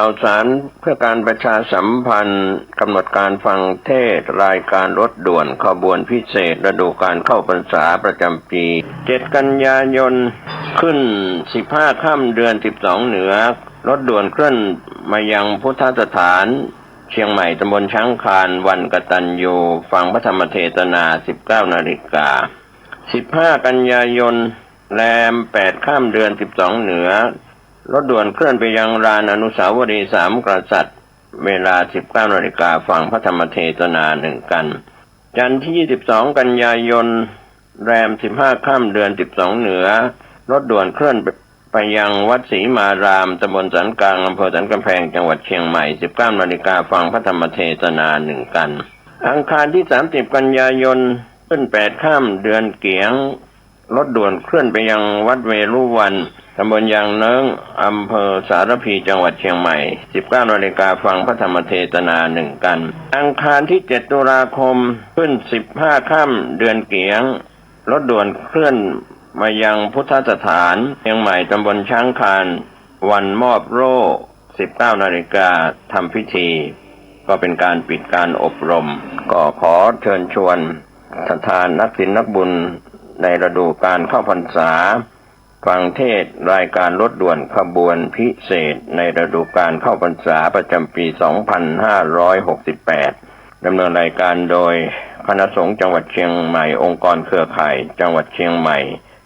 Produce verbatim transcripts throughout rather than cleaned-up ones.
ข่าวสารเพื่อการประชาสัมพันธ์ กำหนดการฟังเทศน์รายการรถด่วนขบวนพิเศษฤดูกาลเข้าพรรษาประจำปี เจ็ดกันยายน ขึ้นสิบห้าค่ำเดือนสิบสองเหนือ รถด่วนเคลื่อนมายังพุทธสถานเชียงใหม่ ตำบลช้างคาน วันกตัญญู ฟังพระธรรมเทศนา สิบเก้านาฬิกา สิบห้ากันยายน แรมแปดค่ำเดือนสิบสองเหนือ รถด่วนเคลื่อนไปยังลานอนุสาวรีย์สามกษัตริย์ เวลาสิบเก้านาฬิกา ฟังพระธรรมเทศนาหนึ่งกัน จันทร์ที่ยี่สิบสองกันยายน แรมสิบห้าค่ำเดือนสิบสองเหนือ รถด่วนเคลื่อนไปยังวัดศรีมาราม ตำบลสันกลาง อำเภอสันกำแพง จังหวัดเชียงใหม่ สิบเก้านาฬิกา ฟังพระธรรมเทศนาหนึ่งกัน อังคารที่สามสิบกันยายน ขึ้นแปดค่ำเดือนเกี๋ยง รถด่วนเคลื่อนไปยังวัดเวรุวัน ตำบลยางเนิ้ง อำเภอสารภี จังหวัดเชียงใหม่ สิบเก้านาฬิกา ฟังพระธรรมเทศนาหนึ่งกัน อังคารที่เจ็ดตุลาคม ขึ้นสิบห้าค่ำเดือนเกี๋ยง รถด่วนเคลื่อนมายังพุทธสถานเชียงใหม่ ตำบลช้างคาน วันมอบโล่ สิบเก้านาฬิกา ทำพิธี ก็เป็นการปิดการอบรม ก็ขอเชิญชวนศรัทธานักศีลนักบุญในฤดูกาลเข้าพรรษา ฟังเทศน์รายการรถด่วนขบวนพิเศษในฤดูกาลเข้าพรรษาประจำปีสองพันห้าร้อยหกสิบแปด ดำเนินรายการโดยคณะสงฆ์จังหวัดเชียงใหม่ องค์กรเครือข่ายจังหวัดเชียงใหม่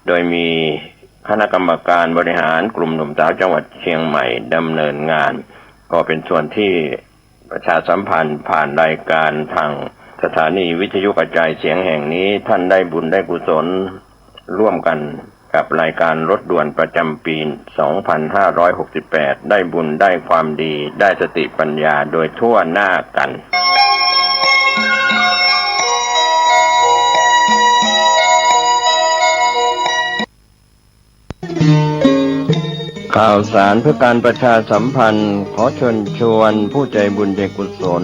โดยมีคณะกรรมการบริหารกลุ่มหนุ่มสาวจังหวัดเชียงใหม่ดำเนินงาน ก็เป็นส่วนที่ประชาสัมพันธ์ผ่านรายการทางสถานีวิทยุกระจายเสียงแห่งนี้ ท่านได้บุญได้กุศลร่วมกันกับรายการรถด่วนประจำปีสองพันห้าร้อยหกสิบแปด ได้บุญได้ความดี ได้สติปัญญาโดยทั่วหน้ากัน ข่าวสารเพื่อการประชาสัมพันธ์ ขอเชิญชวนผู้ใจบุญใจกุศล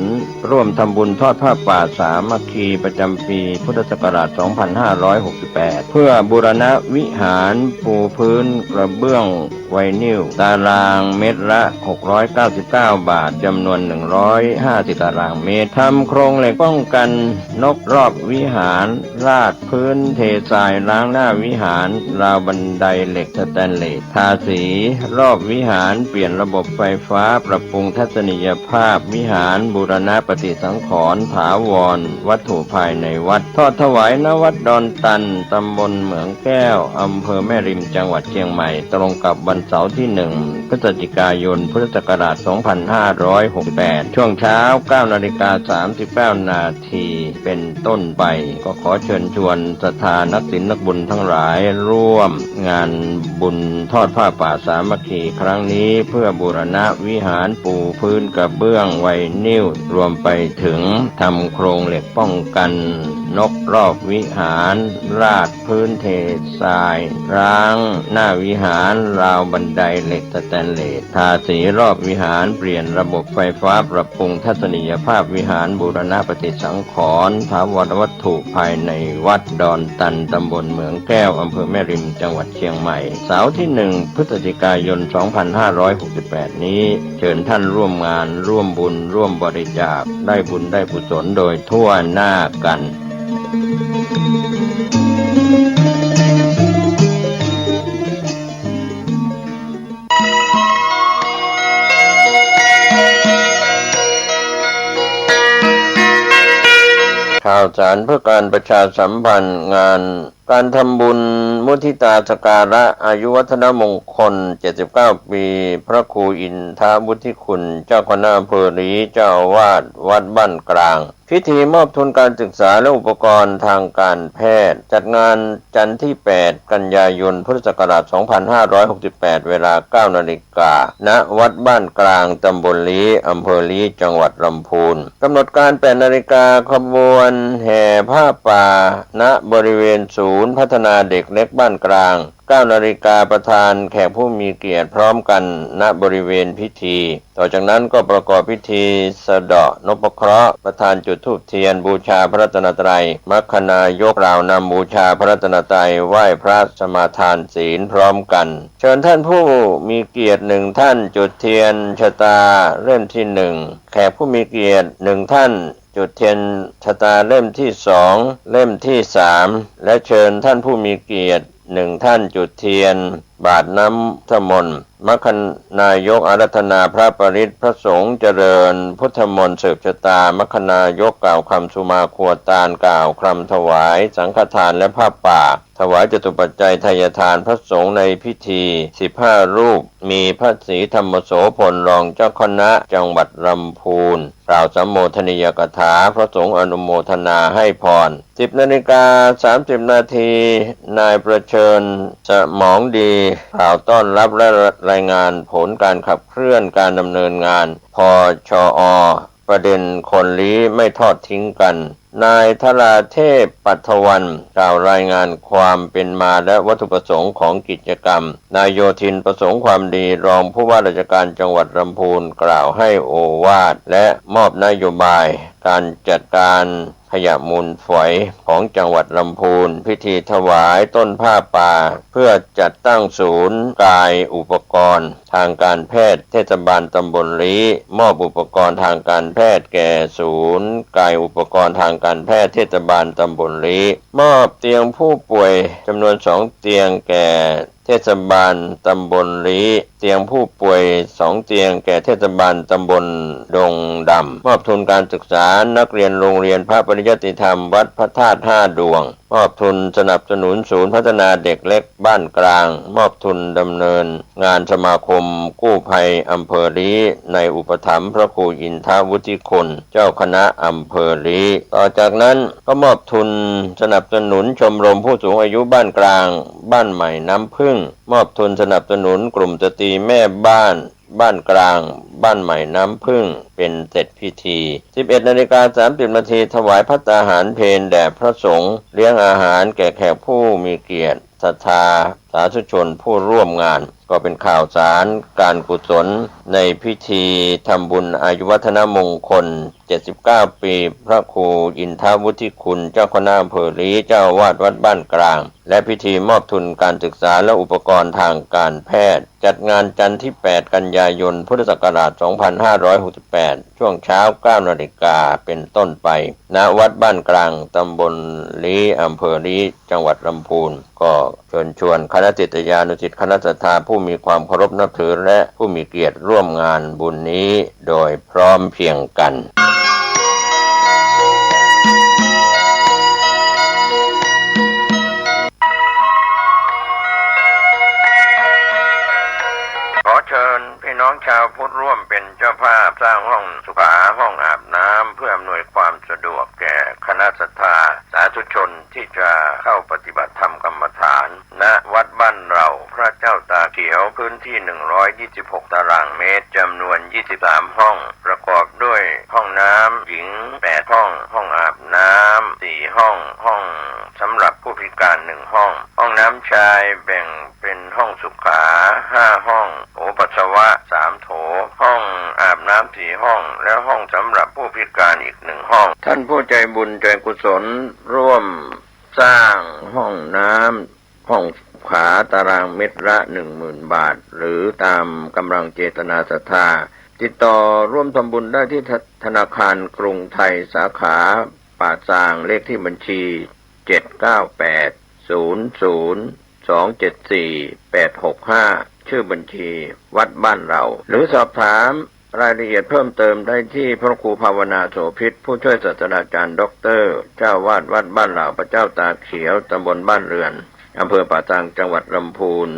ร่วมทำบุญทอดผ้าป่าสามัคคีประจำปีพุทธศักราชสองพันห้าร้อยหกสิบแปด เพื่อบูรณะวิหารปูพื้นกระเบื้องไวนิล ตารางเมตรละหกร้อยเก้าสิบเก้าบาท จำนวนหนึ่งร้อยห้าสิบตารางเมตร ทำโครงเหล็กป้องกันนกรอบวิหาร ลาดพื้นเททรายล้างหน้าวิหาร ราวบันไดเหล็กสแตนเลส ทาสีรอบวิหาร เปลี่ยนระบบไฟฟ้า ปรับปรุงทัศนียภาพวิหาร บูรณะปฏิสังขรณ์ถาวรวัตถุภายในวัด ทอดถวาย ณ วัดดอนตัน ตำบลเหมืองแก้ว อำเภอแม่ริม จังหวัดเชียงใหม่ ตรงกับวันเสาร์ที่หนึ่งพฤศจิกายน พุทธศักราชสองพันห้าร้อยหกสิบแปด ช่วงเช้าเก้านาฬิกาสามสิบเก้านาที เป็นต้นไป ก็ขอเชิญชวนศรัทธานักศีลนักบุญทั้งหลายร่วมงานบุญทอดผ้าป่าสามัคคีครั้งนี้ เพื่อบูรณะวิหารปูพื้นกระเบื้องไวนิล รวมไปถึงทำโครงเหล็กป้องกันนกรอบวิหาร ลาดพื้นเททราย ล้างหน้าวิหาร ราวบันไดเหล็กสแตนเลส ทาสีรอบวิหาร เปลี่ยนระบบไฟฟ้า ปรับปรุงทัศนียภาพวิหาร บูรณะปฏิสังขรณ์ถาวรวัตถุภายในวัดดอนตัน ตำบลเหมืองแก้ว อำเภอแม่ริม จังหวัดเชียงใหม่ เสาร์ที่หนึ่งพฤศจิกายนสองพันห้าร้อยหกสิบแปดนี้ เชิญท่านร่วมงาน ร่วมบุญ ร่วมบริจาค ได้บุญได้กุศลโดยทั่วหน้ากัน ข่าวสารเพื่อการประชาสัมพันธ์ งานการทำบุญมุทิตาสักการะอายุวัฒนมงคลเจ็ดสิบเก้าปี พระครูอินทวุฒิคุณ เจ้าคณะอำเภอลี้ เจ้าอาวาสวัดบ้านกลาง พิธีมอบทุนการศึกษาและอุปกรณ์ทางการแพทย์ จัดงานจันทร์ที่แปดกันยายน พุทธศักราชสองพันห้าร้อยหกสิบแปด เวลาเก้านาฬิกา ณ วัดบ้านกลาง ตำบลลี้ อำเภอลี้ จังหวัดลำพูน กำหนดการแปดนาฬิกา ขบวนแห่ผ้าป่า ณ บริเวณศูนย์พัฒนาเด็กเล็กบ้านกลาง เก้านาฬิกา ประธานแขกผู้มีเกียรติพร้อมกัน ณ บริเวณพิธี ต่อจากนั้นก็ประกอบพิธีสะเดาะนพเคราะห์ ประธานจุดธูปเทียนบูชาพระรัตนตรัย มัคคณายกกล่าวนำบูชาพระรัตนตรัย ไหว้พระสมาทานศีลพร้อมกัน เชิญท่านผู้มีเกียรติหนึ่งท่านจุดเทียนชะตาเล่มที่หนึ่ง แขกผู้มีเกียรติหนึ่งท่านจุดเทียนชะตาเล่มที่สอง เล่มที่สาม และเชิญท่านผู้มีเกียรติหนึ่งท่านจุดเทียนบาตรน้ำพุทธมนต์ มัคคณายกอาราธนาพระปริตร พระสงฆ์เจริญพุทธมนต์สืบชะตา มัคคณายกกล่าวคำสุมาครัวตาน กล่าวคำถวายสังฆทานและผ้าป่า ถวายจตุปัจจัยทายทานพระสงฆ์ในพิธี สิบห้ารูป มีพระศรีธรรมโสภณ รองเจ้าคณะจังหวัดลำพูน กล่าวสัมโมทนียกถา พระสงฆ์อนุโมทนาให้พร สิบนาฬิกาสามสิบนาที นายประเชิญ สมองดี กล่าวต้อนรับและรายงานผลการขับเคลื่อนการดำเนินงาน พชอ ประเด็นคนลี้ไม่ทอดทิ้งกัน นายธราเทพ ปัทวัน กล่าวรายงานความเป็นมาและวัตถุประสงค์ของกิจกรรม นายโยธิน ประสงค์ความดี รองผู้ว่าราชการจังหวัดลำพูน กล่าวให้โอวาทและมอบนโยบายการจัดการขยะมูลฝอยของจังหวัดลำพูน พิธีถวายต้นผ้าป่า เพื่อจัดตั้งศูนย์กายอุปกรณ์ทางการแพทย์เทศบาลตำบลลี้ มอบอุปกรณ์ทางการแพทย์แก่ศูนย์กายอุปกรณ์ทางการแพทย์เทศบาลตำบลลี้ มอบเตียงผู้ป่วยจำนวนสองเตียงแก่เทศบาลตำบลลี้ เตียงผู้ป่วยสองเตียงแก่เทศบาลตำบลดงดำ มอบทุนการศึกษานักเรียนโรงเรียนพระปริยัติธรรมวัดพระธาตุห้าดวง มอบทุนสนับสนุนศูนย์พัฒนาเด็กเล็กบ้านกลาง มอบทุนดำเนินงานสมาคมกู้ภัยอำเภอลี้ ในอุปถัมภ์พระครูอินทวุฒิคุณ เจ้าคณะอำเภอลี้ ต่อจากนั้นก็มอบทุนสนับสนุนชมรมผู้สูงอายุบ้านกลาง บ้านใหม่น้ำผึ้ง มอบทุนสนับสนุนกลุ่มสตรีแม่บ้าน บ้านกลาง บ้านใหม่น้ำผึ้ง เป็นเสร็จพิธี สิบเอ็ดนาฬิกาสามสิบนาที ถวายภัตตาหารเพลแด่พระสงฆ์ เลี้ยงอาหารแก่แขกผู้มีเกียรติ ศรัทธาสาธุชนผู้ร่วมงาน ก็เป็นข่าวสารการกุศลในพิธีทำบุญอายุวัฒนมงคล เจ็ดสิบเก้าปี พระครูอินทวุฒิคุณ เจ้าคณะอำเภอลี้ เจ้าอาวาสวัดบ้านกลาง และพิธีมอบทุนการศึกษาและอุปกรณ์ทางการแพทย์ จัดงานจันทร์ที่แปดกันยายน พุทธศักราชสองพันห้าร้อยหกสิบแปด ช่วงเช้าเก้านาฬิกาเป็นต้นไป ณ วัดบ้านกลาง ตำบลลี้ อำเภอลี้ จังหวัดลำพูน ก็เชิญชวนคณะศิษยานุศิษย์ คณะศรัทธาผู้มีความเคารพนับถือ และผู้มีเกียรติร่วมงานบุญนี้โดยพร้อมเพรียงกัน ขอเชิญพี่น้องชาวพุทธร่วมเป็นเจ้าภาพสร้างห้องสุขา ห้องอาบน้ำ เพื่ออำนวยความสะดวกแก่คณะศรัทธาสาธุชนที่จะเข้าปฏิบัติธรรมกรรมฐาน ณ วัดบ้านเรา พระเจ้าตาเขียว พื้นที่ หนึ่งร้อยยี่สิบหกตารางเมตร จำนวน ยี่สิบสามห้อง ประกอบด้วยห้องน้ำหญิง แปดห้อง ห้องอาบน้ำ สี่ห้อง ห้องสำหรับผู้พิการ หนึ่งห้อง ห้องน้ำชายแบ่งเป็นห้องสุขา ห้าห้อง โถปัสสาวะ สามโถ ห้องอาบน้ำ สี่ห้อง และห้องสำหรับผู้พิการอีก หนึ่งห้อง ท่านผู้ใจบุญใจกุศลร่วมสร้างห้องน้ำ ห้องสุขาตารางเมตรละ หนึ่งหมื่นบาท หรือตามกำลังเจตนาศรัทธา ติดต่อร่วมทำบุญได้ที่ธ- ธนาคารกรุงไทย สาขาป่าซาง เลขที่บัญชี เจ็ดเก้าแปด ศูนย์ศูนย์ สองเจ็ดสี่ แปดหกห้า ชื่อบัญชีวัดบ้านเรา หรือสอบถาม รายละเอียดเพิ่มเติมได้ที่พระครูภาวนาโสภิต ผู้ช่วยศาสตราจารย์ด็อกเตอร์ เจ้าอาวาสวัดบ้านเหล่า พระเจ้าตาเขียว ตำบลบ้านเรือน อำเภอป่าซาง จังหวัดลำพูน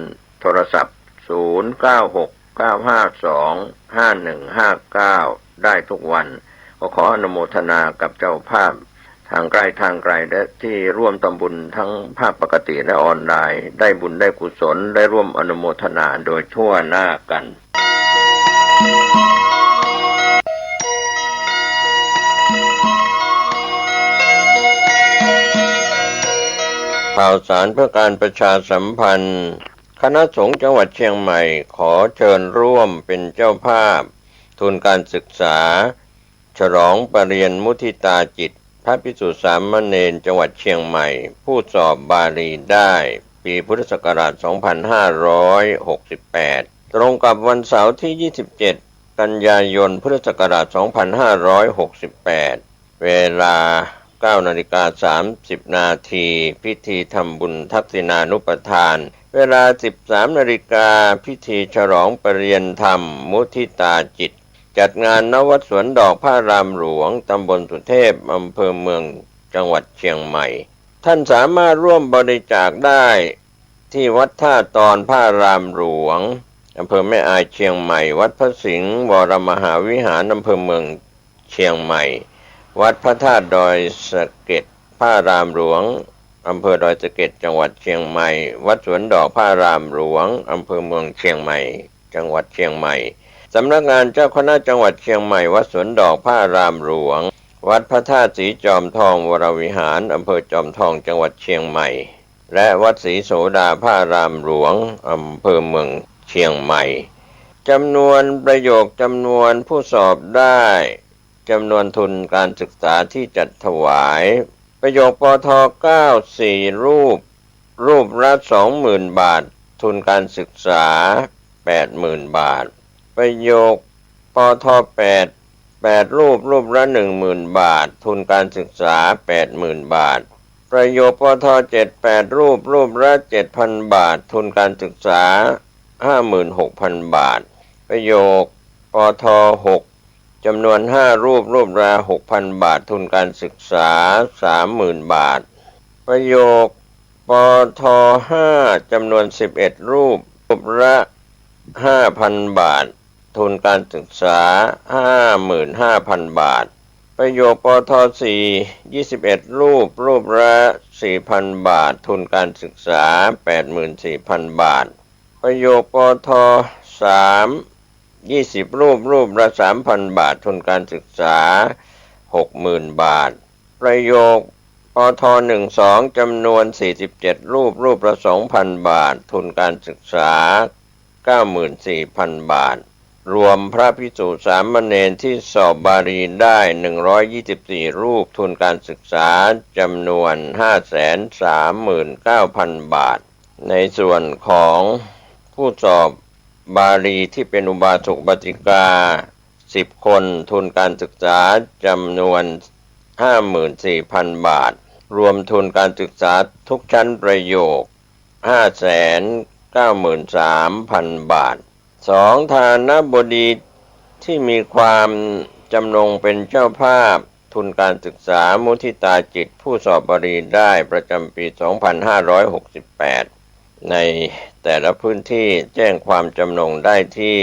โทรศัพท์ ศูนย์เก้าหก เก้าห้าสอง ห้าหนึ่งห้าเก้า ได้ทุกวัน ก็ขออนุโมทนากับเจ้าภาพ ทางใกล้ทางไกล และที่ร่วมทำบุญทั้งภาคปกติและออนไลน์ ได้บุญได้กุศล ได้ร่วมอนุโมทนาโดยทั่วหน้ากัน ข่าวสารเพื่อการประชาสัมพันธ์ คณะสงฆ์จังหวัดเชียงใหม่ขอเชิญร่วมเป็นเจ้าภาพทุนการศึกษา ฉลองประเรียนมุทิตาจิต พระภิกษุสามเณรจังหวัดเชียงใหม่ ผู้สอบบาลีได้ ปีพุทธศักราช สองพันห้าร้อยหกสิบแปด ตรงกับวันเสาร์ที่ ยี่สิบเจ็ด กันยายน พุทธศักราช สองพันห้าร้อยหกสิบแปด เวลา เก้านาฬิกาสามสิบนาที พิธีทำบุญทักษิณานุปทาน เวลา สิบสามนาฬิกา พิธีฉลองประเรียนธรรมมุทิตาจิต จัดงาน ณ วัดสวนดอกพระอารามหลวง ตำบลสุเทพ อำเภอเมือง จังหวัดเชียงใหม่ ท่านสามารถร่วมบริจาคได้ที่วัดท่าตอนพระอารามหลวง อำเภอแม่อาย เชียงใหม่ วัดพระสิงห์วรมหาวิหาร อำเภอเมือง เชียงใหม่ วัดพระธาตุดอยสะเก็ดพระอารามหลวง อำเภอดอยสะเก็ด จังหวัดเชียงใหม่ วัดสวนดอกพระอารามหลวง อำเภอเมืองเชียงใหม่ จังหวัดเชียงใหม่ สำนักงานเจ้าคณะจังหวัดเชียงใหม่ วัดสวนดอกพระอารามหลวง วัดพระธาตุศรีจอมทองวรวิหาร อำเภอจอมทอง จังหวัดเชียงใหม่ และวัดศรีโสดาพระอารามหลวง อำเภอเมืองเชียงใหม่ จำนวนประโยค จำนวนผู้สอบได้ จำนวนทุนการศึกษาที่จัดถวาย ประโยค ปท เก้า สี่รูป รูปละ สองหมื่นบาท ทุนการศึกษา แปดหมื่นบาท ประโยค ปท แปด แปดรูป รูปละ หนึ่งหมื่นบาท ทุนการศึกษา แปดหมื่นบาท ประโยค ปท เจ็ด แปดรูป รูปละ เจ็ดพันบาท ทุนการศึกษา ห้าหมื่นหกพันบาท ประโยค ปท หก จำนวนห้ารูป รูปละ หกพันบาท ทุนการศึกษา สามหมื่นบาท ประโยค ปท ห้า จำนวน สิบเอ็ดรูป รูปละ ห้าพันบาท ทุนการศึกษา ห้าหมื่นห้าพันบาท ประโยค ปท สี่ ยี่สิบเอ็ดรูป รูปละ สี่พันบาท ทุนการศึกษา แปดหมื่นสี่พันบาท ประโยค ปท สาม ยี่สิบรูป รูปละ สามพันบาท ทุนการศึกษา หกหมื่นบาท ประโยค ปท หนึ่ง สอง จำนวน สี่สิบเจ็ดรูป รูปละ สองพันบาท ทุนการศึกษา เก้าหมื่นสี่พันบาท รวมพระภิกษุสามเณรที่สอบบาลีได้ หนึ่งร้อยยี่สิบสี่รูป ทุนการศึกษา จำนวน ห้าแสนสามหมื่นเก้าพันบาท ในส่วนของผู้สอบบาลีที่เป็นอุบาสกอุบาสิกา สิบคน ทุนการศึกษา จำนวน ห้าหมื่นสี่พันบาท รวมทุนการศึกษาทุกชั้นประโยค ห้าแสนเก้าหมื่นสามพันบาท สอง ฐานบดีที่มีความจำนงเป็นเจ้าภาพทุนการศึกษามุทิตาจิต ผู้สอบบาลีได้ประจำปี สองพันห้าร้อยหกสิบแปด ในแต่ละพื้นที่แจ้งความจำนงได้ที่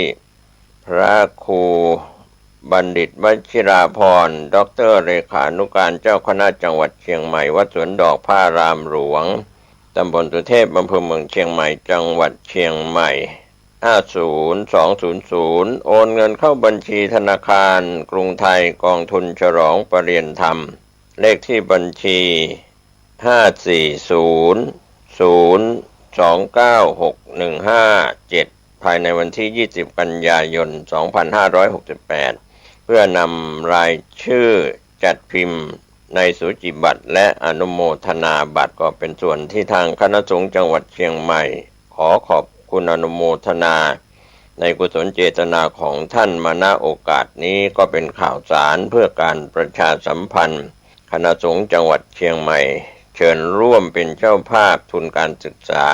พระครูบัณฑิตวชิราภรณ์ ด็อกเตอร์ เลขานุการเจ้าคณะจังหวัดเชียงใหม่ วัดสวนดอกพระอารามหลวง ตำบลสุเทพ อำเภอเมืองเชียงใหม่ จังหวัดเชียงใหม่ ห้าศูนย์สองศูนย์ศูนย์ โอนเงินเข้าบัญชีธนาคารกรุงไทย กองทุนฉลองประเรียนธรรม เลขที่บัญชี ห้าสี่ศูนย์ศูนย์สองเก้าหกหนึ่งห้าเจ็ด ภายในวันที่ ยี่สิบกันยายน สองพันห้าร้อยหกสิบแปด เพื่อนำรายชื่อจัดพิมพ์ในสูจิบัตรและอนุโมทนาบัตร ก็เป็นส่วนที่ทางคณะสงฆ์จังหวัดเชียงใหม่ ขอขอบคุณอนุโมทนาในกุศลเจตนาของท่านมา ณ โอกาสนี้ ก็เป็นข่าวสารเพื่อการประชาสัมพันธ์ คณะสงฆ์จังหวัดเชียงใหม่ เชิญร่วมเป็นเจ้าภาพทุนการศึกษา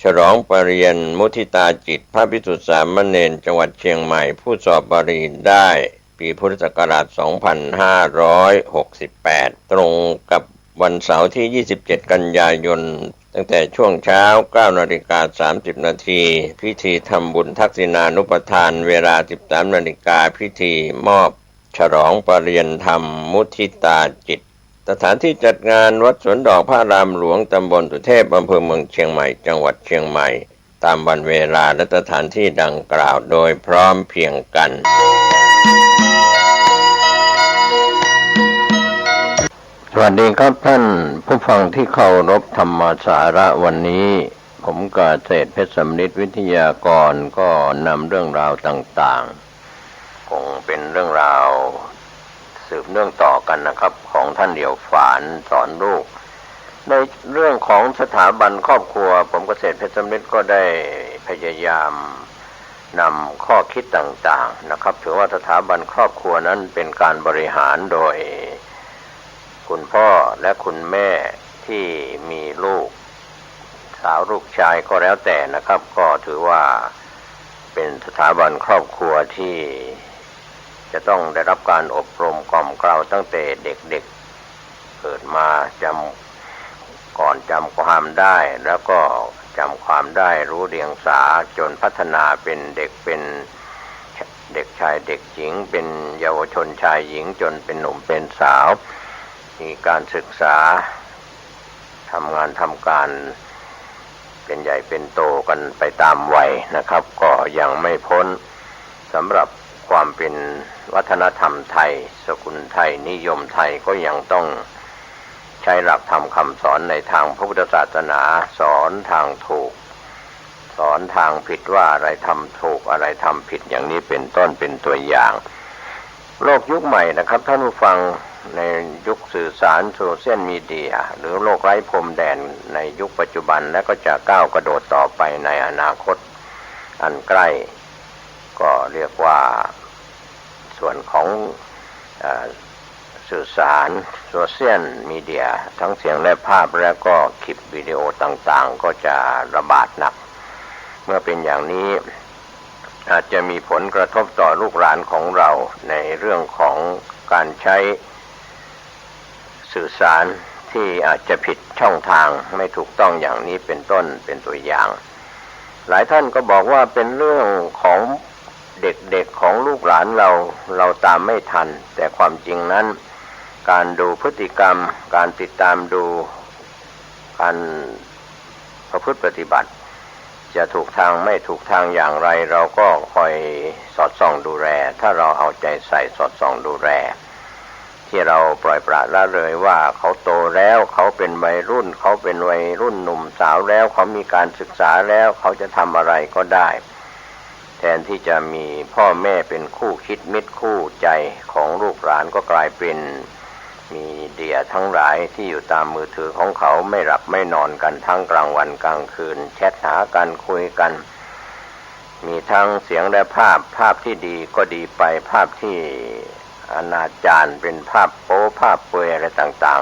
ฉลองประเรียนมุทิตาจิต พระภิกษุสามเณรจังหวัดเชียงใหม่ ผู้สอบบาลีได้ ปีพุทธศักราช สองพันห้าร้อยหกสิบแปด ตรงกับวันเสาร์ที่ ยี่สิบเจ็ดกันยายน ตั้งแต่ช่วงเช้า เก้านาฬิกาสามสิบนาที พิธีทำบุญทักษิณานุปทาน เวลา สิบสามนาฬิกา พิธีมอบฉลองประเรียนธรรมมุทิตาจิต สถานที่จัดงาน วัดสวนดอกพระอารามหลวง ตำบลสุเทพ อำเภอเมืองเชียงใหม่ จังหวัดเชียงใหม่ ตามวันเวลาและสถานที่ดังกล่าวโดยพร้อมเพรียงกัน สวัสดีครับท่านผู้ฟังที่เคารพ ธรรมสาระวันนี้ ผมเกษตรเพชรสำริดวิทยากรก็นำเรื่องราวต่างๆ คงเป็นเรื่องราวสืบเนื่องต่อกันนะครับ ของท่านเหลียวฝานสอนลูก ในเรื่องของสถาบันครอบครัว ผมเกษตรเพชรสำริดก็ได้พยายามนำข้อคิดต่างๆ นะครับ ถือว่าสถาบันครอบครัวนั้นเป็นการบริหารโดยคุณพ่อและคุณแม่ที่มีลูกสาวลูกชายก็แล้วแต่นะครับ ก็ถือว่าเป็นสถาบันครอบครัวที่จะต้องได้รับการอบรมกล่อมเกลาตั้งแต่เด็กๆ เกิดมาจำ ก่อนจำความได้ แล้วก็จำความได้รู้เดียงสา จนพัฒนาเป็นเด็ก เป็นเด็กชายเด็กหญิง เป็นเยาวชนชายหญิง จนเป็นหนุ่มเป็นสาว มีการศึกษา ทำงานทำการ เป็นใหญ่เป็นโตกันไปตามวัยนะครับ ก็ยังไม่พ้น สำหรับความเป็นวัฒนธรรมไทย สกุลไทย นิยมไทย ก็ยังต้องใช้หลักธรรมคำสอนในทางพระพุทธศาสนา สอนทางถูก สอนทางผิด ว่าอะไรทำถูก อะไรทำผิด อย่างนี้เป็นต้น เป็นตัวอย่าง โลกยุคใหม่นะครับท่านผู้ฟัง ในยุคสื่อสารโซเชียลมีเดีย หรือโลกไร้พรมแดนในยุคปัจจุบัน และก็จะก้าวกระโดดต่อไปในอนาคตอันใกล้ ก็เรียกว่าส่วนของ เอ่อ สื่อสารโซเชียลมีเดีย ทั้งเสียงและภาพ และก็คลิปวิดีโอต่างๆ ก็จะระบาดหนัก เมื่อเป็นอย่างนี้ อาจจะมีผลกระทบต่อลูกหลานของเราในเรื่องของการใช้สื่อสารที่อาจจะผิดช่องทาง ไม่ถูกต้องอย่างนี้เป็นต้น เป็นตัวอย่าง หลายท่านก็บอกว่าเป็นเรื่องของเด็กๆ ของลูกหลานเรา เราตามไม่ทัน แต่ความจริงนั้น การดูพฤติกรรม การติดตามดูการประพฤติปฏิบัติ จะถูกทางไม่ถูกทางอย่างไร เราก็คอยสอดส่องดูแล ถ้าเราเอาใจใส่สอดส่องดูแล ที่เราปล่อยปละละเลยว่าเขาโตแล้ว เขาเป็นวัยรุ่น เขาเป็นวัยรุ่นหนุ่มสาวแล้ว เขามีการศึกษาแล้ว เขาจะทำอะไรก็ได้ แทนที่จะมีพ่อแม่เป็นคู่คิดมิตรคู่ใจของลูกหลาน ก็กลายเป็นมีเดียทั้งหลายที่อยู่ตามมือถือของเขา ไม่หลับไม่นอนกันทั้งกลางวันกลางคืน แชทหากัน คุยกัน มีทั้งเสียงและภาพ ภาพที่ดีก็ดีไป ภาพที่อนาจารเป็นภาพโป๊ ภาพเปลือยอะไรต่าง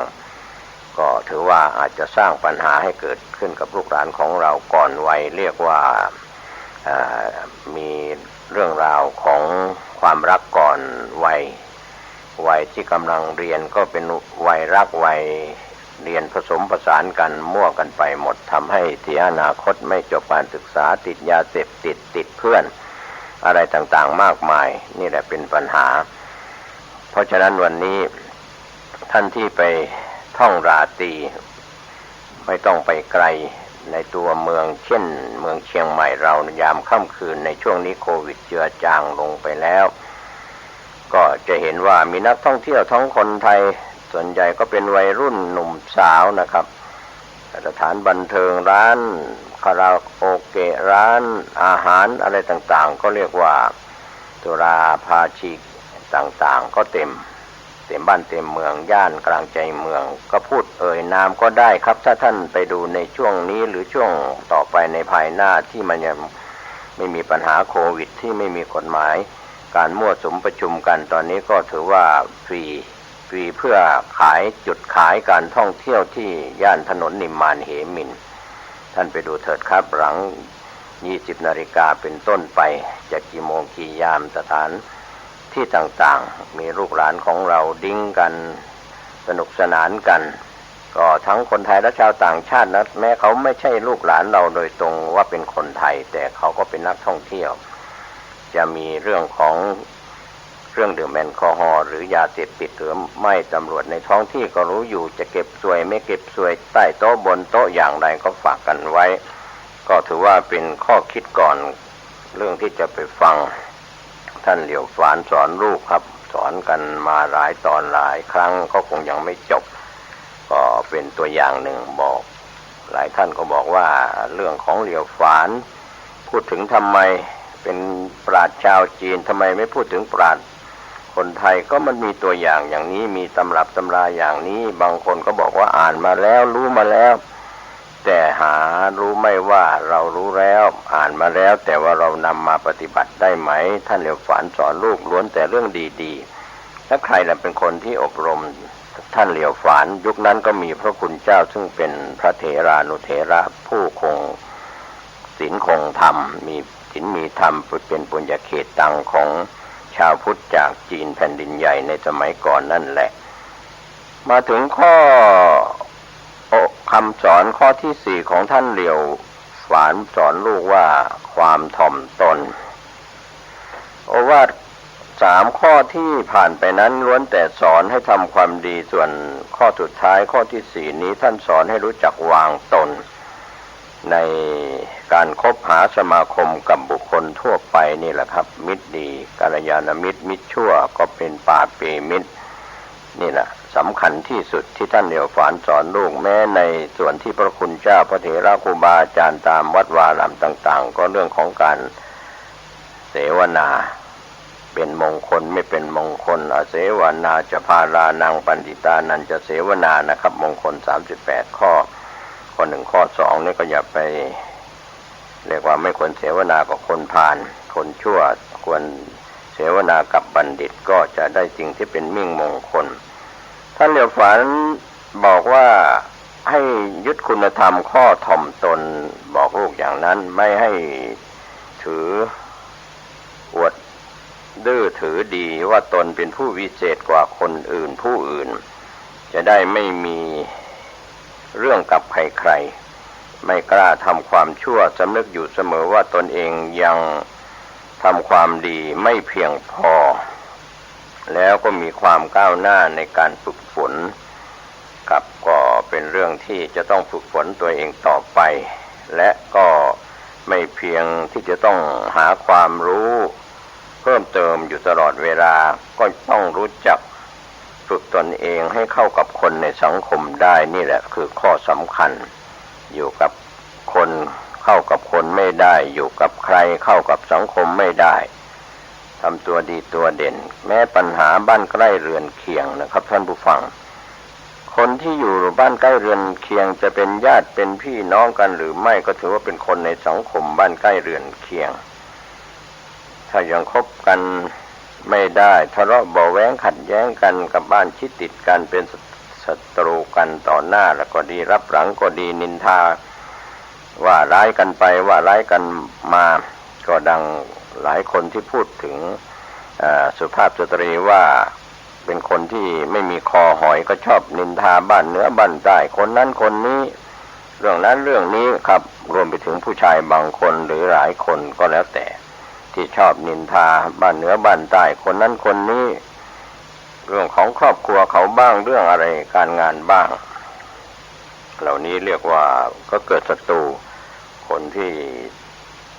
ๆ ก็ถือว่าอาจจะสร้างปัญหาให้เกิดขึ้นกับลูกหลานของเราก่อนวัย เรียกว่า เอ่อ มีเรื่องราวของความรักก่อนวัย วัยที่กำลังเรียนก็เป็นวัยรัก วัยเรียนผสมผสานกัน มั่วกันไปหมด ทำให้เสียอนาคต ไม่จบการศึกษา ติดยาเสพติด ติดเพื่อน อะไรต่างๆ มากมาย นี่แหละเป็นปัญหา เพราะฉะนั้นวันนี้ท่านที่ไปท่องราตรี ไม่ต้องไปไกล ในตัวเมือง เช่นเมืองเชียงใหม่เรา ยามค่ำคืนในช่วงนี้โควิดเจือจางลงไปแล้ว ก็จะเห็นว่ามีนักท่องเที่ยวทั้งคนไทย ส่วนใหญ่ก็เป็นวัยรุ่นหนุ่มสาวนะครับ สถานบันเทิง ร้านคาราโอเกะ ร้านอาหารอะไรต่างๆ ก็เรียกว่าสุราปาชีต่างๆ ก็เต็ม เต็มบ้านเต็มเมือง ย่านกลางใจเมือง ก็พูดเอ่ยนามก็ได้ครับ ถ้าท่านไปดูในช่วงนี้หรือช่วงต่อไปในภายหน้าที่มันยังไม่มีปัญหาโควิด ที่ไม่มีกฎหมายการมั่วสุมประชุมกัน ตอนนี้ก็ถือว่าฟรี ฟรีเพื่อขาย จุดขายการท่องเที่ยวที่ย่านถนนนิมมานเหมิน ท่านไปดูเถิดครับ หลัง ยี่สิบนาฬิกาเป็นต้นไป จะกี่โมงกี่ยาม สถานที่ต่างๆ มีลูกหลานของเราดิ้งกัน สนุกสนานกัน ก็ทั้งคนไทยและชาวต่างชาตินะ แม้เขาไม่ใช่ลูกหลานเราโดยตรงว่าเป็นคนไทย แต่เขาก็เป็นนักท่องเที่ยว จะมีเรื่องของเครื่องดื่มแอลกอฮอล์หรือยาเสพติดหรือไม่ ตำรวจในท้องที่ก็รู้อยู่ จะเก็บสวยไม่เก็บสวย ใต้โต๊ะบนโต๊ะอย่างไรก็ฝากกันไว้ ก็ถือว่าเป็นข้อคิดก่อน เรื่องที่จะไปฟังท่านเหลียวฝานสอนลูกครับ สอนกันมาหลายตอนหลายครั้ง ก็คงยังไม่จบ ก็เป็นตัวอย่างหนึ่งบอก หลายท่านก็บอกว่าเรื่องของเหลียวฝาน พูดถึงทำไม เป็นปราชญ์ชาวจีน ทำไมไม่พูดถึงปราชญ์คนไทย ก็มันมีตัวอย่างอย่างนี้ มีตำรับตำราอย่างนี้ บางคนก็บอกว่าอ่านมาแล้ว รู้มาแล้ว แต่หารู้ไม่ว่าเรารู้แล้ว อ่านมาแล้ว แต่ว่าเรานำมาปฏิบัติได้ไหม ท่านเหลียวฝานสอนลูกล้วนแต่เรื่องดีๆ และใครล่ะเป็นคนที่อบรมท่านเหลียวฝาน ยุคนั้นก็มีพระคุณเจ้าซึ่งเป็นพระเถรานุเถระผู้คงศีลคงธรรม มีศีลมีธรรม เป็นปุญญเขตตังของชาวพุทธจากจีนแผ่นดินใหญ่ในสมัยก่อนนั่นแหละ มาถึงข้อ โอ คำสอนข้อที่สี่ของท่านเหลียวฝานสอนลูกว่าความถ่อมตน โอวาทสามข้อที่ผ่านไปนั้นล้วนแต่สอนให้ทำความดี ส่วนข้อสุดท้ายข้อที่สี่นี้ท่านสอนให้รู้จักวางตน ในการคบหาสมาคมกับบุคคลทั่วไปนี่แหละครับ มิตรดี กัลยาณมิตร มิตรชั่วก็เป็นปาปีมิตร นี่แหละสำคัญที่สุดที่ท่านเหลียวฝานสอนลูก แม้ในส่วนที่พระคุณเจ้าพระเถระครูบาอาจารย์ตามวัดวาอารามต่างๆ ก็เรื่องของการเสวนา เป็นมงคลไม่เป็นมงคล อเสวนาจะพารานังปัณฑิตานันจะเสวนานะครับ มงคลสามสิบแปดข้อ ข้อหนึ่งข้อสองนี่ก็อย่าไป เรียกว่าไม่ควรเสวนากับคนพาล คนชั่ว ควรเสวนากับบัณฑิต ก็จะได้สิ่งที่เป็นมิ่งมงคล ท่านเหลียวฝานบอกว่าให้ยึดคุณธรรมข้อถ่อมตน บอกลูกอย่างนั้น ไม่ให้ถืออวดดื้อถือดีว่าตนเป็นผู้วิเศษกว่าคนอื่น ผู้อื่นจะได้ไม่มีเรื่องกับใครๆ ไม่กล้าทำความชั่ว สำนึกอยู่เสมอว่าตนเองยังทำความดีไม่เพียงพอ แล้วก็มีความก้าวหน้าในการฝึกฝน ครับ ก็เป็นเรื่องที่จะต้องฝึกฝนตัวเองต่อไป และก็ไม่เพียงที่จะต้องหาความรู้เพิ่มเติมอยู่ตลอดเวลา ก็ต้องรู้จักฝึกตนเองให้เข้ากับคนในสังคมได้ นี่แหละคือข้อสำคัญ อยู่กับคนเข้ากับคนไม่ได้ อยู่กับใครเข้ากับสังคมไม่ได้ ทำตัวดีตัวเด่น แม้ปัญหาบ้านใกล้เรือนเคียงนะครับท่านผู้ฟัง คนที่อยู่บ้านใกล้เรือนเคียงจะเป็นญาติเป็นพี่น้องกันหรือไม่ ก็ถือว่าเป็นคนในสังคมบ้านใกล้เรือนเคียง ถ้ายังคบกันไม่ได้ ทะเลาะเบาะแว้งขัดแย้งกันกับบ้านชิดติดกัน เป็นศัตรูกันต่อหน้าแล้วก็ดี รับหลังก็ดี นินทาว่าร้ายกันไปว่าร้ายกันมา ก็ดังหลายคนที่พูดถึง เอ่อ สุภาพสตรีว่าเป็นคนที่ไม่มีคอหอย ก็ชอบนินทาบ้านเหนือบ้านใต้ คนนั้นคนนี้ เรื่องนั้นเรื่องนี้ครับ รวมไปถึงผู้ชายบางคนหรือหลายคนก็แล้วแต่ ที่ชอบนินทาบ้านเหนือบ้านใต้ คนนั้นคนนี้ เรื่องของครอบครัวเขาบ้าง เรื่องอะไรการงานบ้าง เหล่านี้เรียกว่าก็เกิดศัตรู คนที่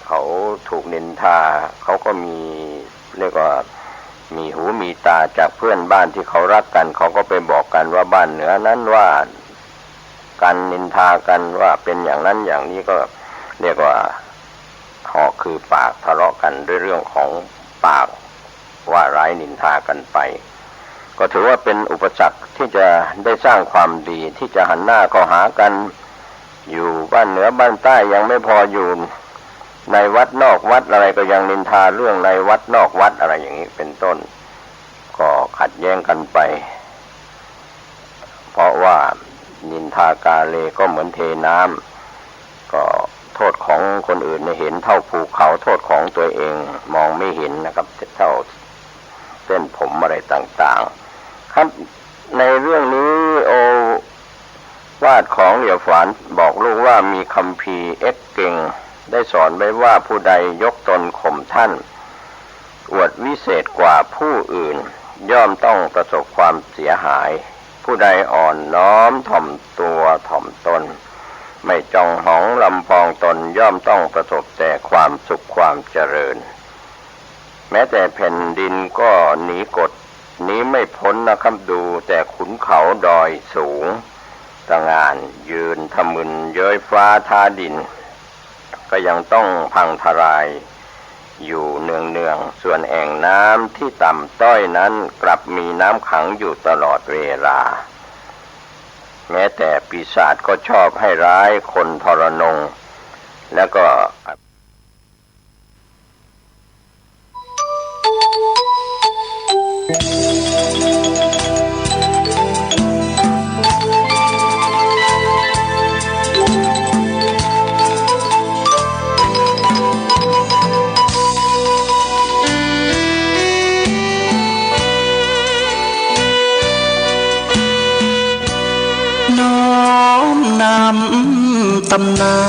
เขาถูกนินทา เขาก็มี เรียกว่ามีหูมีตาจากเพื่อนบ้านที่เขารักกัน เขาก็ไปบอกกันว่าบ้านเหนือนั้นว่ากัน นินทากันว่าเป็นอย่างนั้นอย่างนี้ ก็เรียกว่าหอกคือปาก ทะเลาะกันด้วยเรื่องของปาก ว่าร้ายนินทากันไป ก็ถือว่าเป็นอุปสรรคที่จะได้สร้างความดี ที่จะหันหน้าเข้าหากัน อยู่บ้านเหนือบ้านใต้ยังไม่พอ อยู่ในวัดนอกวัดอะไรก็ยังนินทาเรื่องในวัดนอกวัดอะไรอย่างนี้เป็นต้น ก็ขัดแย้งกันไป เพราะว่านินทากาเลก็เหมือนเทน้ำ ก็โทษของคนอื่นเนี่ยเห็นเท่าภูเขา โทษของตัวเองมองไม่เห็นนะครับ เท่าเส้นผมอะไรต่างๆ ครับ ในเรื่องนี้โอวาทของเหลียวฝานบอกลูกว่ามีคัมภีร์เอ็กเกงได้สอนไว้ว่าผู้ใดยกตนข่มท่าน อวดวิเศษกว่าผู้อื่น ย่อมต้องประสบความเสียหาย ผู้ใดอ่อนน้อมถ่อมตัวถ่อมตน ไม่จองหองลำพองตน ย่อมต้องประสบแต่ความสุขความเจริญ แม้แต่แผ่นดินก็หนีกฎนี้ไม่พ้นนะครับ ดูแต่ขุนเขาดอยสูง ตะหง่าน ยืนทะมึนเย้ยฟ้าท้าดิน ก็ยังต้องพังทลายอยู่เนืองๆ ส่วนแอ่งน้ำที่ต่ำต้อยนั้นกลับมีน้ำขังอยู่ตลอดเวลา แม้แต่ปีศาจก็ชอบให้ร้ายคนทรนง แล้วก็ น้อมนำตำนา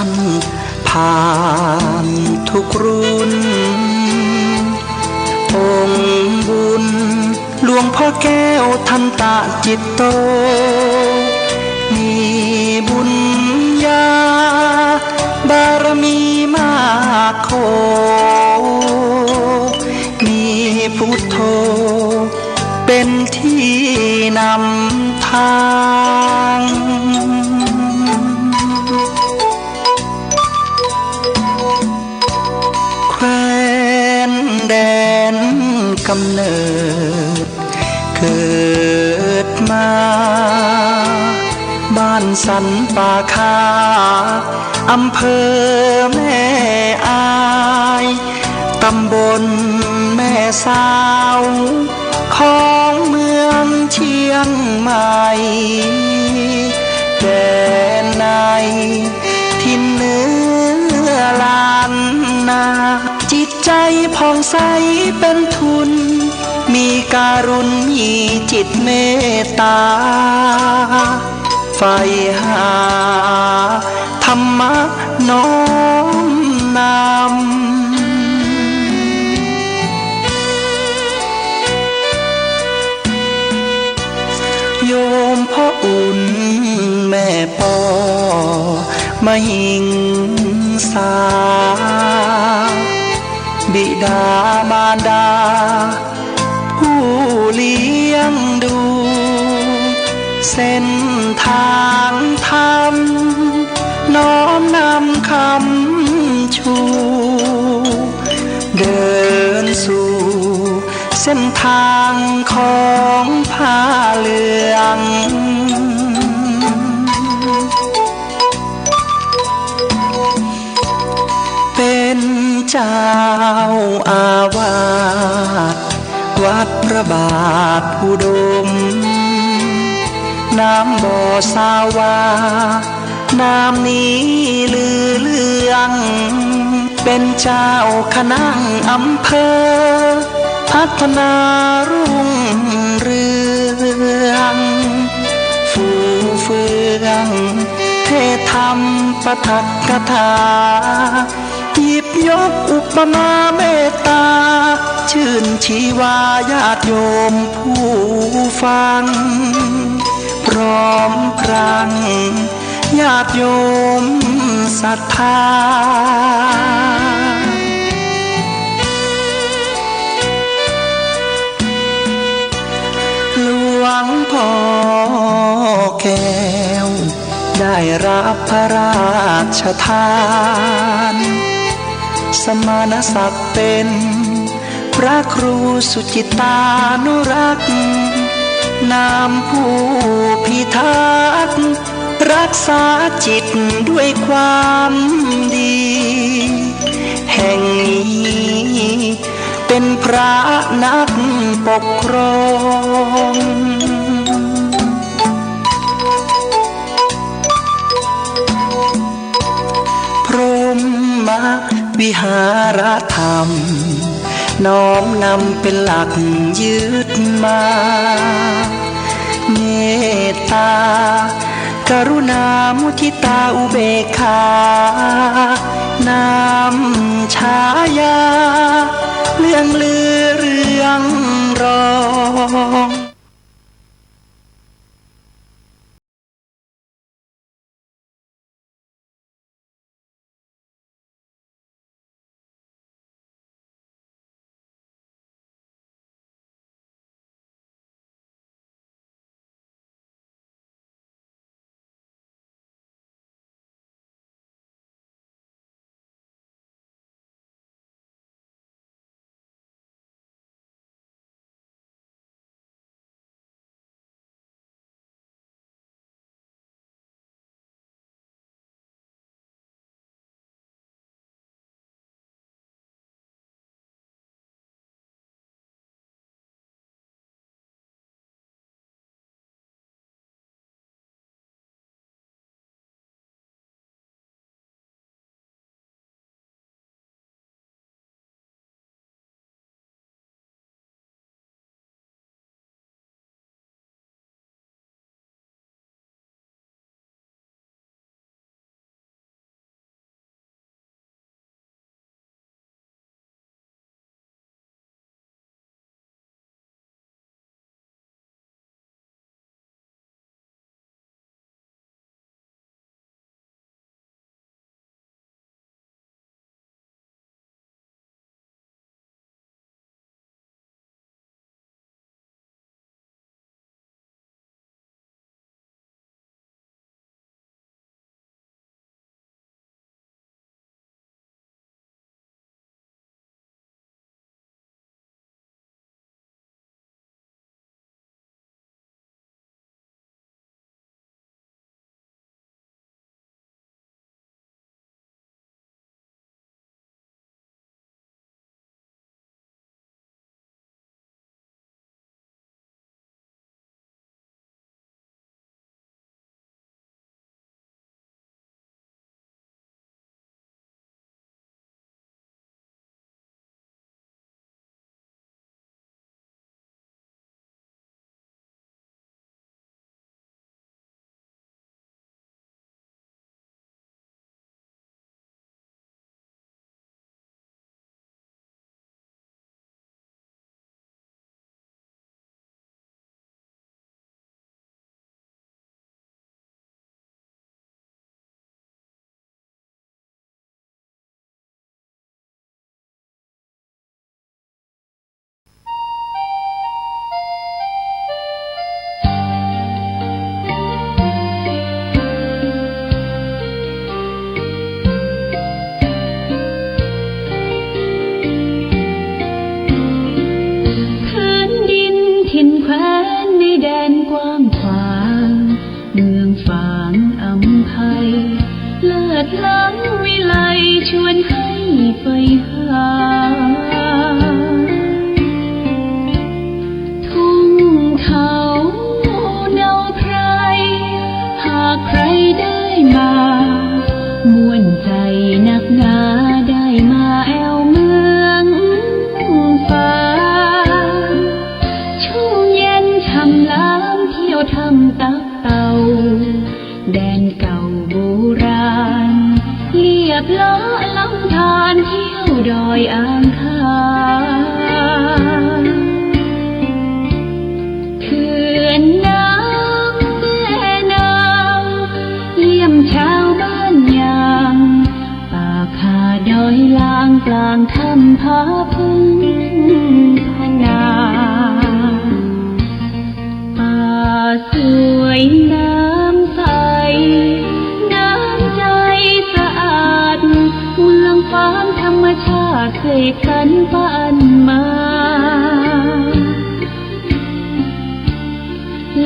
น ผ่านทุกรุ่น องค์บุญหลวงพ่อแก้วทันตะจิตโต มีบุญญาบารมีมากโข มีพุทโธ เป็นที่นำทาง แคว้นแดนกำเนิด เกิดมา บ้านสันป่าคา อำเภอแม่อาย ตำบลแม่สาว ของเมืองเชียงใหม่ แดนในถิ่นเหนือล้านนา จิตใจผ่องใสเป็นทุน มีการุณ มีจิตเมตตา ใฝ่หาธรรมะน้อมนำ โยมพ่ออุ่นแม่ปอมหิงสา บิดามารดา ผู้เลี้ยงดู เส้นทางธรรม น้อมนำคำชู เดินสู่เส้นทางของผ้าเหลือง เป็นเจ้าอาวาสวัดพระบาทอุดม นามบ่สาวา นามนี้ลือเลือง เป็นเจ้าคณะอำเภอ พัฒนารุ่งเรือง ฟูเฟือง เทศน์ธรรมปาฐกถา หยิบยกอุปมาเมตตา ชื่นชีวาญาติโยมผู้ฟัง พร้อมพรังญาติโยมศรัทธา หลวงพ่อแก้ว ได้รับพระราชทาน สมณศักดิ์เป็นพระครูสุจิตตานุรักษ์ นามผู้พิทักษ์ รักษาจิตด้วยความดี แห่งนี้เป็นพระนักปกครอง พรหมวิหารธรรม น้อมนำเป็นหลักยึดมา เมตตา กรุณา มุทิตา อุเบกขา นามฉายา เรื่องลือเรื่องรอง พนา ป่าสวยน้ำใส น้ำใจสะอาด เมืองฝางธรรมชาติเสกสรรปานมา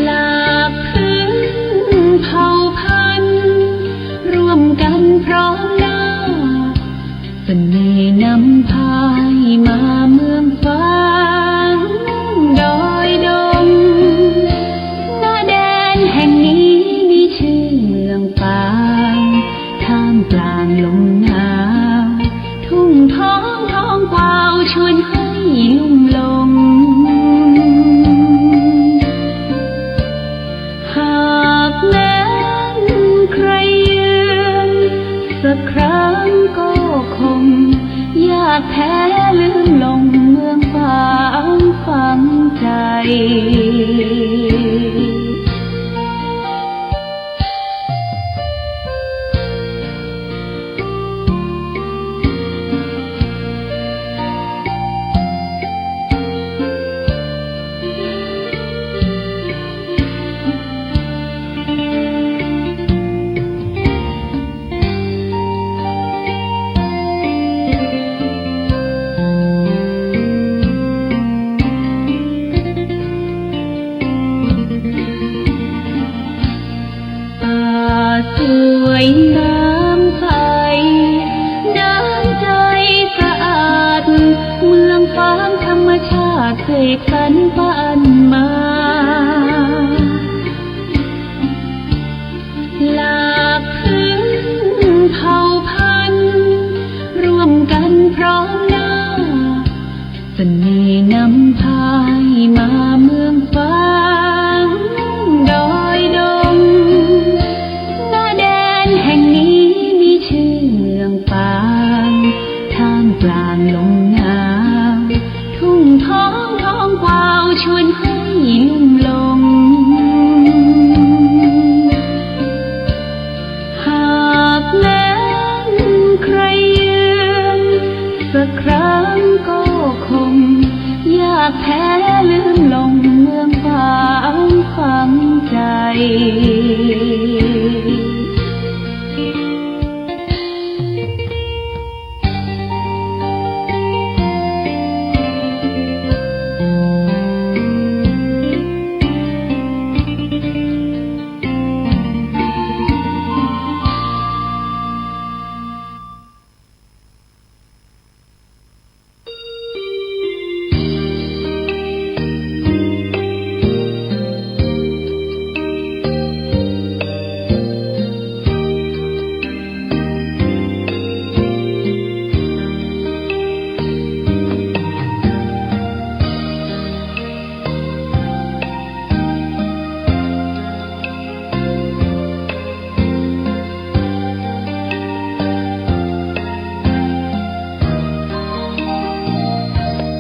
หลากพื้นเผ่าพันธุ์ ร่วมกันพร้อมหน้า เสน่ห์นำพาให้มาเมืองฝางดอยดง ณ แดนแห่งนี้มีชื่อเมืองฝาง ท่ามกลางลมหนาว ทุ่งทองทองกวาวชวนให้ลุ่มหลง หากแม้นใครเยือนสักครั้งก็คง ยากแท้ลืมลงเมืองฝางฝังใจ ป่าสวยน้ำใส น้ำใจสะอาด เมืองฝางธรรมชาติเสกสรรปานมา หลากพื้นเผ่าพันธุ์ ร่วมกันพร้อมหน้า เสน่ห์นำพาให้มาเมืองฝางดอยดง ณ แดนแห่งนี้มีชื่อเมืองฝาง ท่ามกลางลมหนาว ทุ่งทองทองกวาวชวนให้ลุ่มหลง หากแม้นใครเยือนสักครั้งก็คง ยากแท้ลืมลงเมืองฝางฝังใจ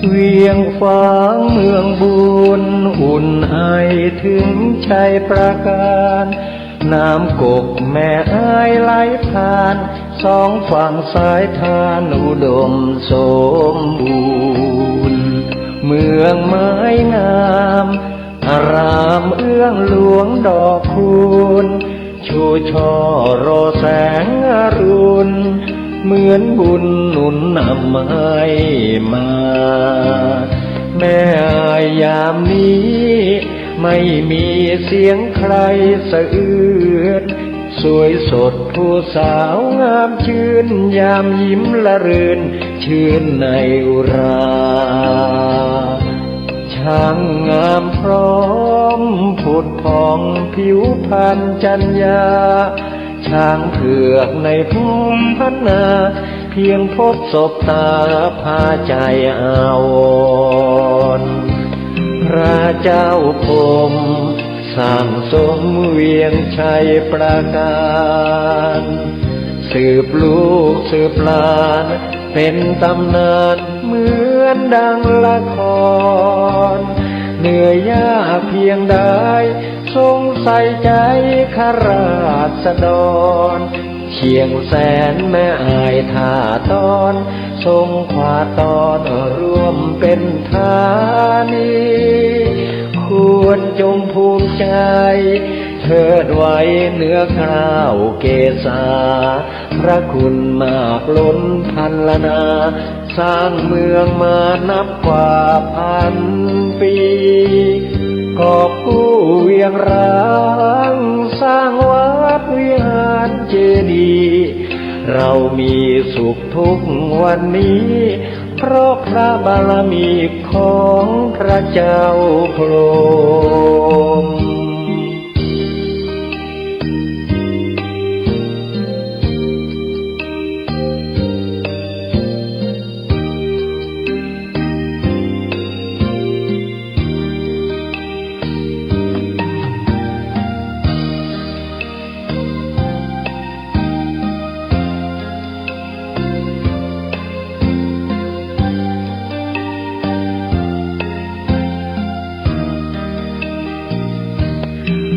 เวียงฝางเมืองบุญ อุ่นไอถึงชัยปราการ น้ำกกแม่อายไหลผ่าน สองฝั่งสายทานอุดมสมบูรณ์ เมืองไม้งาม อารามเอื้องหลวงดอกคูณ ชูช่อรอแสงอรุณ เหมือนบุญหนุนนำให้มา แม่อายยามนี้ ไม่มีเสียงใครสะอื้น สวยสดผู้สาวงามชื่น ยามยิ้มละรื่น ชื่นในอุรา ช่างงามพร้อมผุดผ่องผิวพรรณจัญญา ช้างเผือกในพงพนา เพียงพบสบตาพาใจอาวรณ์ พระเจ้าพรหมสั่งสมเวียงชัยปราการ สืบลูกสืบหลาน เป็นตำนานเหมือนดังละคร เหนือยากเพียงใด ทรงใส่ใจข้าราษฎร เชียงแสนแม่อายท่าตอน ทรงขวาดตอนร่วมเป๋นธานี ควรจงภูมิใจ๋ เทิดไว้เหนือเกล้าเกษา พระคุณมากล้นพรรณนา สร้างเมืองมานับกว่าพันปี กอบกู้เวียงร้าง สร้างวัดวิหารเจดีย์ เรามีสุขทุกวันนี้ เพราะพระบารมีของพระเจ้าพรหม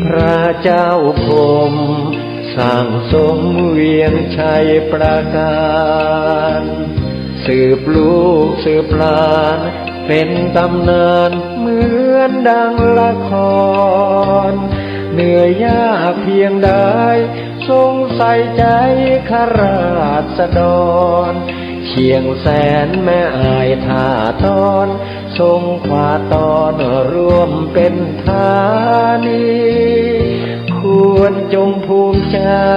พระเจ้าพรหมสั่งสมเวียงชัยประการ สืบลูกสืบหลาน เป๋นต๋ำนานเหมือนดังละคร เหนื่อยยากเพียงใด ทรงใส่ใจ๋ข้าราษฎร เชียงแสนแม่อ่ายท่าตอน ทรงขวาดตอนร่วมเป๋นธานี ควรจงภูมิใจ๋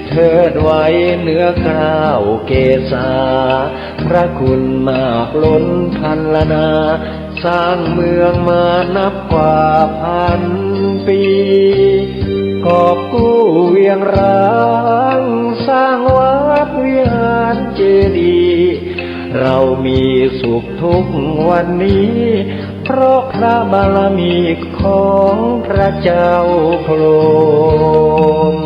เทิดไว้เหนือเกล้าเกษา พระคุณมากล้นพรรณนา สร้างเมืองมานับกว่าพันปี กอบกู้เวียงร้าง สร้างวัดวิหารเจดีย์ เรามีสุขทุกวันนี้ เพราะพระบารมีของพระเจ้าพรหม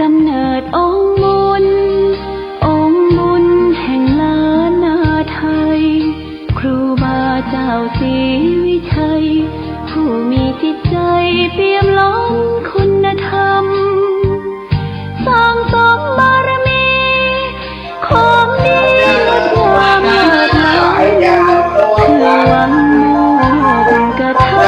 ก๋ำเนิดองค์บุญ องค์บุญแห่งล้านนาไทย ครูบาเจ้าศรีวิชัย ผู้มีจิตใจ๋เปี่ยมล้นคุณธรรม สั่งสมบารมี ของดีงดงามเลิศล้ำ คือหวังกระทำ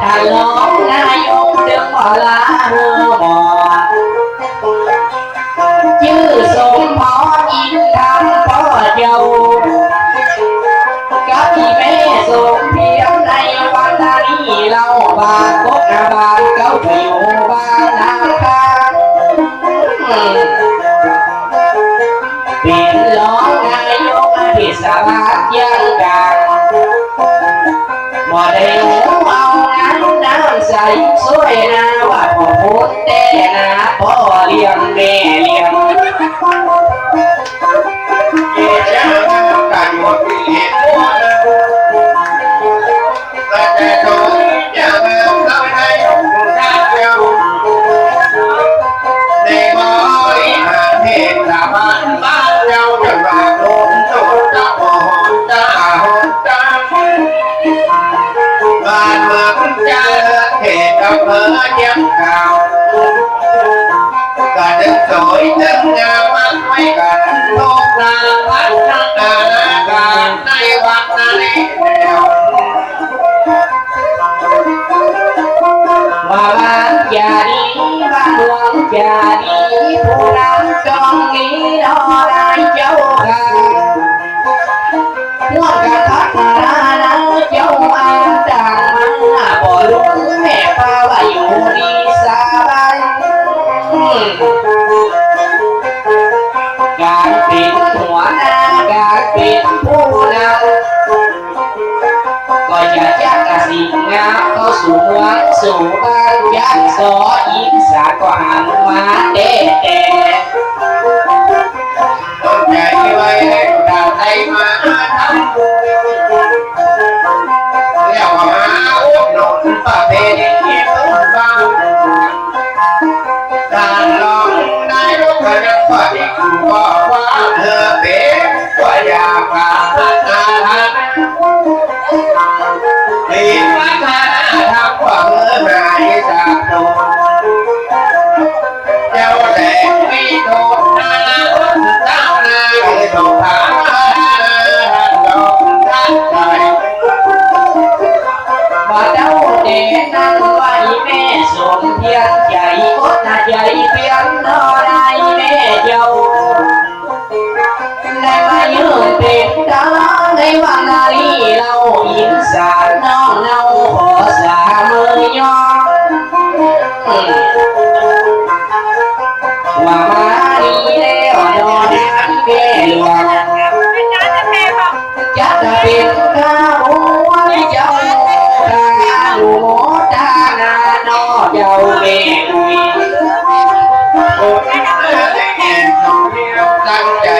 ท่านรองนายกจึงขอลาเฮือหมอ จื้อสมพรอินทร์ธรรมพ่อเจ้า กับอี่แม่สมเพียรในวันนี้ เล่าบ้านกกนาบ้านเก่า ไปอยู่บ้านนาคา เป๋นรองนายกเทศบาลเจียงกาญ บ่ได้เอาน้ำ น้ำใส ซ่วยนาว่าพ่อพูดแต๊นา พ่อเลี้ยงแม่เลี้ยง บ้านเมืองจะเลิศเขตอำเภอเจียงกาญ ก็ตึงสวยตึงงามมาด้วยกั๋น ทุกสารพัดนานาการในวันนี้แล้ว ว่าบ้านจะดี บ้านเมืองจะดี ผู้นำต้องมีหนอ นายเจ้าข้า ก็จะจักกะสิงามเข้าสู่เมืองสู่บ้าน ย้านสออินสาก็หันมาแต๊แต๊ ใจ๋ไว้ ตางใดมาทำบุญ แล้วก็มาอุดหนุนประเพณีพื้นบ้าน ต้านรองนายกก็ยังว่าดี บอกว่าเธอเป๋นตัวยอย่าง พาพัฒนา มีวัฒนธรรมกว่าเมืองไหนจากโน้น เจ้าแสงวิทูลนานาคนตั้งนาคือสงครามนานาท่านรองท่านใด บ่าเต้าเต๋นั่นว่าอีแม่สมเพียง ใจ๋อดหน้าใจ๋เปียนนอได้แม่เจ้า ได้มายืนเป๋นตา ได้ว่านาลีเล่าอินสารน้องเนาขอสามือยอ ว่ามาดีแล้วดอกนางแม่หลวง จักเป๋นข้าองค์เจ้า ตาหนูตานาน้อเจ้าแม่อุ้ย ตั้งใจ๋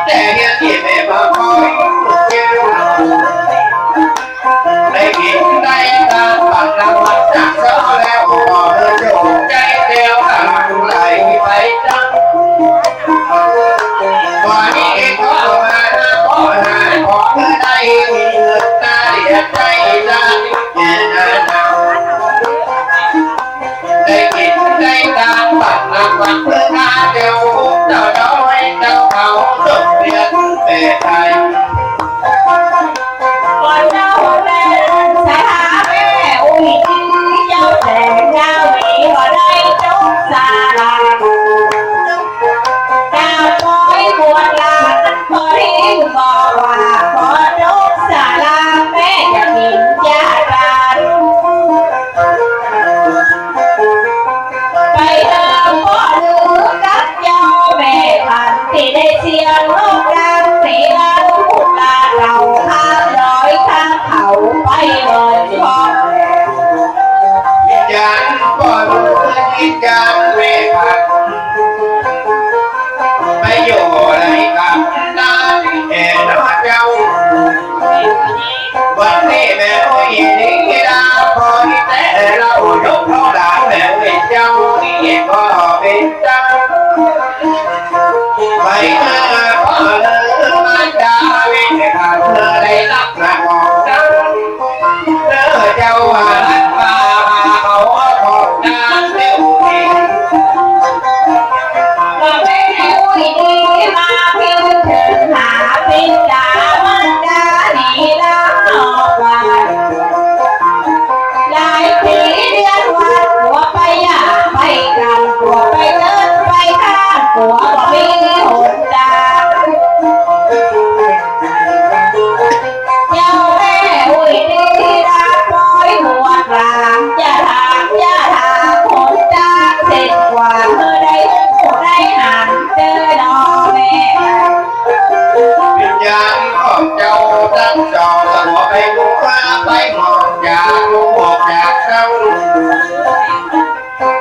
แต่เฮียนตี้แม่บ่ค่อย ได้กิ๋นได้ตางบังนำมันจักเซ้าแล้ว ก็เฮอโจกใจ๋แล้ว หลั่งไหลไปตัง วันนี้ก็มาขอหา ขอเฮอได้มีเงินตาเหลียดใจ๋ตาแก่นานา ได้กิ๋นได้ตางบังนำมันเปื้อข้าเจ้า เจ้าดอยเจ้าเขา สมเด็จแม่ไทย ก่อนเจ้าแม่สถาแม่อุ้ย เจ้าแสงเจ้าหวีก็ได้จบสาระ เจ้าปอยบวชลา ปอยบอกว่าขอจบสาระ แม่จะกิ๋นยาตา ไปเดินก็ลือกับเจ้าแม่ขัน ตี้ได้เสียงนกกลางเสียงลูกลาเหล่าข้ามดอยข้ามเขาไปเมินทอง จานก็ลือจานแม่ขัน ไปอยู่ในกำนันแอ่นอเจ้า วันนี้แม่อุ้ยดีดาพอดีแต๊ เฮายกเฮาหลานแม่อุ้ยเจ้า นี่ก็เป๋นเจ้า ไปมาพ่อเลิกมาจา แม่ขันเฮอได้รับหน้าของเจ้า เด้อเจ้าว่ารักมาหาเขาขอบจานเดียวนี้ ก็แม่อุ้ยดีมาเพียงเถิงหาปิดตามันดาหนีลาออกไป หลายปีเดือนวันผัวไปหย่าไปกัน ผัวไปเดินไปข้าง ผัวบ่มีหนตาง เจ้าแม่อุ้ยดีดาปอยหัวกลาง จะถาม จะถามหนตางเส้นกว้าง เมื่อได้ฮู้ได้หันเด้อน้อแม่ วิญญาณของเจ้าตังสอง หัวไปหัวไปมองจากลูกจากเต้า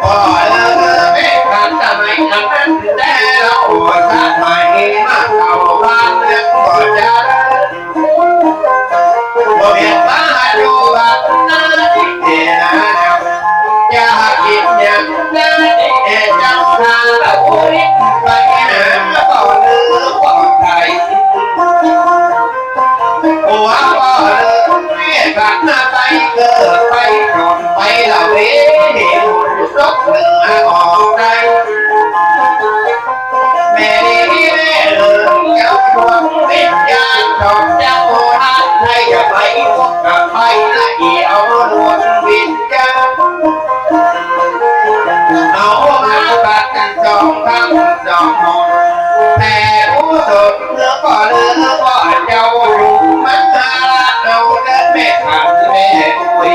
พ่อเอ๋ย แม่ขันสมัยอันนั้นแต๊ เฮาสมัยมาเข้าบ้านเมืองบ่เจริญ บ่เวียนมาอยู่บ้านนาที่เตนา อยากกิ๋นหยังนาที่เตเจ้านา โอ้ย ไปหาบ่เอ๋ย บ่ไทย หัวบ่เอ๋ย ผักหน้าไปเกิดไปจนไปละเว นี่ตกเหนือออกใต้ แม่นี้แม่เอ๋ย เจ้าดวงวิญญาณของเจ้าโบราณ ใครจะไปพบกับไปนะ อีเอาดวงวิญญาณ เอามาบัดสองคำสองหน แผ่กุศลเพื่อพ่อเอ๋ย พ่อเจ้าอยู่มังคลา เอาเด้อแม่ขันแม่อุ้ย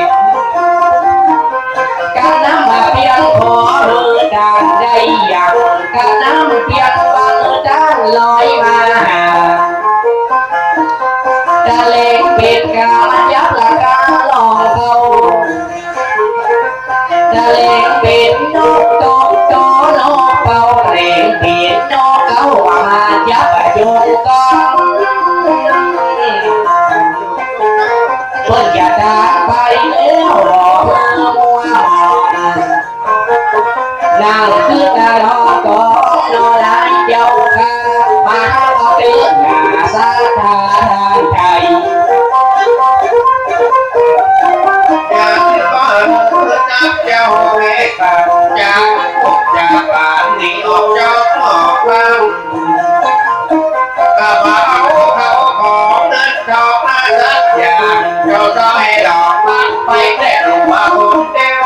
กะนำมาเปียงขอเฮอการได้อย่าง กะนำเปียงบัง จะตายไปแล้วหลอกมามัว นั่งคิดหน้าดอกก็นอนหลายเจ้าข้า มาเอาเตือนหน้าสาธาทางใจ ยังบ่รู้จักเจ้าเวท จากทุกข์จากปานนี้ออกจอกออกลำ ก็บ่เอาเข้าของเงินทองมาสักอย่าง เจ้าต้องให้ดอกมันไปแต่หลวงพ่อคนเดียว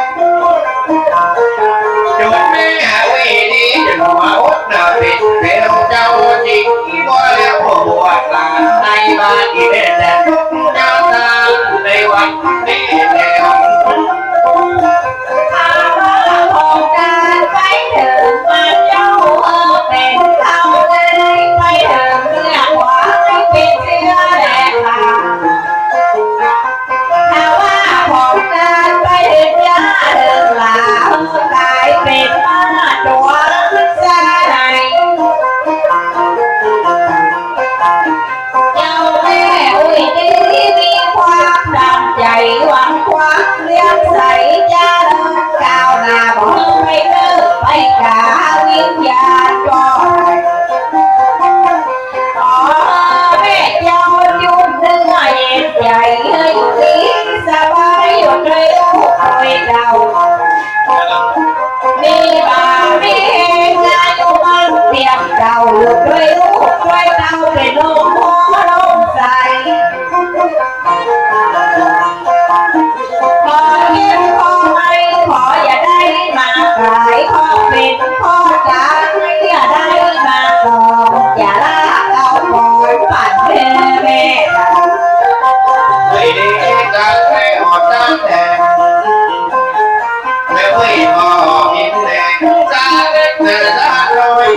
จุดแม่วิธีหลวงพ่ออุดหน้าปิดเปลวเจ้าจริง บ่แล้วผู้บวชหลานในบ้านที่เป็นแต่ทุกข์ยากตายในวันนี้แล้ว ถ้าว่าของการไปเถิงมันเจ้าเออเป็นเท่าใด ไปเถิงเมื่อขวาให้เป็นเชื้อแลค่ะ ถ้าว่าของการไปเถิงยาเถิงหลาเออกลายเป็นมาตัวสลาย เจ้าแม่อุ้ยตี้มีความตั้งใจ๋หวังความเลื่อมใสจะเดินก้าวหน้าบ่ไปเลิกไปกาวิญญาณก็ได้ ขอแม่เจ้าอยู่เนื้อเย็นใจ๋ ให้อยู่ดีสบายอยู่ด้วยลูกด้วยเต้า มีบ่ามีแฮงอายุมั่นเตียมเจ้า อยู่ด้วยลูกด้วยเต้า เป็นโฮมโพร่มใส ขอเฮ็ดขอให้ ขออย่าได้มาขาย ขอเป็นขอตาย อย่าได้มาตอง อย่าลากเอาของปั่นแม่แม่ เฮ้ย ดีจังแม่อดจังแท้ แม่เอ้ย พ่ออินแดง สาเล็กแม่สาน้อย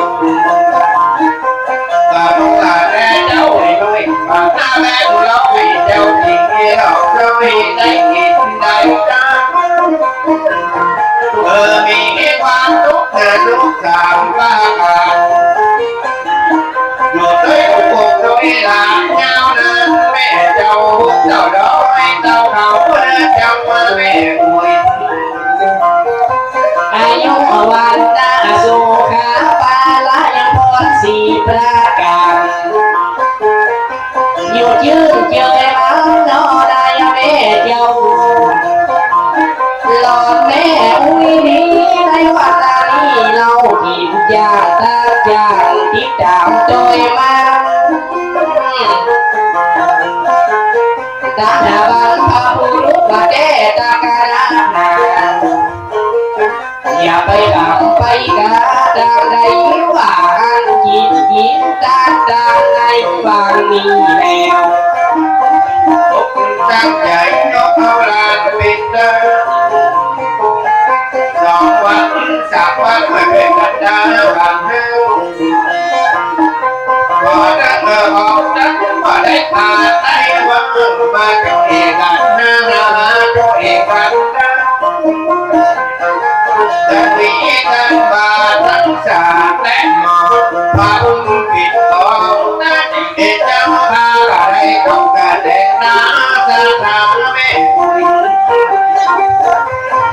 กะลูกหลานแม่เจ้าไอ้น้อย ปากหน้าแม่กูเล่าให้เจ้าจริง ให้เราเจ้าให้ได้กินได้จ้า เออ มีความทุกข์นะลูกสามป้าค่ะ อยู่ด้วยลูกด้วยหลานยาวนาน แม่เจ้าเจ้าดอยเจ้าเขาเจ้ามาแม่กุย อายุวันนะสุขะพละยังพรสี่ประการ อยู่จื้นเจยมันนอได้แม่เจ้า หลอนแม่อุ้ยนี้ในวันนี้เรากิ๋นจาตะจางติดต๋ามโตยมา ตามหาบรรพบุรุษว่าแก้ตะกะระนา อย่าไปกำไปกาตางใดว่าอันกิ๋นกิ๋นตางตางในบางนี้แล้ว ตั้งใจ๋ยกเอาหลานปิดตา สองวันสามวันไม่เป็นกันดาบางเฮา ขอตั้งเออออกตั้งบ่ได้พาได้ว่ามาเจ้าเอกอันนานาเจ้าเอกอันนา จะมีท่านบาทั้งสามและหมอพระองค์ปิดทองนาทีเจ้าพาอะไรต้องการแดงนาสถานแม่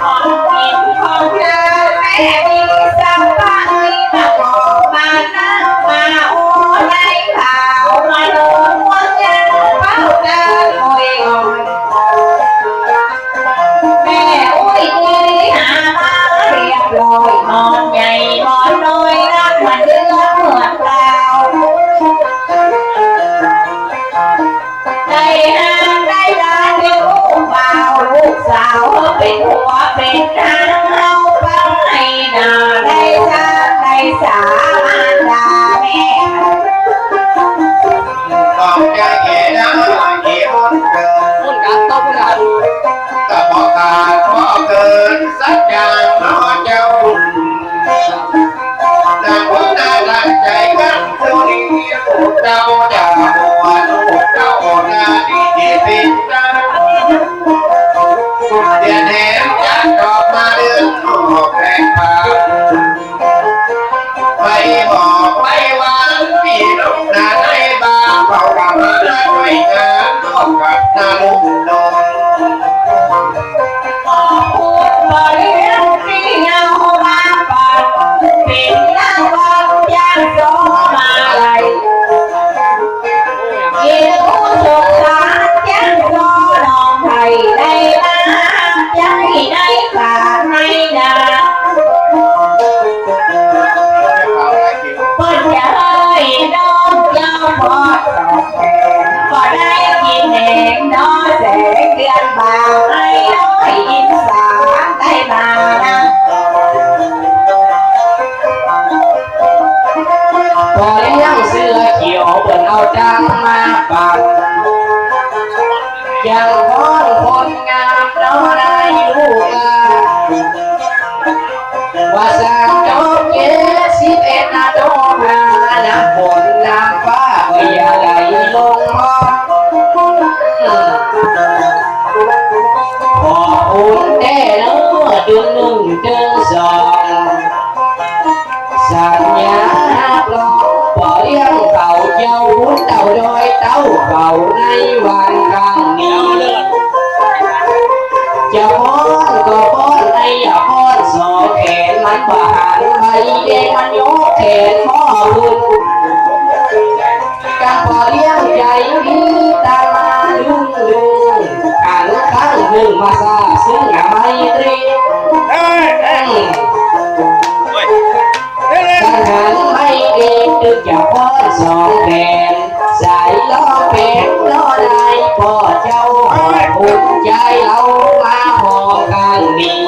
ของกิ๋นของเจ้าแม่มีสัพพะมีมาขอมานั่งมาโอในขาวมาโนม่วนยังเป้าเดินโอยอ่อน แม่อุ้ยเอ้ยหามาเรียบร้อย หมอนใหญ่หมอนน้อย รักเหมือนเดิมเหมือนเก่า ได้ห้างได้ลานเดียวลูกบ่าว ลูกสาวเป็นหัวเป็นหาง เอาไปให้หน้าได้สาได้สา มารดาแม่ ต้องใจเย็นนะ เย็นเกิน มุ่นกัน ต้องมุ่นกัน แต่พอขาดพอเกินสักอย่างเนาะเจ้า แต่คนน่ารักใจกัน เท่านี้ลูกเจ้าจะบวช ลูกเจ้าหน้าที่เป็นเจ้า เดือนแหมจัดดอกมาเดือนออกแผงผ่า ไปบอกไปวานพี่น้องนาในบ้าน เขากลับมาช่วยงานร่วมกับนาลุงดง คนงามเนาะนายลูกหลาน ว่าสร้างจบเจ็ดสิบเอ็ดนาโตมา น้ำฝนน้ำฟ้าก็อย่าไหลลงมา ขอบคุณแต๊เนาะ เดือนหนึ่งเดือนสอง สัญญาฮักลอง บ่เลี้ยงเขาเจ้าบุญเต้าดอยเต้าเขาในวันครั้งนี้ จะฟ้อนก็ฟ้อน ไอ้อย่าฟ้อนสองแขน มันบ่หันไปเด้ มันยกแขนหม้อขึ้น กังบ่เลี้ยงใจ๋ดี ตามมาดุ้งดุ้ง หันข้างหนึ่งมาซาบซึ้งไมตรี เฮ้ย เฮ้ย กังหันไม่ดี ตึกจะฟ้อนสองแขน สายล้อเป็นล้อได้ พ่อเจ้าขอบคุณใจ๋ เอามาหอมข้างนี้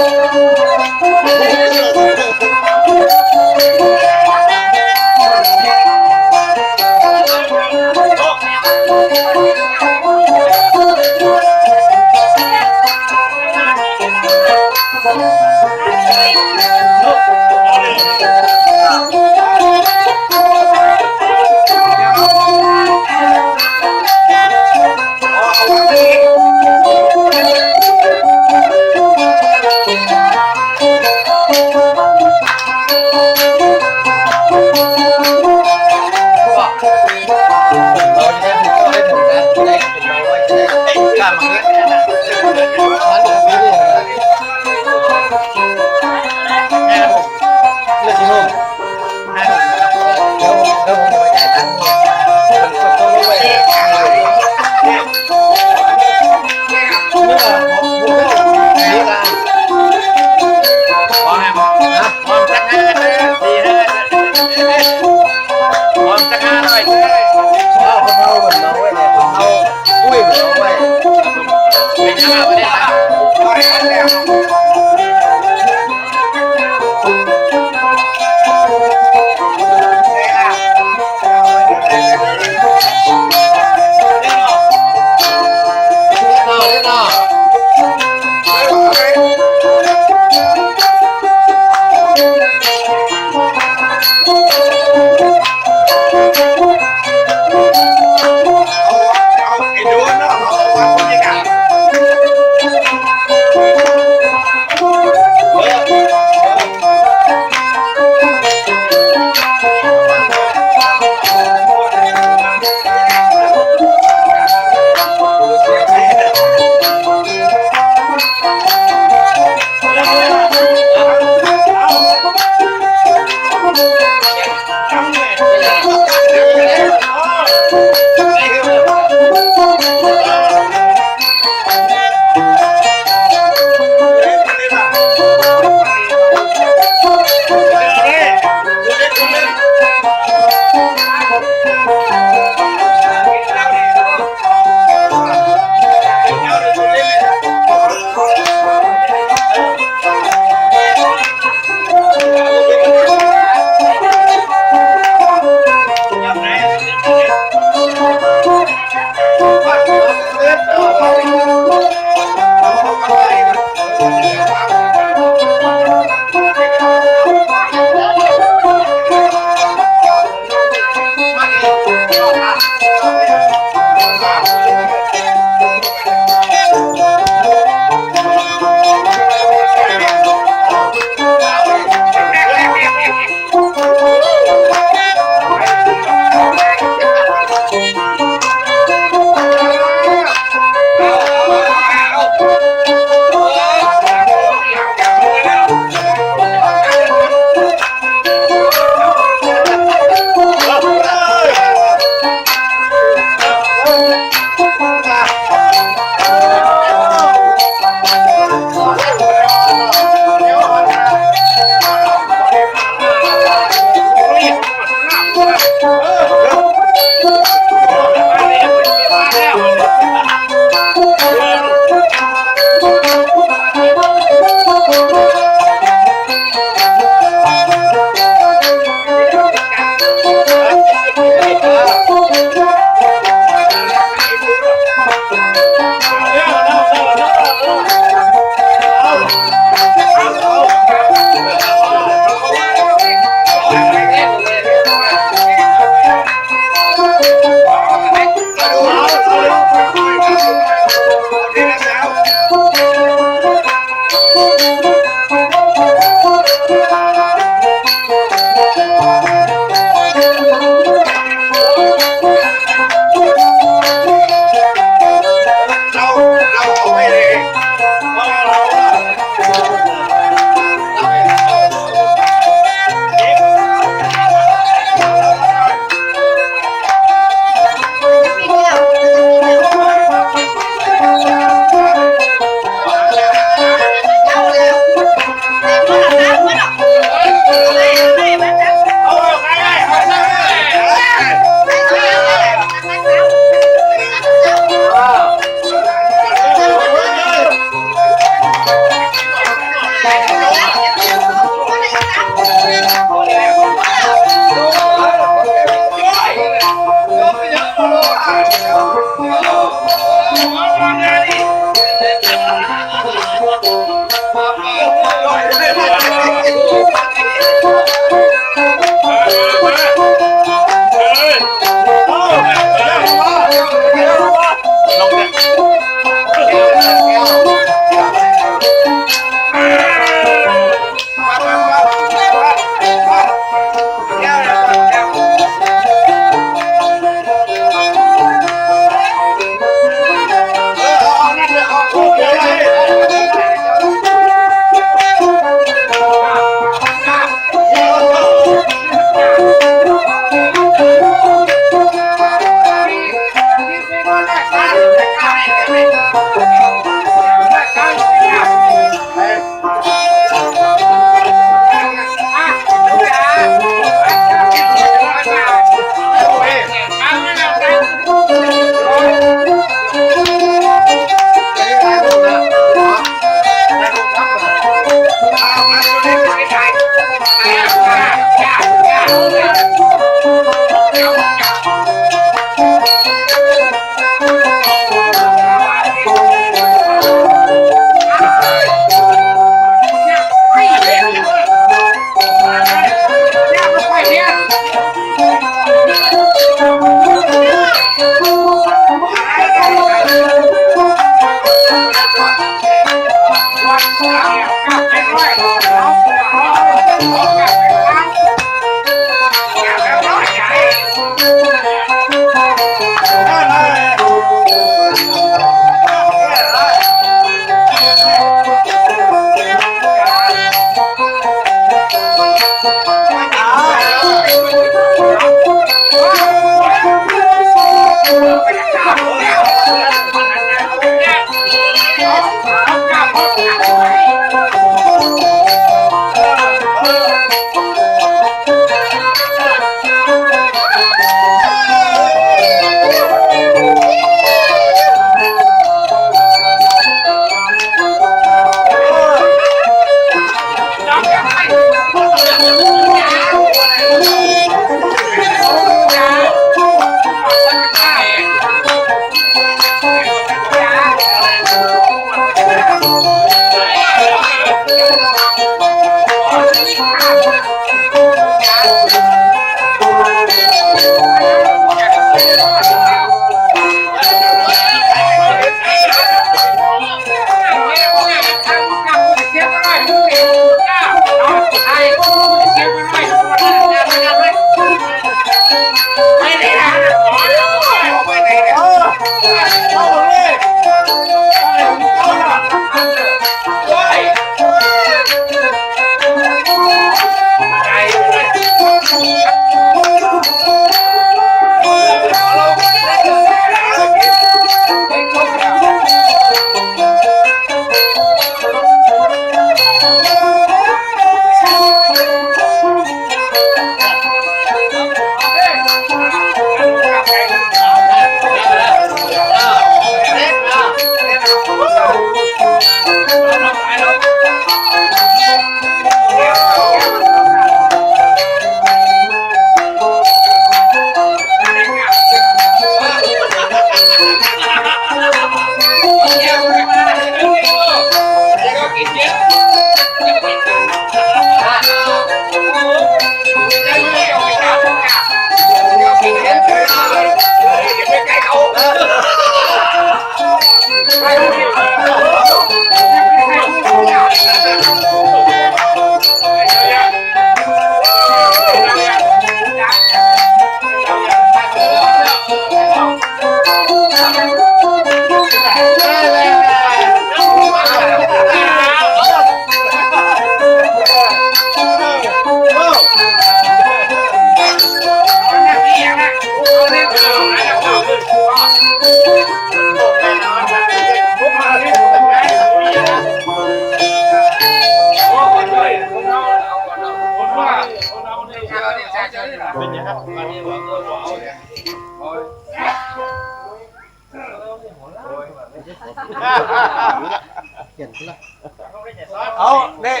เอา เนก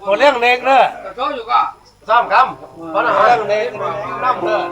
บ่เลี้ยงเนกเนอะ ซ้อมกำ เพราะว่าเลี้ยงเนกนำเนอะ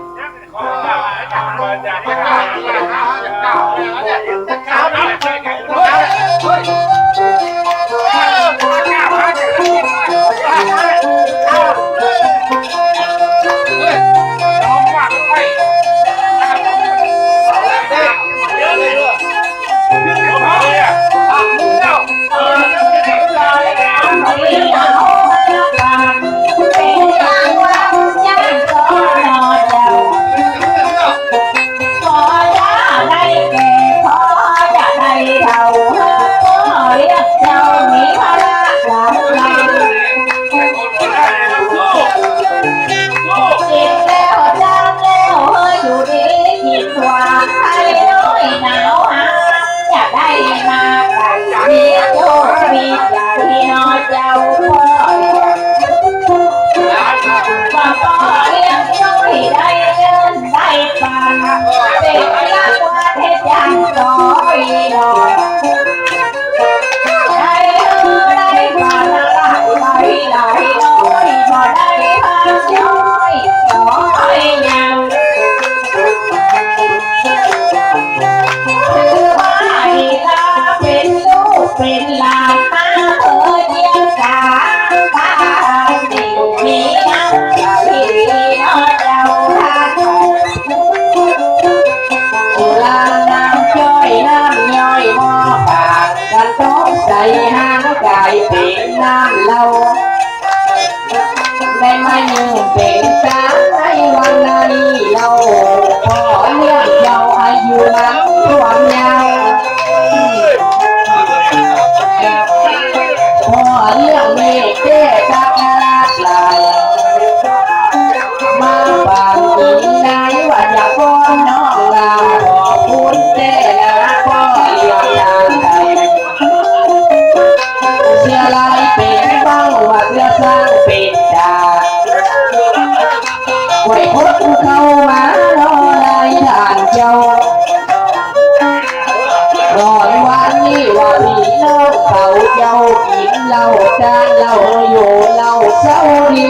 เจ้าดี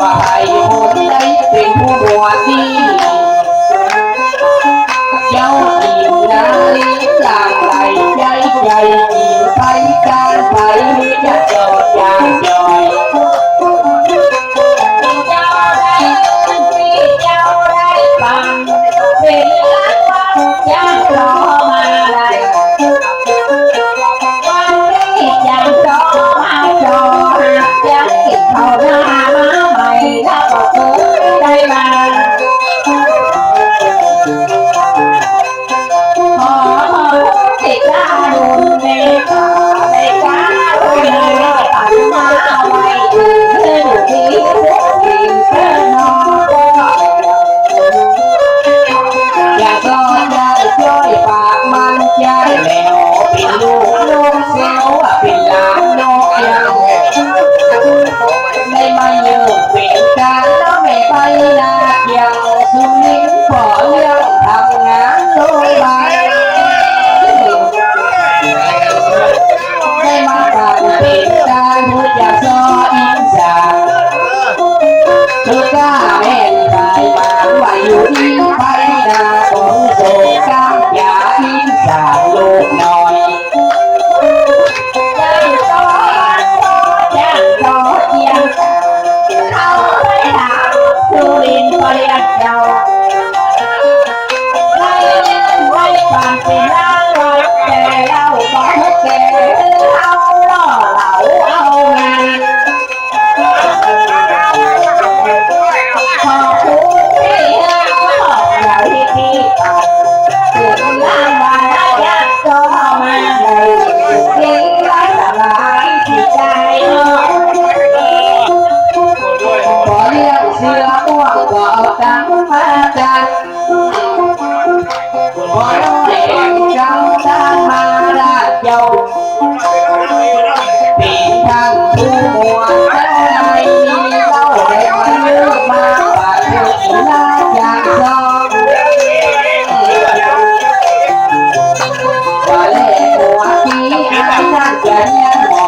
ว่าใผคนใดเป๋นผู้บวชดี เจ้ากิ๋นนาลีหลั่งไหลใจ๊ ใจ๊กิ๋นไปก๋านไป จะจอดอย่างจ่อย เจ้าได้ เจ้าได้ฟัง เป๋นรางวัลจากหลวงมาลัย วันนี้จักต่อมาต่อ หากยังกิ๋นข้าวหน้ามาใหม่ แล้วก็เกิดได้มา ขอพระพุทธเจ้าดูแล ในการดูแล ปัญญาไว้ เพื่ออยู่ที่ทุกสิ่งเพื่อนน้องก็ อยากสอนได้ช่วยปากมันใจ แล้วเป๋นลูกน้องเซลล์ เป๋นหลานนกเอี้ยง ได้มาอยู่เป๋นกั๋นแล้วแม่ไปนาเกี่ยว สุรินทร์พ่อเลี้ยงทำงานโรงพยาบาล ได้มาบ้านเป๋นกั๋น ผู้จะสอนอินสาร คือก้าแม่นตายมาว่าอยู่ที่ไปนาของโศกกล้า อย่าอินสารลูกน้อย จ้างต่อ จ้างต่อเจียง เขาไปถามสุรินทร์ปริยัติเจ้า ได้เล่นได้ฟังเป๋นรางวัล แต่เล่าบอกแก่ เอาล่อเหลาเอางาน ขอบคุณที่ให้เราบอกอย่ารีบๆ ถึงรางวัลอยากก็มาเลย ดีว่าสบายจิตใจเนาะ พอเลี้ยงเสือม่วงก็เอาตังค์มาจัด พอเลี้ยงเจ้าตังค์มาจัดเจ้า เป๋นตังค์ผู้หมวดเจ้าในนี้เล่าได้มาเลือกมาปาดเลือกลาจากซอง ว่าแลหัวปีอันนั้นจะเรียนหมอ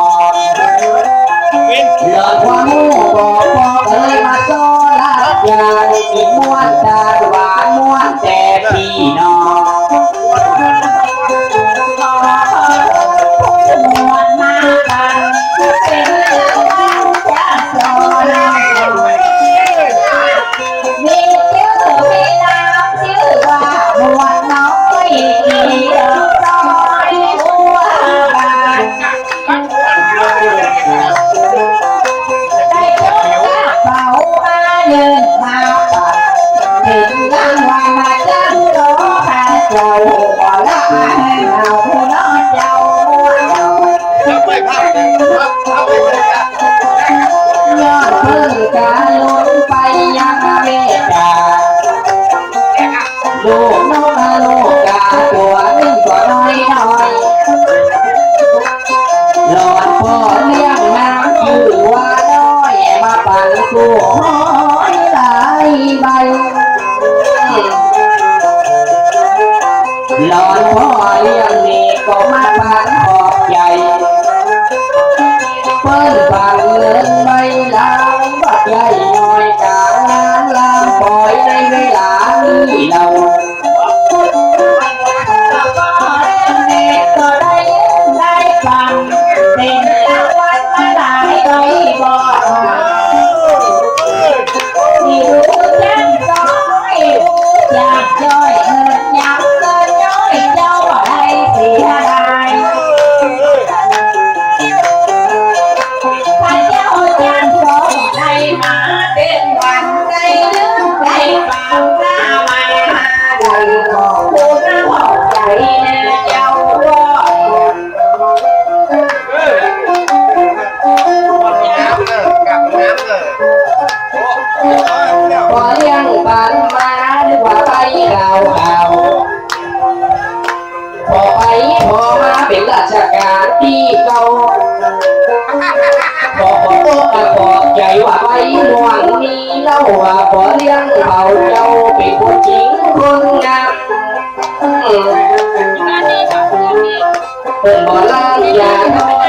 หลอดความรู้บอกบอกเลยมาสอนลาดยา กิ๋นม่วนตาหวานม่วนแต่พี่น้อง ผู้หมวดมากัน เป๋นรางวัลจากสอน มีจื้อมีนามจื้อว่าหมวดน้อย อีกหน่อยก็ได้หัวบาน ได้ยกกระเป๋ามาเยินมาปัด เป๋นรางวัลมาจากหลวงพ่อเจ้า ขอละให้เอาผู้น้องเจ้า ยอดเพิ่งกาลุนไปยังอเมริกา ลูกนกกาลูกกาตั๋วนึ่งตั๋วน้อยน้อย หลอดพ่อเลี้ยงนางจื้อว่าน้อย มาปันกู้หอยหลายใบ หลอดพ่อเลี้ยงนี่ก็มาปันขอบใจ๋ เปิ้นปันเงินใบลาวบักใหญ่น้อย ก๋างงานลามปอยในเวลานี้เล่า ก็ได้ ได้ฟัง เป๋นรางวัลมาหลายใบบ่ ที่รู้จักจ้อย รู้จักจ้อย เงินยังเกินจ้อย เจ้าบ่ได้เสียดาย ถ้าเจ้ายังสองได้มาเต็มวัน ได้ลืมได้ฟังหน้ามา ได้ขอบคุณขอบใจ๋นะเจ้า พอเลี้ยงปันมานึกว่าไปเอาเอา พอไปพอมาเป๋นราชก๋านตี้เก่า พอขอโต้ษขอบใจ๋ว่าไปม่วงนี้เล่าว่าพอเลี้ยงเผ่าเจ้าเป๋นคนจริงคนงาม เปิ้นบ่ล้างยาน้อย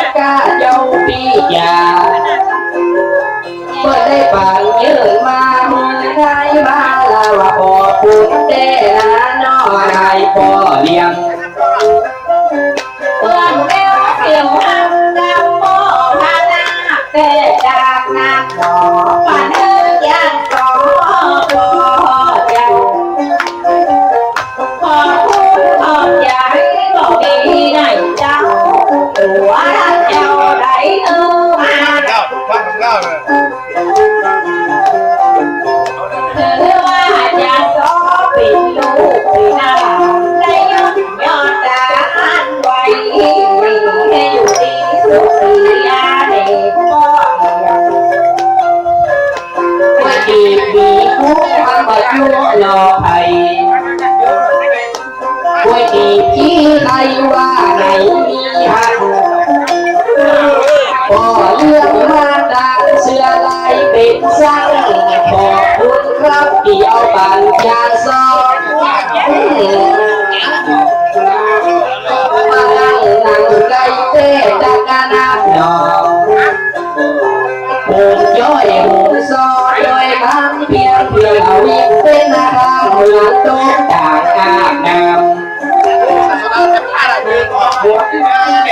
เอิ้นมาเมื่อใดมาลาว่าขอบคุณแต๊นาน้อ นายป้อเลี้ยง เปิ้นแก้วเสียงฮักกับป้อพระนาคแต๊จากนาคหนอ ปันเอิ้นอย่างสองป้อเจ้า ขอบคุณขอบใจ๋บ่มีไหนเจ้า หัวเจ้าได้เอิ้นมา คือว่าจะสอเป๋นลูกเป๋นหลานได้ยอด ยอดตาอันไว ให้อยู่ดีสุขสีอาเดชป้อ ว่าดีดีทุกข์มันบ่ชั่วหลอกภัย ก๋วยตี๋ที่ใครว่าไหนมีหัก ป้อเลี้ยงมาตังเสื้อลายเป๋นสัง ขอบคุณครับตี้เอาปั๋ญญาสอน มานั่งนั่งใก้แต๊ตะกะนักหนอ ผมจ้อยผมซอจ้อยคำเพียงเพียงเอาวิกเป็นนาคำเหมือนตุ๊กตาอาบน้ำ ขอบคุณขอบใ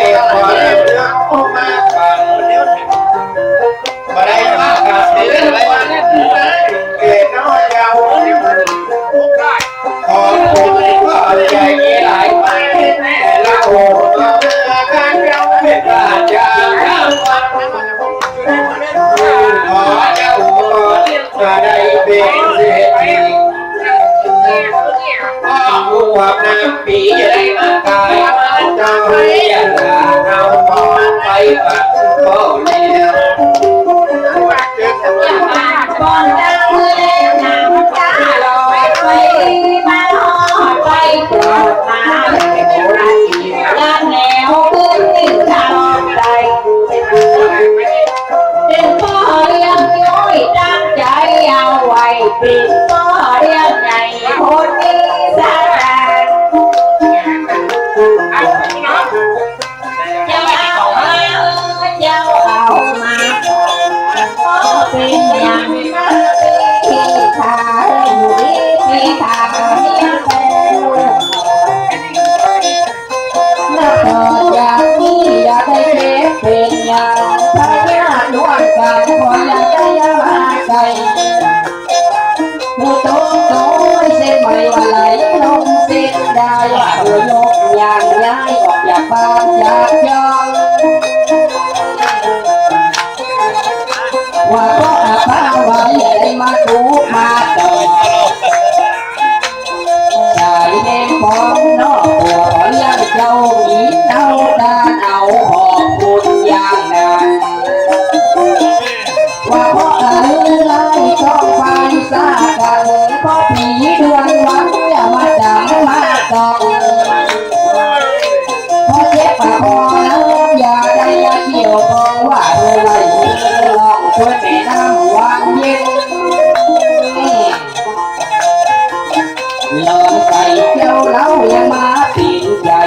จ๋หลายๆ แม่ละโหด ข้าเจ้าเป๋นราชา ขอเจ้าขอเลี้ยงมาได้เป๋นเศรษฐี พ่อผู้ว่าน้ำปี๋จะได้มาขายมาจอย อย่าหาเอาของไปฝากป้อเลี้ยง ก่อนจะเมื่อน้ำตาลอยไป มาฮอดไปเกิดมา และแนวขึ้นทางใจ เป๋นป้อเลี้ยงย้อยตั้งใจ๋เอาไว้ เป๋นป้อเลี้ยงใหญ่คนมีสตางค์ เจ้าเอามา เจ้าเอามา ป้อเป๋นอย่างนั้น ตี้ถ้าอยู่ดีตี้ถ้าเมียแก่ นับต่อจากนี้อย่าได้เจ็บเป๋นอย่าง พญาติล้วนกันขออย่าได้มาใก้ ผู้ตกตกเส้นไหมว่าไหลลงเส้นได้ ว่าตัวยกอย่างย้ายออกจากบ้านจากช่อง ว่าเพราะอาภาว่าอย่าได้มาทุกข์มาตก สายแห่งพ้องนอกหัวเลี้ยงเจ้ามีเต้าตาเอาขอบคุณอย่างนั้น ว่าเพราะอะไรต้องไปสากัน เพราะผีเดือนวันอย่ามาจังมาต้อง เพราะเจ็บปากคอแล้วอย่าได้เกี่ยวข้อง ว่าเมื่อไหร่ลองช่วยแม่น้ำวังเย็น ลองใส่เจ้าเล้ายังมาเป๋นใจ๋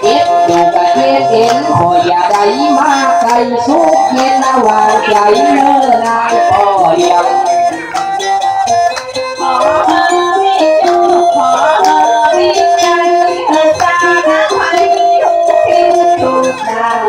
เจ็บดูกะเจ็บเอ็น ขออย่าได้มาใก้ สุขเย็นระหว่างใจ๋เนิ่นนายป้อเลี้ยง ขอเอ่ยมีโชค ขอเอ่ยมีชัย เอ่อสาธุให้ทุกที่ทุกทาง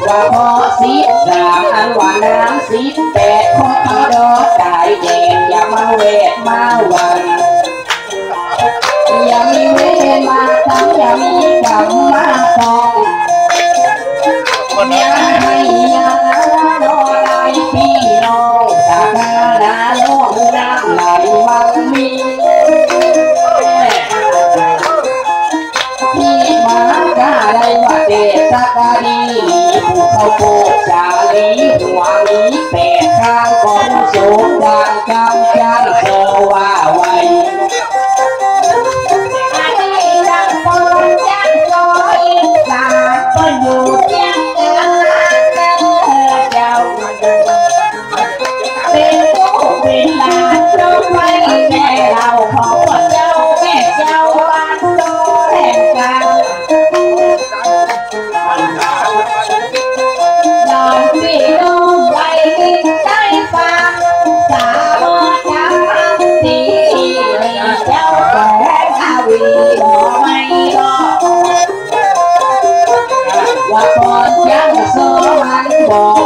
ว่าพอสิบสามอันว่าน้ำสิบแปด ขอเอาดอกตายแดง อย่ามาแวดมาหวั่น อย่ามีเวรมาทำ อย่ามีกรรมมาต้อง อย่าให้อย่าน้อยพี่น้อง ตาหน้าน้องน้ำไหลมันมี ที่มาก็ได้ว่าเตตะกะดี ผู้เข้าโปกสาลี หัวมีแปดข้างของโสดางกำจันโส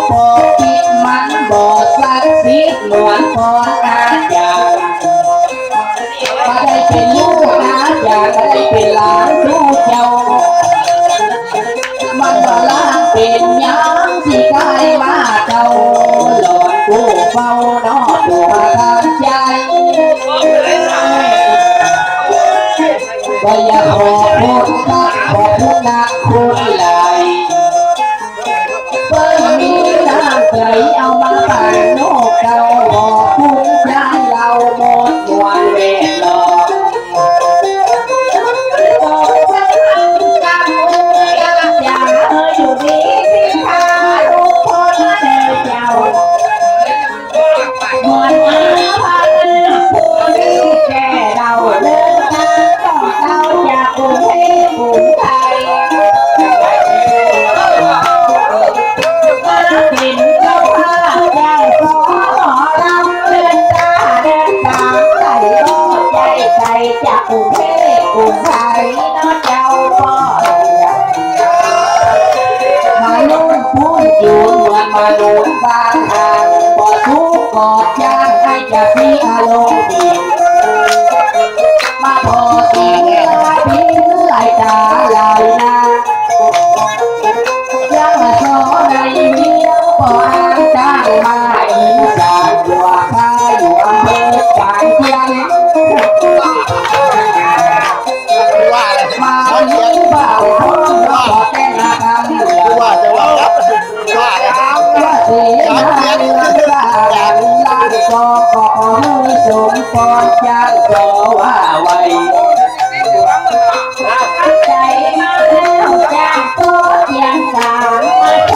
ปอปิ๊กมันบ่ศักดิ์สิทธิ์เหมือนปอนอาจ๋ารย์ บ่ได้เป๋นลูกอาจ๋ารย์ บ่ได้เป๋นหลานตุ๊เจ้า มันบ่ลางเป๋นหยังตี้ก้ายมาเจ้า หลอนกู้เฝ้าเนาะตั๋วต๋ามใจ๋ บ่อยากขอบคุณนัก ขอบคุณนักคุณหลาย เปิ้นมีน้ำใจ๋เอามาปันนกเต้า บ่คุ้มใจ๋เฮาหมดมวลแวดล้อม ขอบคุณนัก อย่าอยู่ดีสิคะทุกคนเด้อเจ้า มวลอาภัพผู้นี้แก่เฒ่าเลิกลาต้องเต้าจากกรุงเทพกรุงไทย มาเป๋นเจ้าภาพจ้างสอนหมอลำเดินตาเดินตามใส่ก็ใจใจจากกรุงเทพกรุงไทยเนาะเจ้าพ่อ มานุ่งปุ้นอยู่เมืองมนุษย์บางทาง บ่ทุกข์ก็จ้างให้จะมีอารมณ์ดี มาพอสิ่งหลายปีหลายตาหลายนาง ยังมาสอนในเมียง พออ้างจ้างมาอีสาน อยู่อำเภอพาอยู่อำเภอปางเจียง ว่าอะไร มาเลี้ยงบ่าวพร้อม ขอแต่งงาน ว่าจะว่าครับ ว่าอะไรครับ ว่าเสียงานรักษาหลานก็ขอให้สมปองจ้างก็ว่าไว้ ใจมาแล้วจ้างโตเตียงสามมาโต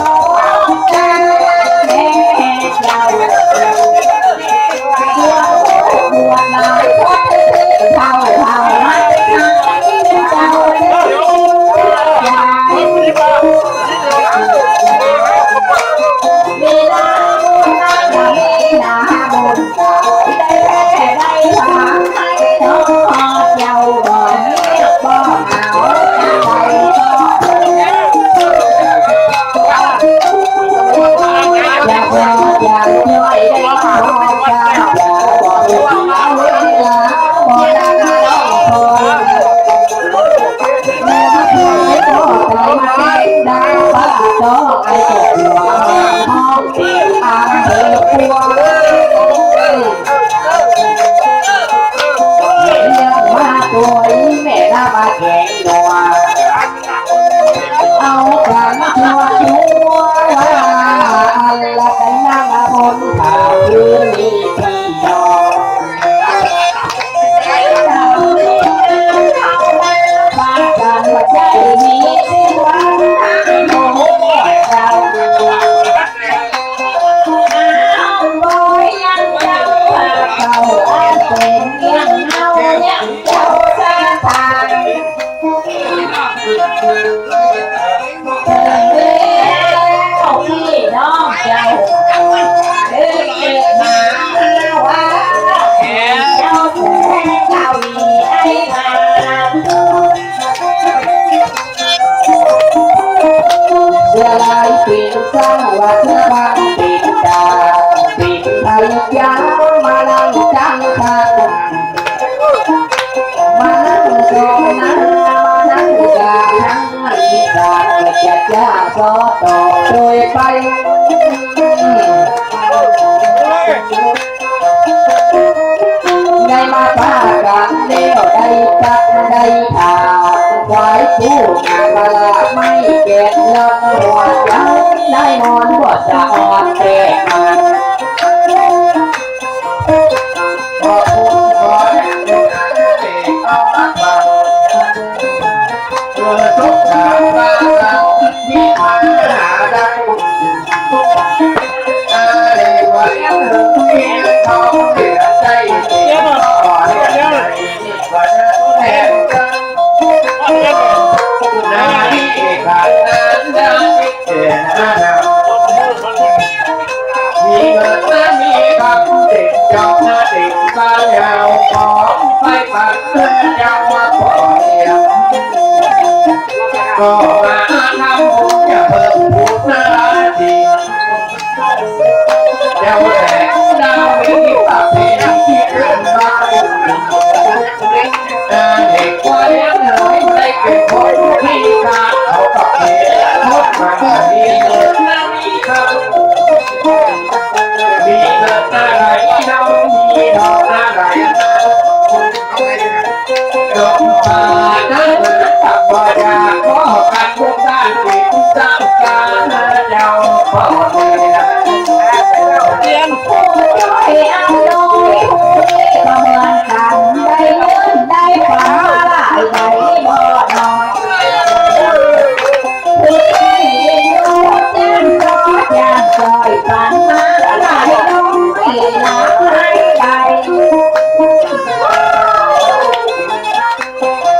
กันแม่เจ้า เอากันทั่วทั่ว อันละกันนั่งบนผ้าพื้นนี้พี่น้อง ปากันว่าใจมีวันทางโลกเรา เอาบ่ยังจำว่าเก่าอันเป๋นเมียงเฮายังเจ้าสถาน เถิงแล้วพี่น้องเจ้า เอิ้นเกิดมาว่าเจ้าผู้เจ้าอีไอ้มา เสื้อลายเป๋นสัง ว่าเสื้อบ้านเป๋นตา เป๋นไผจ๋ามานั่งจังคัน มานั่งสนทนา มานั่งกล่าว นั่งอีสานจะจ้าสอต่อโดยไป ได้มาปากันแล้วได้จักได้ถาม ควายผู้งามมาลาไม่แก่นลำหัวใจ ได้นอนบ่สะออนแต่มัน ขอบคุณขอให้ทุกท่านได้เข้ามาฟัง เกิดทุกข์จากบ้านเราที่มาหาได้ อาเรียกว่าเรื่องที่เขาเหลือใจ เดี๋ยวก่อน เดี๋ยวก่อน เดี๋ยวก่อน เดี๋ยวก่อน นาทีผ่านนั้นได้ เออ นะ นะ แล้วแต่ดาวมีปากเพลงที่เกิดมา เด็กวัยรุ่นได้เก็บของที่ขาดเขาก็เก็บหมดมาดีเลยนะ มีเงินอะไรเรามีดอกอะไร ดอกป่านั้นตักบ่อยากขอกันพวกสร้างจิตสร้างการเจ้าพ่อเมือง เรียนผู้ช่วยอำนวยผู้ที่ประเมินกันได้เงินได้ความหลายใบบ่น้อย ผู้ที่รู้แจ้งก็แจ้งช่วยกันมาหลายดอกที่หลากหลายใบ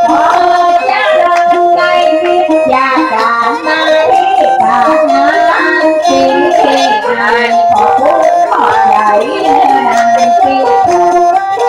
ขอเจริญในวิทยาการนารีการงานสิ่งที่งานขอผู้ขอใหญ่ในนามที่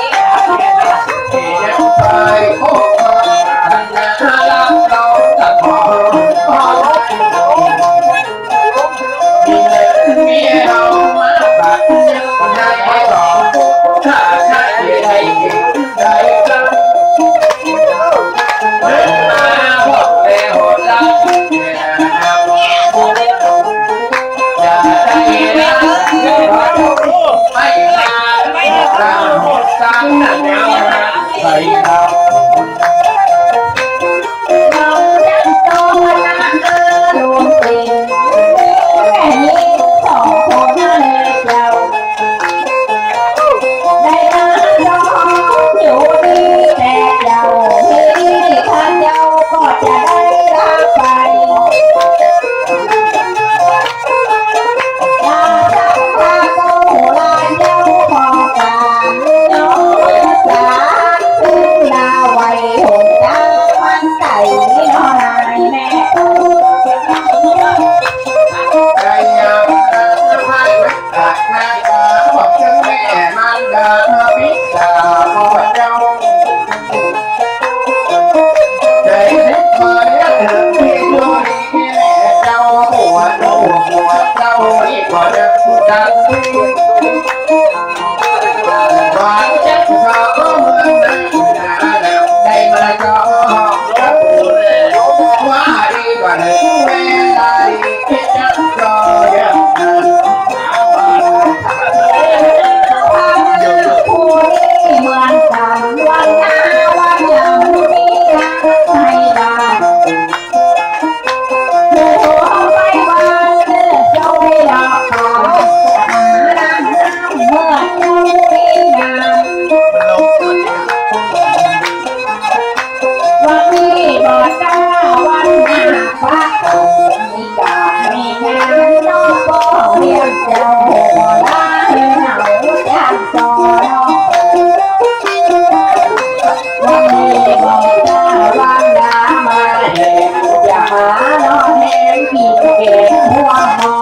วันนี้บ่าจ้าวันมาฟ้า มีการมีงานน้องพ่อเลี้ยงเจ้าบ่ลาให้เหงาจ้างต่อน้อง วันนี้บ่าจ้าวันมามาแห่ง อย่ามาน้องแห่งกิ๋นเก๋งหัวหม้อ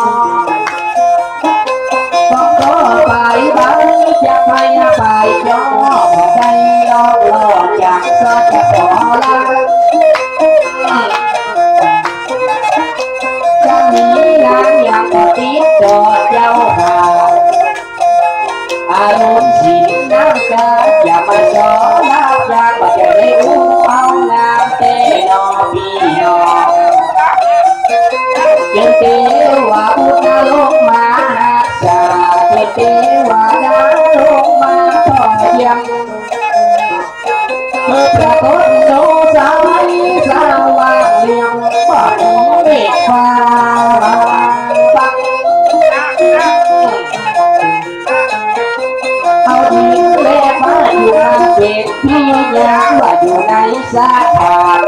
ก็ไปบังจะไปนะไปจ้อ ไปลอกหลอกจากซอจะขอลา จะมีงานอย่างก็ติดต่อเจ้าค่ะ อารมณ์สินน้ำกาอย่ามาจ้อลาจาก ว่าจะได้อู้เอางามแต่น้องพี่น้อง เจ้าเทวาพุทธโลกมหาศาล เจ้าเทวาดาลงมาทอดเทียม เมื่อพระพุทธโสสายสว่างเรือง ปากเมฆฟ้าบัง เอาหญิงและพระอยู่ในเขตที่ยังว่าอยู่ในสถาน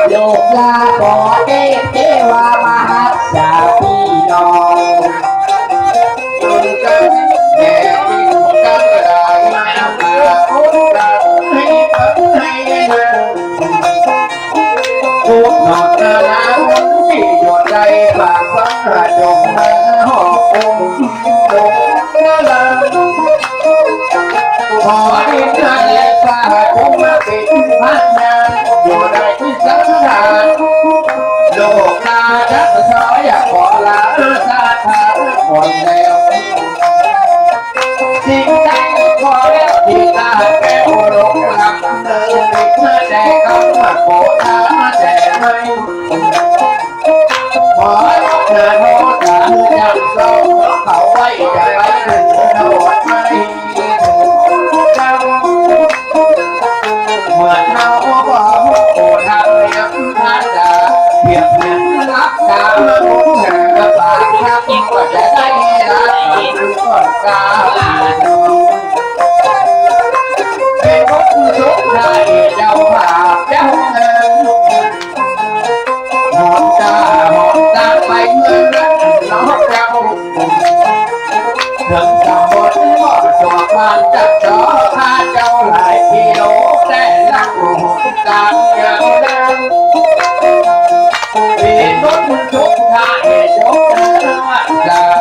โลกาขอเทพเทวามหาศาลพี่น้อง จงกันแด่ที่กันหลายมาพาพุทธะให้เปิดให้ได้ ทุกข์หนักหนาที่อยู่ในปากสังหะจงมาห้ององค์จงนารา ขออินทร์และสหจงมาเป็นพยานอยู่ในที่สังขาร โลกาดักสอยขอลาสาธาคนเดียว สิ่งใดก็แล้วที่ตาแก้วหลงลำเนิน มาแต่คำว่าโกธาแต่ไม่ ขอให้ลดหน้าโทษะ จักสอบเขาไว้ จะไปถึงโทษไม่ เมื่อเราบ่ฮู้ธรรมเนียมภาษา เปรียบเหมือนหลับตามาค้นหาปากธรรม ก็จะได้รับธรรมก่อนกา เป็นบทสุดท้ายเจ้าภาพเจ้าเอิ้น หอมตาหอมตาไปเมืองนอกเจ้า ถึงตำบลก็จวบบ้านจักจอ พาเจ้าหลายกิโล แต่ละหมู่ตามอย่างนั้น มีรถบรรทุกถ่ายยกเรือ จาก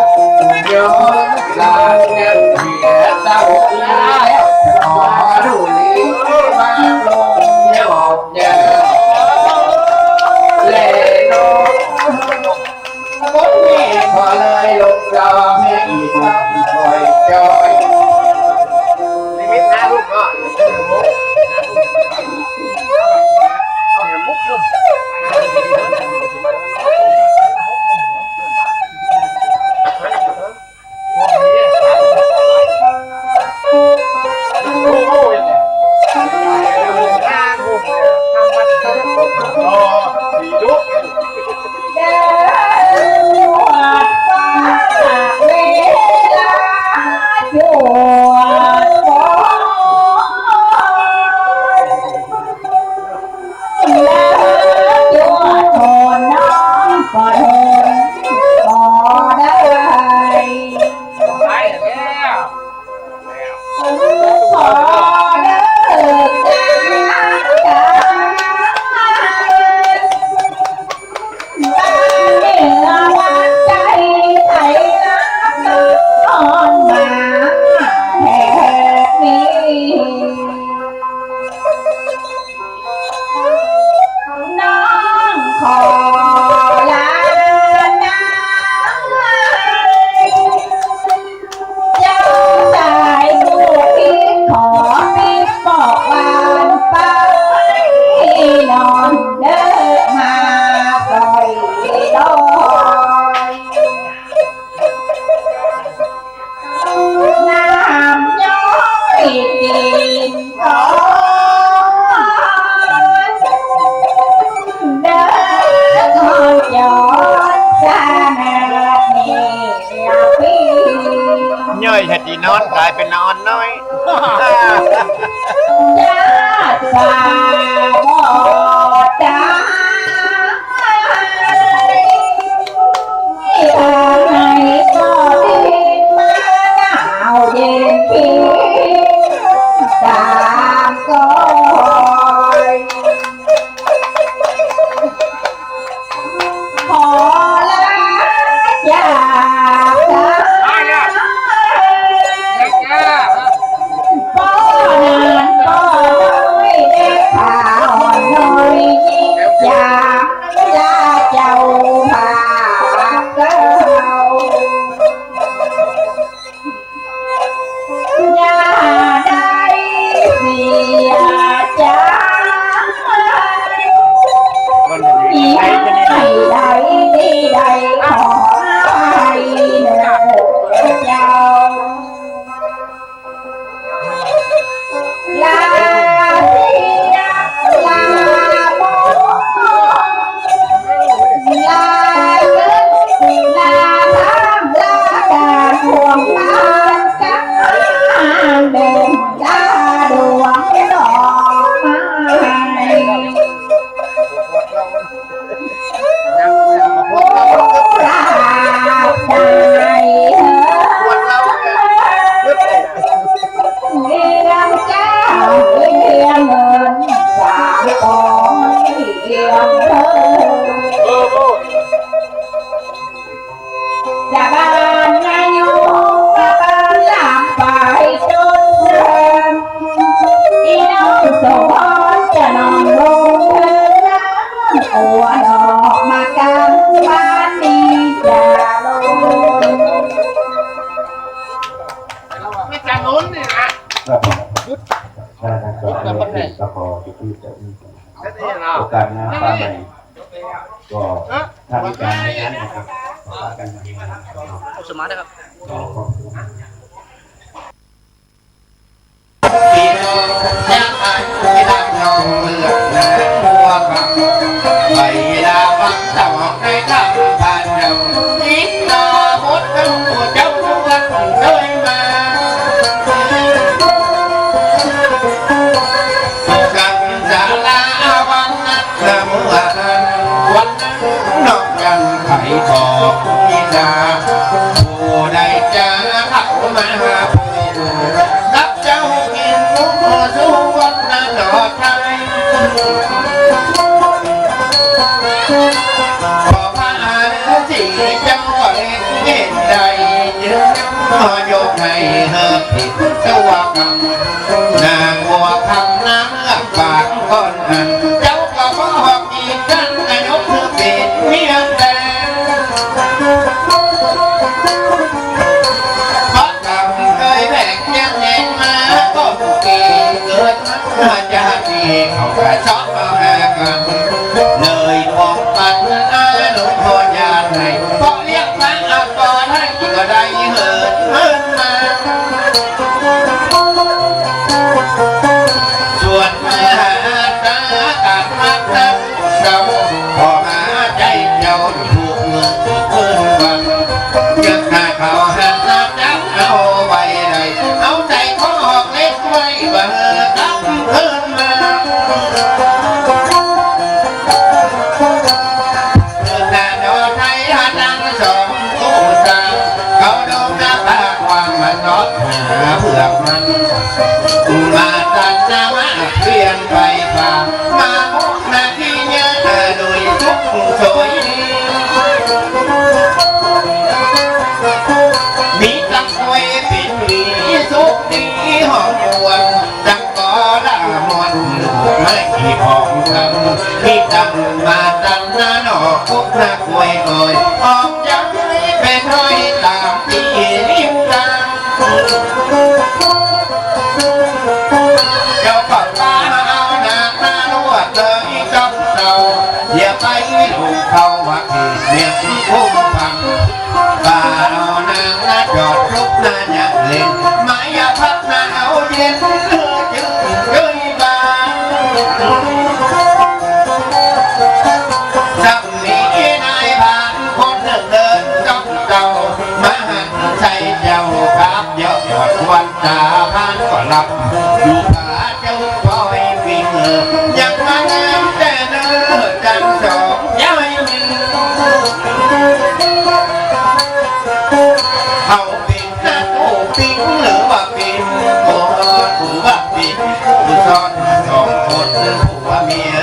ยอดจากเงินเสียเต้าแล้ว ขอดูลีมาลงยอด เยอะแลเนาะ คนนี้ก็เลยลงจอให้อีกสักหน่อยจอย นิมิตห้าลูกเนาะ เอาแหมมุกลูก แล้วจวดโทนน้องก็โทนบ่ได้ ขอเลิกจากกัน บ้านเหนือบ้านใต้ไทยรัฐนอนมาแถบนี้ น้องขอลานะ เจ้าสายผู้คิดขอปิดบอกวานไป นอนเด้อมาปล่อยดอย น้ำย้อยกินทอง เดินทอดย้อนสนาดนี้พี่ ย้อยให้ตี้นอนก๋ายเป๋นนอนน้อย จะตาบอดตา ทางไหนก็บินมาหนาวเย็นเคียงตามกอย ขอลาจากกัน ป้อนานป้อน้อยเด็กขาอ่อนน้อย อยากลาเจ้าภาพเจ้า อย่าได้เสียใจ วันนี้ ที่ใดที่ใดขอให้เจ้า ลาเสียลาบน ลาเกิดลาทางลาการห่วงบ้านกลางเดินลาดวงดอกไม้ สาบานนายก ครับ หยุด พนักงานสอบสวนก็ขอยุติแต่นี้ โอกาสหน้าฟ้าใหม่ ก็ถ้ามีการรายงานนะครับ ขอพากันมา เอาสมาร์ทนะครับ ขอขอบคุณ นอกกันไผบอกนิทา ผู้ใดจะเข้ามาหาผู้ กับเจ้ากิ๋นหมูสุวรรณนอไทย ขอพระฤๅษีเจ้าเล็กเห็นใด จึงยกให้เฮอผิดตัวกรรม นางบัวคำนางเลือกปากก่อนนั้น เจ้าก็บอกอีกครั้ง นายกคือเป็นเมียแตน เพราะกรรมเคยแบ่งยังแหงมา ก็เกิดมาจากที่เขากระเซาะมาหากัน เลยบอกปัดอาหลวงพ่อญาติให้ เพราะเลี้ยงพระก็ได้ ก็ได้เหินเหินมา ส่วนมหาตากับพระเจ้า ขอมาใจเจ้าอยู่เมืองเพิ่นวัน เจ้าข้าเขาหันหน้าจับเอาไว้ได้ เอาใส่คอกเหล็กไว้ บ่หื้อกลับคืนมา เถิดนาโนไทยหาตังสองกู้สร้าง เขาดงนาปากวางมาเนาะหาเผือกมัน มาตัดนามาเปลี่ยนไปป่า มามุกนาที่เยอะโดยสุขสวยดี มีตังกวยปิดมีสุขดีหอมหวน ตังกอละมอนลูกไม้ที่ของคำ มีตังมาตังนานอกคุกนากวยอ่อย ออกจากนี้เป็นห้อยตามที่ริมทาง เจ้าก็พาเอานางมาลวดเลยกับเจ้า อย่าไปหลงเขาว่าเขตเวียงคุ้มพัง ป่าเอานางนาจอดลุกนาอยากเล่น หมายอย่าพักนาเอาเย็น เออจึงเกยบาน สักมีนายพรานคนหนึ่งเดินจ้องเจ้า มาหันใส่เจ้าครับ เยาะยอดวันตาพรานก็หลับ อยู่ผาเจ้าปอยวิ่งเออ ยังมางามแต่เนิ่นจันทร์สองย้ายหนึ่ง เขาปิดนะกู้ปิ๊งหรือว่าปิดโกหรือว่าปิดกู้ซ้อน สองคนผัวเมีย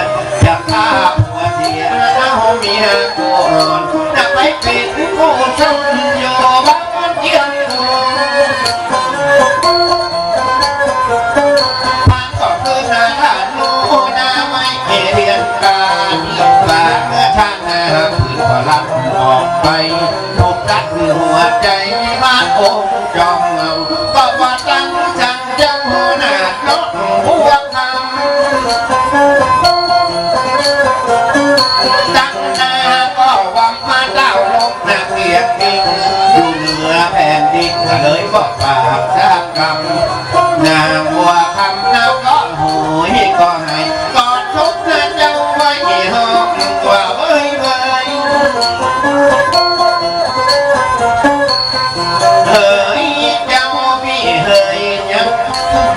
จะฆ่าผัวเสียเอาเมียก่อน จะไปปิดกู้ซ้อนอยู่บ้านเจียง มันก็คือนาลาดโลนาไม้เอเลียนกา ปากท่านนาคือก็ลับออกไป ถูกตัดหัวใจบ้านองค์จอมเมือง ก็ว่าตั้งจังเจ้าหน้าเนาะพวกคำ ตั้งนาก็ว่ามาเล่าลงนาเกียรติ อยู่เหนือแผ่นดินก็เลยบอกปากสักคำ นางบัวคำนาก็โหยก็ให้ กอดศพนาเจ้าไว้ห้องว่าเว้ยเว้ย เฮ้ยเจ้าพี่เฮ้ยยัง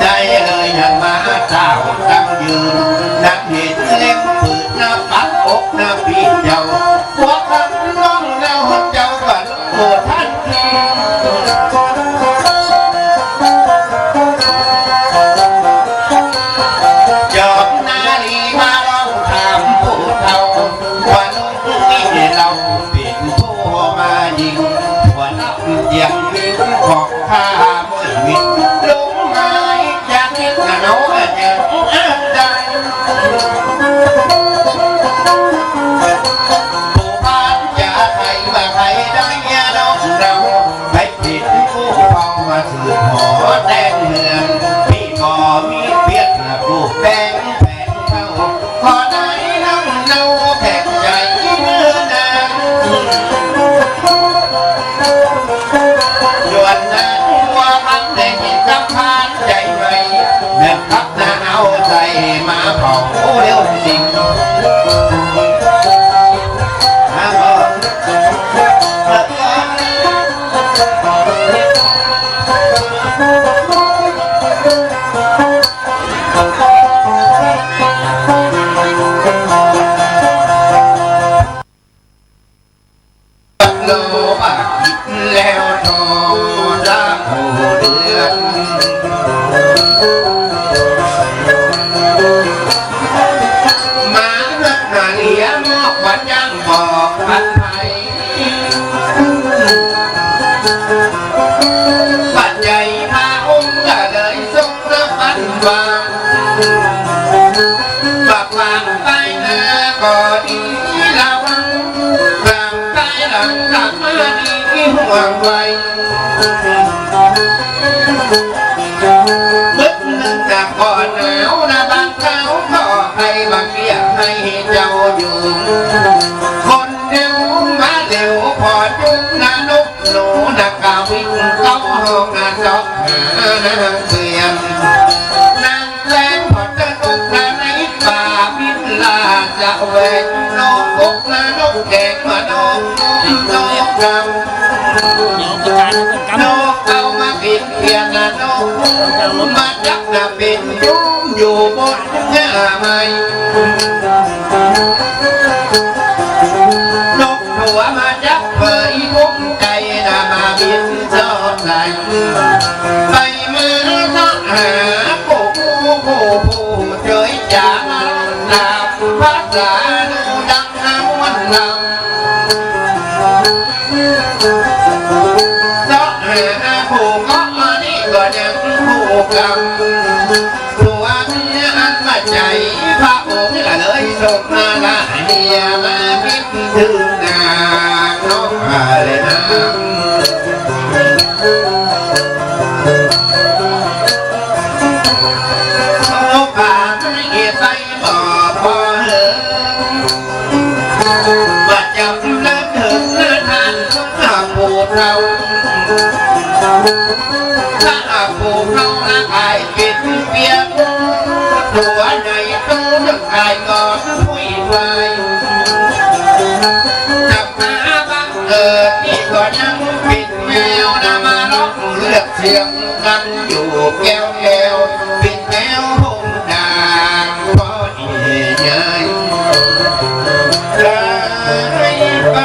ได้เลยยังมาเต้าตั้งยืน นักเห็นเล็บปืนนาปักอกนาพี่เจ้า บัวคำน้องเนาเจ้าก็ โอ้ท่านพี่ จอมนารีมาลองถามผู้เฒ่า ว่าลุงนี่เราเป็นผู้มายิง หัวลำเจียงบินของข้ามุ้ยมิด ลงไม้จากนิดหนาวอย่างอันใด ผู้บ้านจะไทยว่าไทยได้ยาดอกเรา ไปปิดผู้เฝ้ามาสืบหอแต่งเมือง พี่ โลภะแล้วทอดละหมู่เดือน มาเลือกมาเหลียมอกบัดยังบอกบัดไผ ปัจจัยพระองค์ก็เลยทรงรับอันว่า บักบางไปนาก็ดีระวัง บางไปหลังกลับมาดีห่วงไว บึกนึงนะก่อนหนาวนะบางคราวก็ใครบางเรียกให้เจ้าอยู่ คนเดียวมาเร็วพอจุงนะนก หนูนักกาวิ่งเข้าห้องนะเจาะหานางเสียง นางแสงพอเจอนกนะในป่าบินลาจะแหวกนกกกนะนกแดงมานกนกดำ นกเอามาบินเพียงนะนกมาจับนะบิน อยู่บนหญ้าไม้ นกหัวมาจับเผยมุ้งไก่นะมาบินซอดใส ไปมาเสาะหาผู้ผู้ผู้ผู้เจยจ๋ามาลาภาษาดูดังน้ำวันลำ เสาะหาผู้เกาะอันนี้ก็ยังผู้กำ ผัวเมียอันว่าใจ๋พระองค์ก็เลยส่งมาละเมียมาคิดถึงนางน้องพาเลยนะ โอ้ ป่าไม่เอียดไป บ่พอเหอะ ว่าจำเลิกเถิงเลิกทานข้าผู้เฒ่า ข้าผู้เฒ่าละอายเป็นเปียก ตัวในตู้เลิกอายก็ผู้อีกฝ่าย จับมาบังเกิดนี่ก็ยังเป็นแมวนะมาร้องเลือกเสียง กันอยู่แก้วแก้ว ปิดแก้วหงดาง เพราะอีใหญ่หายไป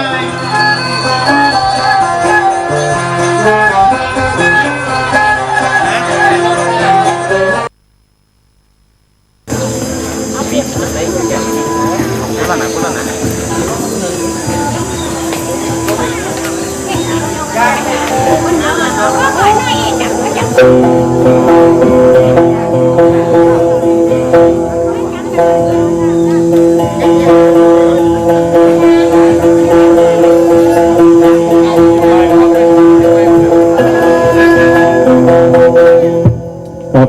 ครับ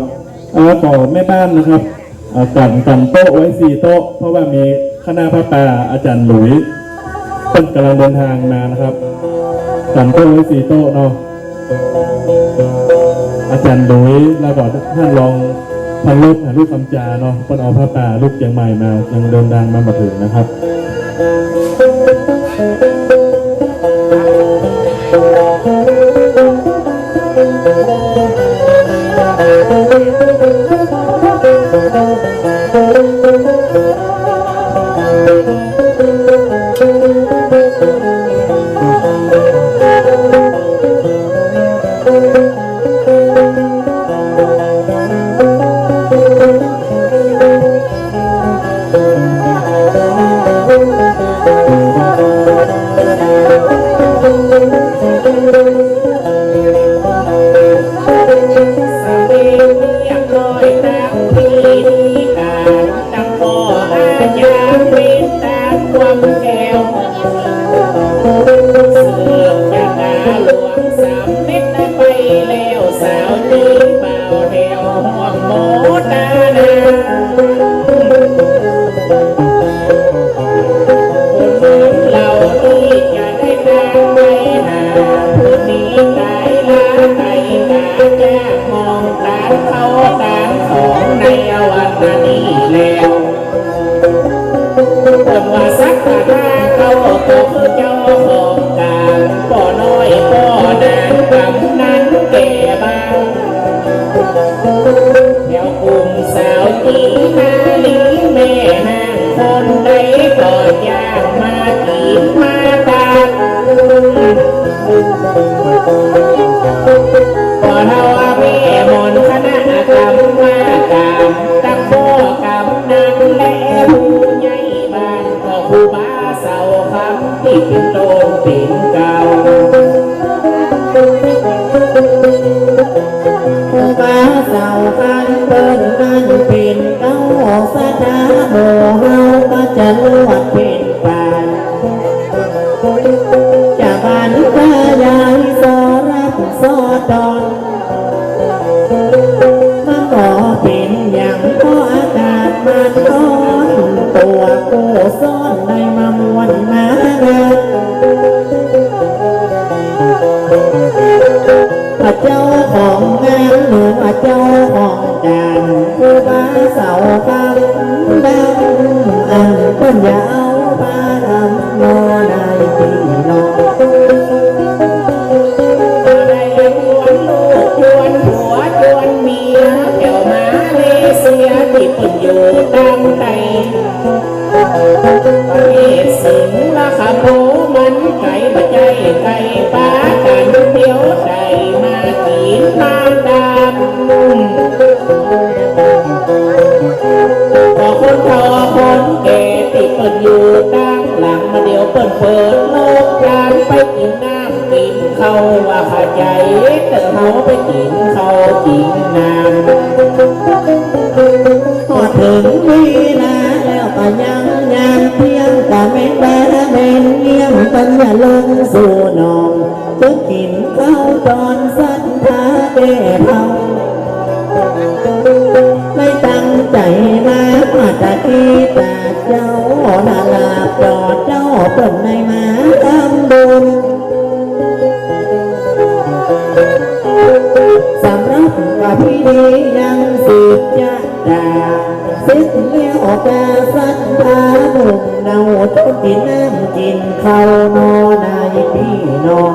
เอ่อ ขอแม่บ้านนะครับ เอ่อ จัด จัดโต๊ะไว้สี่โต๊ะ เพราะว่ามีคณะผ้าป่าอาจารย์หลุย เปิ้นกำลังเดินทางมานะครับ จัดโต๊ะไว้สี่โต๊ะเนาะ อาจารย์หลุย แล้วก็ท่านรองพันลบ หาลูกคำจาเนาะ เปิ้นเอาผ้าป่าลูกเจียงใหม่มา ยังเดินทางมาบ่เถิงนะครับ เปิ้นว่าสักกะทาเขาก็คือเจ้าของกลาง ป้อน้อยป้อนางกำนันแก่บ้าน มันบ่เป๋นหยัง เพราะอากาศมันฮ้อน ตั๋วกู้ซ้อนได้มาม่วนมานา เจ้าของงานหรือว่าเจ้าของก๋าน ครูบาเสาคำดำ อันเปิ้นอย่าเอามาทำนอ ในปี้น้อง ได้จวนลูกจวนผัวจวนเมีย แถวมาเลเซียตี้เปิ้นอยู่ตางใต้ ประเทศสิงคโปร์มันไก๋บ่ใจ้ไก๋ ปากั๋นเตียวใต้มากิ๋นมาตาม ก็คนเฒ่าคนแก่ตี้เปิ้นอยู่ตางหลัง มาเดี่ยวเปิ้นเปิดโลกก๋านไปกิ๋นน้ำ กิ๋นข้าวว่าเข้าใจ๋ เต๋อเฮาไปกิ๋นข้าวกิ๋นน้ำ พอเถิงเวลาแล้วก็ยังยามเตี้ยง ก็แม่นบ่าแม่นเตี้ยง เปิ้นอย่าลงสู่หนอง จึงกิ๋นข้าวตอนสัตถาแก่เฒ่า ได้ตั้งใจ๋มา มาตะกี้ตาเจ้า นาลาปอเจ้าเปิ้นได้มาทำบุญ สำหรับประเพณียังสืบจะดา เสร็จแล้วก็ศรัทธาหนุ่มเนา เจ้ากิ๋นน้ำกิ๋นข้าวนอ ในปี้น้อง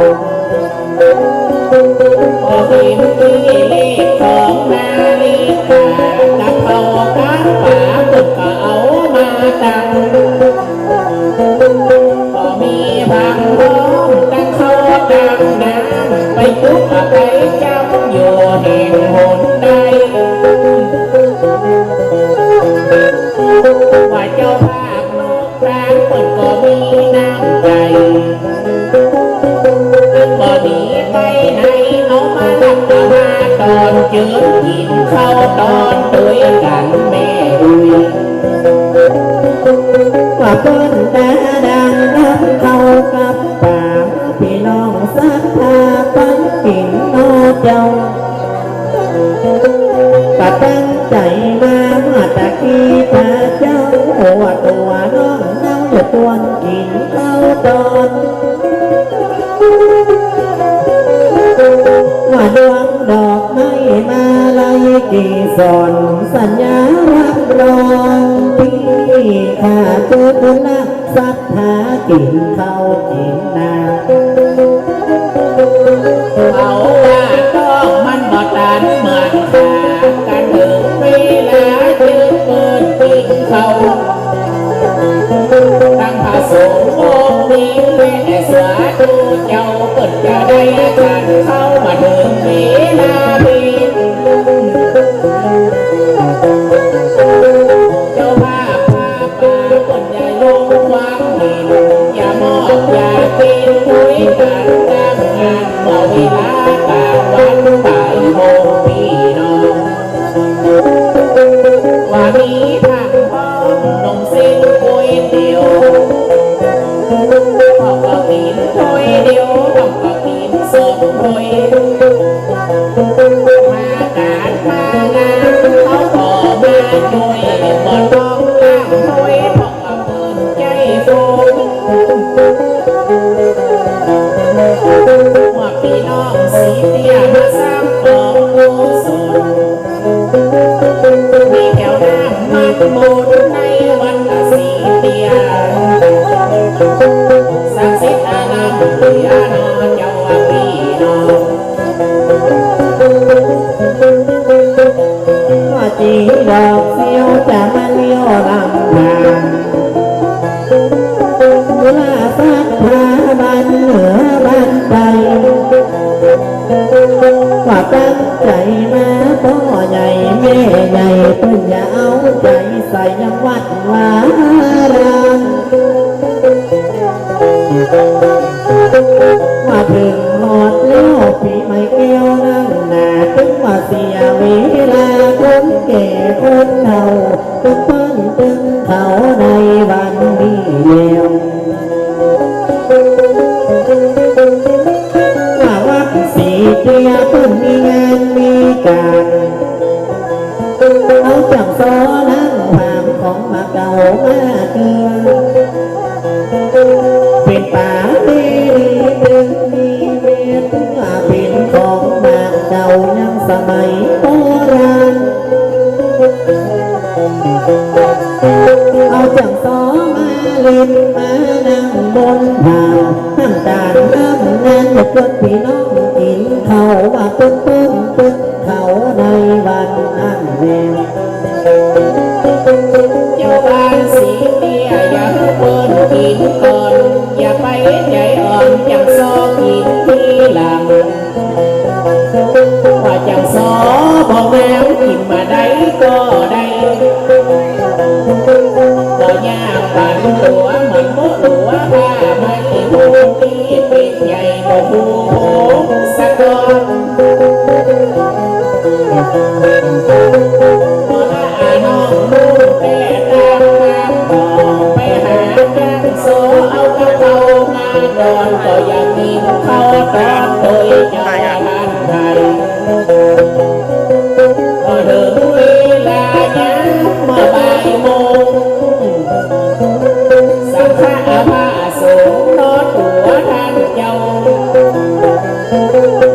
พอเห็นตี้เลขของนาฬิกา กับข้าวกับป๋า เปิ้นก็เอามาตั้ง ก็มีผักหอมตังข้าวตังน้ำ ไปจุ๊บไปจ้ำอยู่แห่งหนใด ว่าเจ้าภาพนอก กลางเปิ้นก็มีน้ำใจ๋ ตึงบ่หนีไปไหน เอามารับเอามาตอนเจิญ กิ๋นข้าวตอนตวยกั๋นแม่อุ๊ย ว่าเปิ้นดาดังนำข้าวกับป๋า ปี้น้องศรัทธาปันกิ๋นนอเจ้า ก็ตั้งใจ๋มาเมื่อตะกี้ตาเจ้า ว่าตั๋วน้องเนาอยู่ตวนกิ๋นข้าวตอน ว่าดวงดอกไม้มาลัยเกสร สัญญารับรองตี้ข้าเจิญละ ศรัทธากิ๋นข้าวกิ๋นน้ำ เขาว่าต้องมันบ่ตันเหมือนขา กั๋นเถิงเวลาเจิญเปิ้นกิ๋นข้าว ตังพระสงฆ์องค์นี้แลสาธุเจ้า เปิ้นจะได้จัดเข้ามาเถิงเวลานี้ เจ้าภาพพา ปาเปิ้นอย่ายกความเห็น อย่ามอบอย่ากิ๋นตวยกั๋นตั้งงาน เมื่อเวลากลางวันบ่ายโมงปี้น้อง ว่ามีทั้งห้องนมเส้นก๋วยเตี๋ยว พ่องก็กิ๋นถ้วยเดียว พ่องก็กิ๋นสองถ้วย มาก๋านมางานเขาก็มาจ้วย บ่ต้องล้างถ้วย พ่องก็เปิ้นใจ๋โฟม ว่าปี้น้องสีเตี้ยมาสร้างกองกุศล มีแก้วน้ำมันบุญในวันละสีเตี้ย ศักดิ์สิทธิ์อารามเตี้ยน้อเจ้าปี้น้อง ว่าจีดอกเสี้ยวจะมาเลี้ยวลำพาง เวลาศรัทธาบ้านเหนือบ้านใต้ ว่าตั้งใจ๋มาพ่อใหญ่แม่ใหญ่ เปิ้นอย่าเอาใจ๋ใส่ยังวัดวาอาราม ว่าเถิงฮอดแล้วปี๋ใหม่แก้วนั้นนา ตึงว่าเสียเวลาคนแก่คนเฒ่า ตึงเปิ้นตึงเขาในวันนี้แล้ว ว่าวัดสีเตี้ยเปิ้นมี งานมีก๋าน เอาจั่งซอนั้น ผางของหมากเก่ามาเกื้อ เป๋นป๋าเตดีตึงมีเมตตา เป๋นของหมากเก่ายังสมัยโบราณ เอาจั่งซอมาเล่นมานั่งบนผา น้ำตาลน้ำงาน ยกยศปี้น้องกิ๋นข้าว ว่าเปิ้นเปิ้นเปิ้นข้าวในวันนั้นแล เจ้าบ้านสีเตี้ย อย่าหื้อเปิ้นกิ๋นก่อน อย่าไปใจ๋อ่อน จั่งซอกิ๋นทีหลัง ว่าจั่งซอบ่งาม กิ๋นบ่ได้ก็ได้ บ่อยากปันตั๋ว เหมือนโมตั๋ว ว่าไม่ฮู้ตี้เป๋นใหญ่ บ่ฮู้โหสะก่อน บ่ละอาน้องฮู้แต่ตางน้ำ ก็ไปหาจั่งซอ เอากับข้าวมาก่อน ก็อยากกิ๋นข้าวตอนโตยเจ้าบ้านไทย ก็เถิงเวลายามเมื่อบ่ายโมง สังฆะพระสงฆ์นอตั๋วต้านเจ้า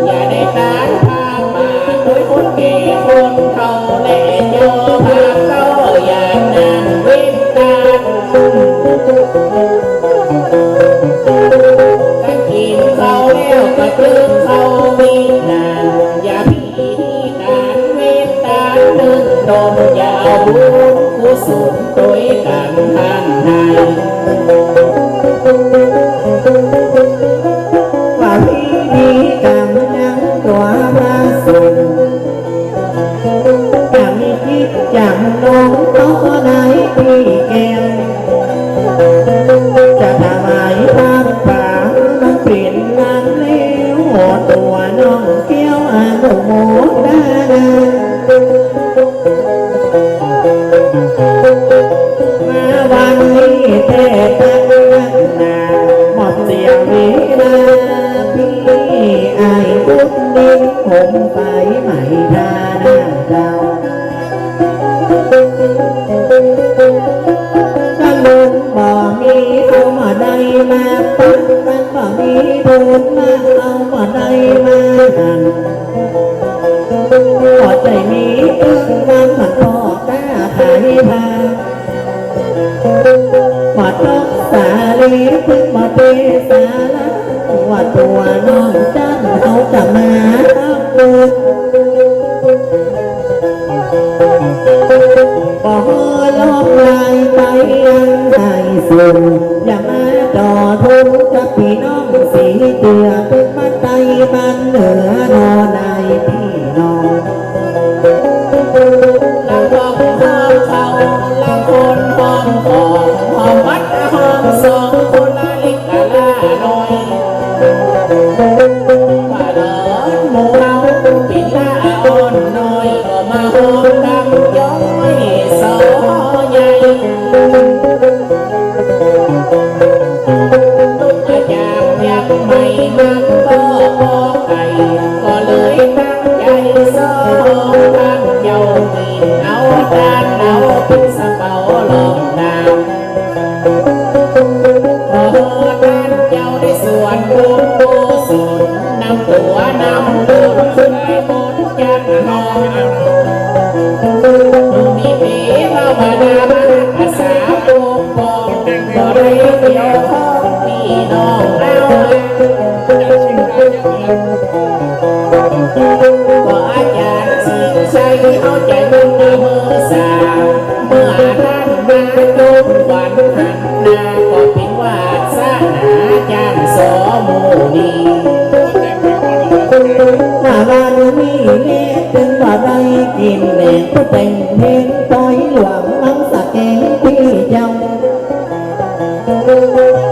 อย่าได้ตานผ้าป่า โตยคนแก่คนเฒ่า และเจ้าภาพก็อย่านั่งเว้นตาน กั๋นกิ๋นข้าวแล้วก็เจิ่งเข้าวิหาร อย่าพิธีตานเว้นตานนึ่งต้ม อย่าเอาบุญกุศลโตยกั๋นต้านไทย ว่าพิธีกรรมยังตั๋วพระสงฆ์ จะมีกิจจังน้องต่อในปีแก้ว จะถวายผ้าป่า มันเป๋นนานแล้ว ตั๋วน้องแก้วอนุโมทนา มาวันนี้แต๊ตั้งนักหนา หมดเสียเวลา ปี้อ้ายบุญนินผมไปไหมทาหน้าเจ้า ถ้าบุญบ่มี เฮาบ่ได้มาปัก มันบ่มีบุญมา เฮาบ่ได้มาหัน ก็ใจ้มีเปิ้นวัน มันพ่อก๊าขายผ้า ว่าตกสาลี เปิ้นบ่เปสาระ ว่าตั๋วน้องจันเฮาจะมาฮักเปิ้น บ่ฮั่นลบลายไปยังไฮโซ อย่ามาต่อทุนกับปี้น้องสีเตื้อ เปิ้นมาไต้บ้านเหนือนอในปี้น้อง ละห้องหอมข้าว ละคนหอมของ หอมบัดหอมสอง คนละเล็กคนละน้อย ว่าดอนหมู่เฮาปิ้นละอ่อนน้อย ก็มาหอมกำย้อยสอใหญ่ ตุ๊กอาจารย์ยังไม่มักก็ปอไก่ ก็เลยตั้งใจ๋ซอหอมต้านเจ้า กิ๋นเอาต้านเอาปิ้นสะเปาลองตาม ขอต้านเจ้าได้สวดบุญกุศล นำตั๋วนำบุญขึ้นไปบนจันทร์หอม มีเทวดามารักษาปกป้อง บ่ได้เกี่ยวข้องปี้น้องเฮา ก็อาจารย์สิงห์ชัยเอาใจ๋มันมาเมื่อสา เมื่อต้านมาจบวันหันหน้า ก็ปิ้นวาสนาจ้างสอหมู่นี้ ว่าวันนี้แลตึงบ่ได้กิ๋นแหนม ผู้แต่งเพลงปอยหลวงมังสะแกงปี้เจ้า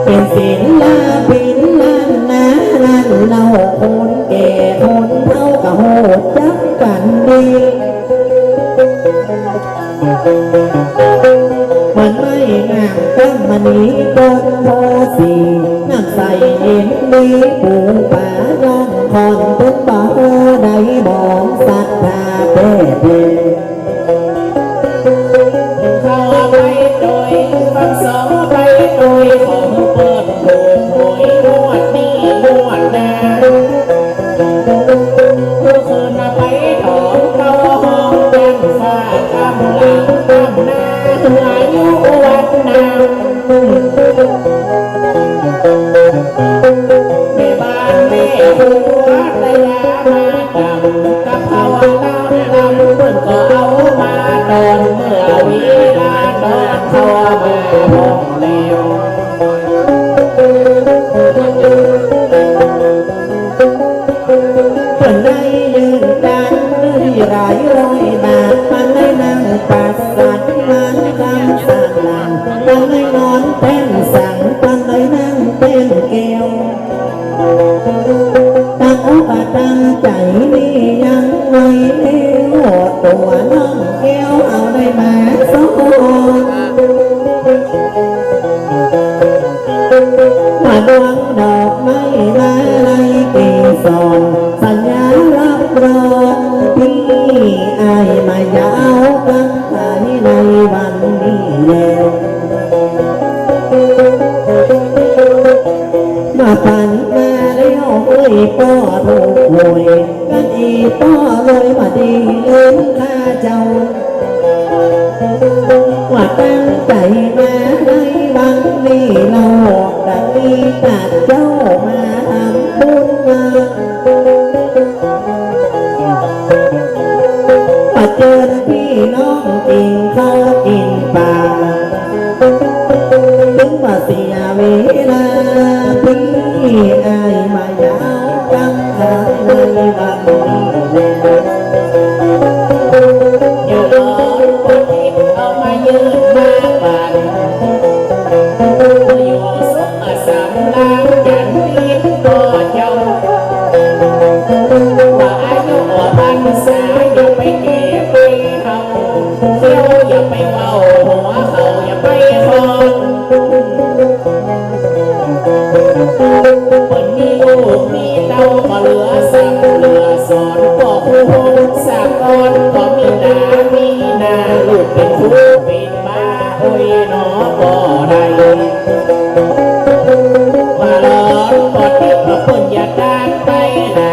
เป๋นศิลปินล้านนาล้านเล่า คนแก่คนเฒ่าก็ฮู้จักกั๋นดี เหมือนไม้งามก้านมณี ต้นโพธิ์สี น้ำใสเย็นดี ปูปลาล่องค่อน เปิ้นบ่ฮู้ ได้มองศรัทธาแต๊ๆ เข้าไปโดยฟังสองไปโดยของเปิ้นถูกหวยงวดนี้งวดหน้า เมื่อคืนมาไปถอนเต้าห้องจันฟ้ากำลังกำหน้าเหืออยู่วัดนา แม่บ้านแม่ครัวตะยามาตำกะเพราลำลำ เปิ้นก็เอามาตอนเมื่อเวลาตอนเข้ามาพร้อมแล้ว เปิ้นได้ยืนตังค์หลายร้อยบาท ปันได้นั่งปัสสันหลังคำสาลา ปันได้นอนแป้นสัง ปันได้นั่งแป้นแก้ว ตั้งอกตั้งใจ๋นี่ยังไว้แล้ว ตั๋วน้องแก้วเอาได้มาสอง มาดวงดอกไม้มาลัยเกสร สัญญารับรองพี่อ้ายมาเย้ากังขายในวันนี้แล้ว มาปันมาแล้วเอ้ยป้อถูกหวย กันอีป้อเลยว่าดีลืมข้าเจ้า ว่าตั้งใจ๋มาในวันนี้เนาะ ดังนี้ตัดเจ้ามาทำบุญมา ว่าเจิญพี่น้องกิ๋นข้าวกิ๋นป๋า ตึงบ่เสียเวลา พี่อ้ายมาเย้ากังขายในวันนี้แล อย่าลอยปอดทิพย์เอามายืนมาปั่น อยู่สุขสำราญกันทิพย์ก็เจ้า ว่าอายุพรรษาอย่าไปแก่ไปเฒ่า เที่ยวอย่าไปเว้าหัวเขาอย่าไปคอน เปิ้นมีลูกมีเต้าก็เหลือสั่งเหลือสอน ป้อครูพงศกรก็มีต๋ามีหน้า ลูกเป๋นครูเป๋นบา โอ้ยหนอก็ได้ ว่าหลอนปอดทิพย์ก็เปิ้นอย่าตานไปหนา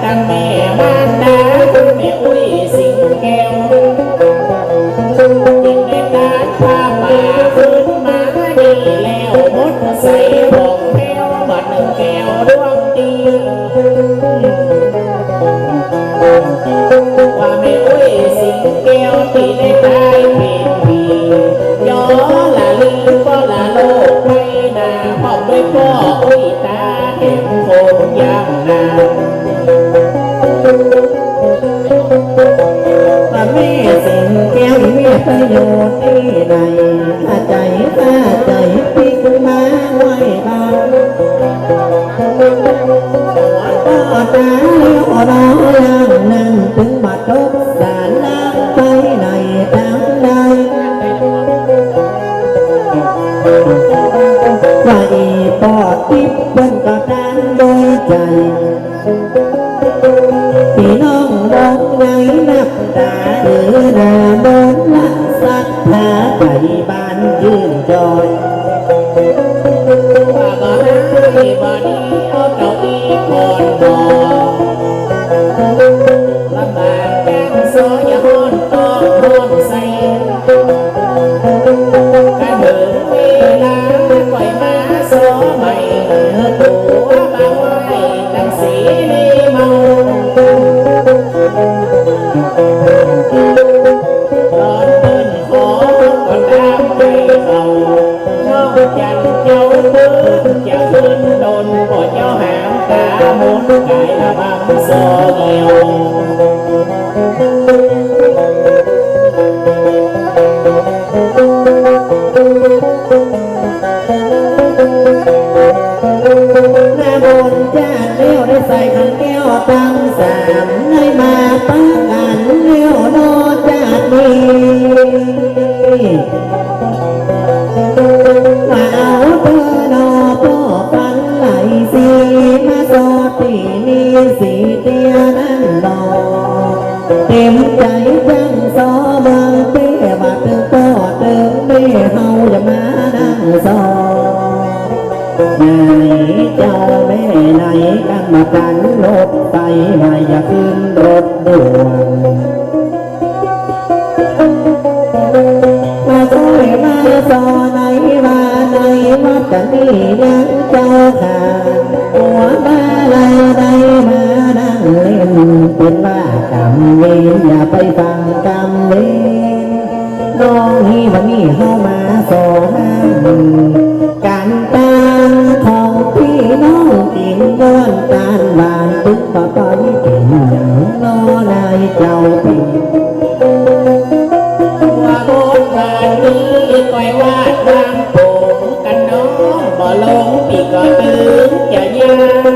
ตังแม่มารดาตังแม่อุ๊ยสิงแก้ว จึงได้ตานผ้าป่าขึ้นมานี่แล้ว หมดใสผ่องแผ้ว บัดนึ่งแก้วดวงดี ว่าแม่อุ๊ยสิงแก้วตี้ได้ต๋ายเป๋นผี ย้อนละลืมก็ละโลกไปหนา พร้อมด้วยป้ออุ๊ยต๋าแถมโคนยามนา ว่าแม่สิงแก้วมีประโยชน์ตี้ใด ข้าใจ๋ ข้าใจ๋ปิ๊กมาไหว้บาน ป้อต๋าเลี้ยวรออย่างนั้น ตึงบ่ตกสาลาไปไหนตางใด ว่าอี่ป้อทิพย์เปิ้นก็ตานโดยใจ๋ พี่น้องมองในนับต๋าเอ๋อ หน้ามนต์ละศรัทธาไปบ้านยื่นจอย ว่าบ่ให้บ่ดีเอาเก้าอี้ก่อนบ่ ลำบากยากซอย เต๋มใจ๋จั้งซอเมืองเป้ ว่าเถิงป้อเถิงแม่เฮาอย่ามานั่งซอ ไหนเจ้าแม่ไหน กันมาตั๋งรถไฟ ว่าอย่าขึ้นรถด่วน มาซอยมาซอในว่าในวัดจะมียังเจ้าข้า หัวมาลัยได้มานั่งเล่น เปิ้นว่ากำเวร อย่าไปฟังกำเวร น้องนี้วันนี้เฮามาซอห้าม ก๋านตางของปี้น้องกิ๋นย้อนตาลหวาน ตึงบ่ปล่อยกิ๋นหยังน้อ นายเจ้าปี้ ว่าโบราณนี้ก้อยว่าตางโป๋งกั๋นน้อง บ่ลงปี้ก็ตึงจะยาก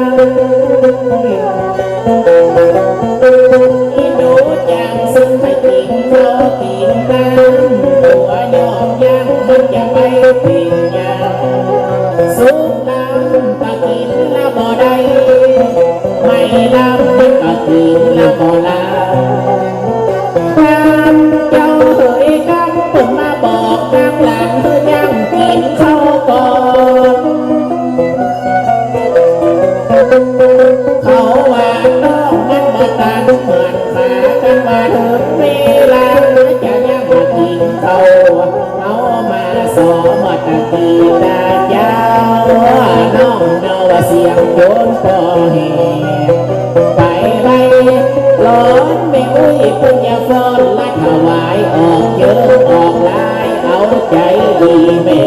อีหนูจางซึ่งไปกิ๋นข้าวกิ๋นน้ำ ตั๋วยอมยังมันจะไปเป๋นหยัง สุกน้ำก็กิ๋นละบ่ได้ ไม่ลำมันก็กิ๋นละบ่ลำ ตางเจ้าเหยกำเปิ้นมาบอกตางหลัง หื้อย่างกิ๋นข้าวก่อน เขาว่าน้องมันบ่ตันเหมือนขา กันว่าเถิงเวลาจะยังมากิ๋นข้าว เอามาสอมาตะกี้ตาเจ้า น้องเนาว่าเสียงโจรปอแห่ ไปไล่ร้อนแม่อุ้ยเปิ้นอย่าฟ้อน ละถวายออกเจิงออกลาย เอาใจ๋ดีแม่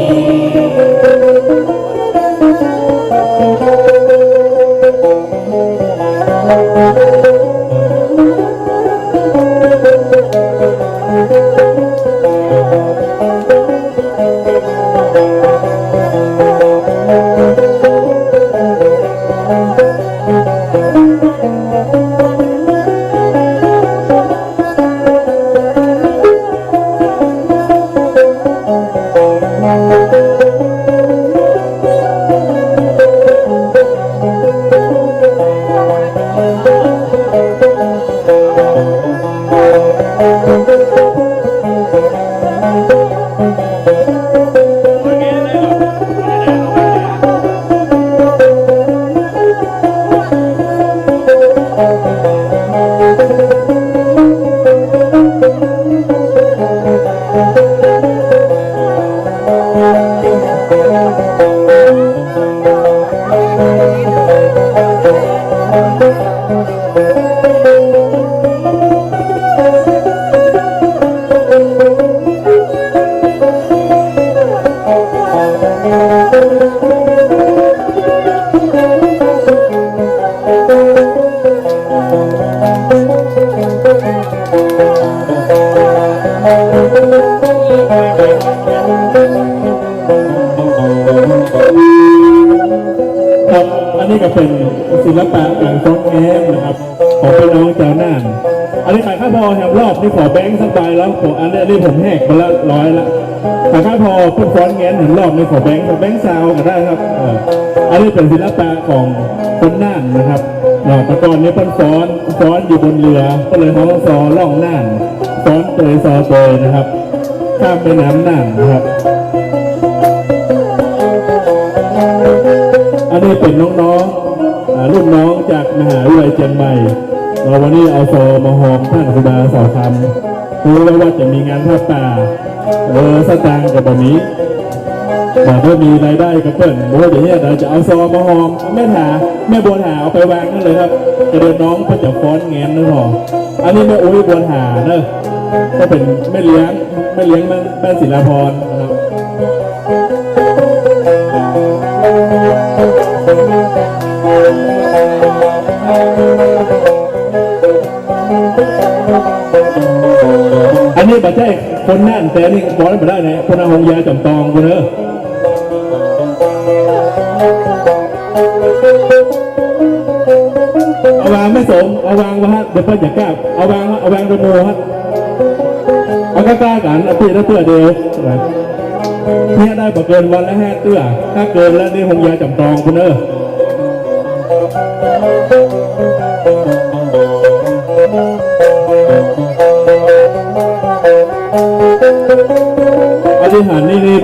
ครับ อันนี้ก็เป๋นศิลปะก๋านฟ้อนแงนนะครับ ของปี้น้องจาวน่าน อันนี้ใผข้าผ่อแหมรอบนี้ขอแบงก์สักใบแล้ว ผม อันนี้ อันนี้ผมแหกไปละร้อยละ ใผข้าผ่อเปิ้นฟ้อนแงนแหมรอบนี้ขอแบงก์ แบงก์ซาวก็ได้ครับ เออ อันนี้เป๋นศิลปะของคนน่านนะครับ เนาะ แต่ก่อนนี้เปิ้นฟ้อน ฟ้อนอยู่บนเฮือ ก็เลยฮ้องซอล่องน่าน ฟ้อนเตยซอเตยนะครับ ข้ามแม่น้ำน่านนะครับ อันนี้เป๋นน้องๆ อ่า รุ่นน้องจากมหาวิทยาลัยเจียงใหม่ เนาะ วันนี้เอาซอมาฮอมต้านสุดาเสาคำ ฮู้แล้วว่าจะมีงานผ้าป่า เออ สตางค์ก็บ่มี บ่ได้มีรายได้กับเปิ้น โอ้ เดี๋ยวนี้เดี๋ยวจะเอาซอมาฮอม แม่ถา แม่บัวถาเอาไปวางนั่นเลยครับ ก็เดี๋ยวน้องเปิ้นจะฟ้อนแงนนั่นพอ อันนี้แม่อุ๊ยบัวถาเนอะ ก็เป๋นแม่เลี้ยง แม่เลี้ยงบ้าน บ้านศิลาพรนะครับ อันนี้บ่ใจ้คนน่านแต๊นี่ ฟ้อนบ่ได้นะ คนน่านฮงยาจ๋ำตองพู้นเน่อ เอาวางแม่สม เอาวางวะฮะ เดี๋ยวเปิ้นจะกลับ เอาวาง เอาวางตะโมฮะ เอาก้าๆ กั๋น เอาตี้ละเตื้อเดียว เนี่ยได้บ่เกินวันละห้าเตื้อ ถ้าเกินแล้วนี่ฮงยาจ๋ำตองพู้นเน่อ อันตี้หันนี่นี่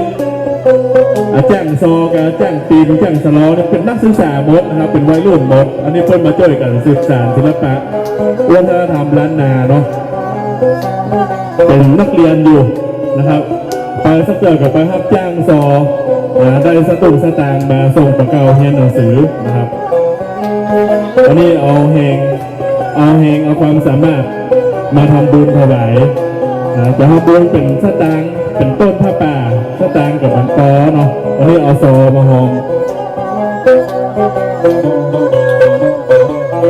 อ่า จ้างซอกับจ้างปีน จ้างสะลอนี่เป๋นนักศึกษาหมดนะครับ เป๋นวัยรุ่นหมด อันนี้เปิ้นมาจ้วยกั๋นสืบสานศิลปะวัฒนธรรมล้านนาเนาะ เป๋นนักเฮียนอยู่นะครับ ไปสักเตื้อก็ไปฮับจ้างซอ อ่า ได้สตุ้งสตางค์มาส่งปะเก๊าเฮียนหนังสือนะครับ อันนี้เอาแฮง เอาแฮง เอาความสามารถมาทำบุญถวาย นะ จะทำบุญเป๋นสตางค์ เป๋นต้นผ้าป่า สตางค์กับหมันปอเนาะ อันนี้เอาซอมาฮอง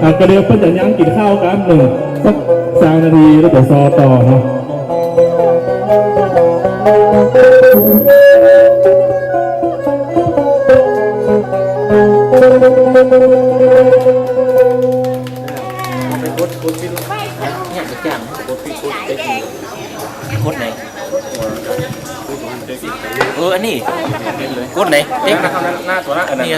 อ่ะ ก็เดี๋ยวเปิ้นจะยั้งกิ๋นข้าวกั๋นนึ่ง สักซาวนาที แล้วเดี๋ยวซอต่อเนาะ ไปกด กดปิด เนี่ย จะจ้าง กดปิด กดเต็ก กดไหน เออ อันนี้ กดไหน เต็ก หน้า หน้า หน้าตั๋วละ อันนี้ เ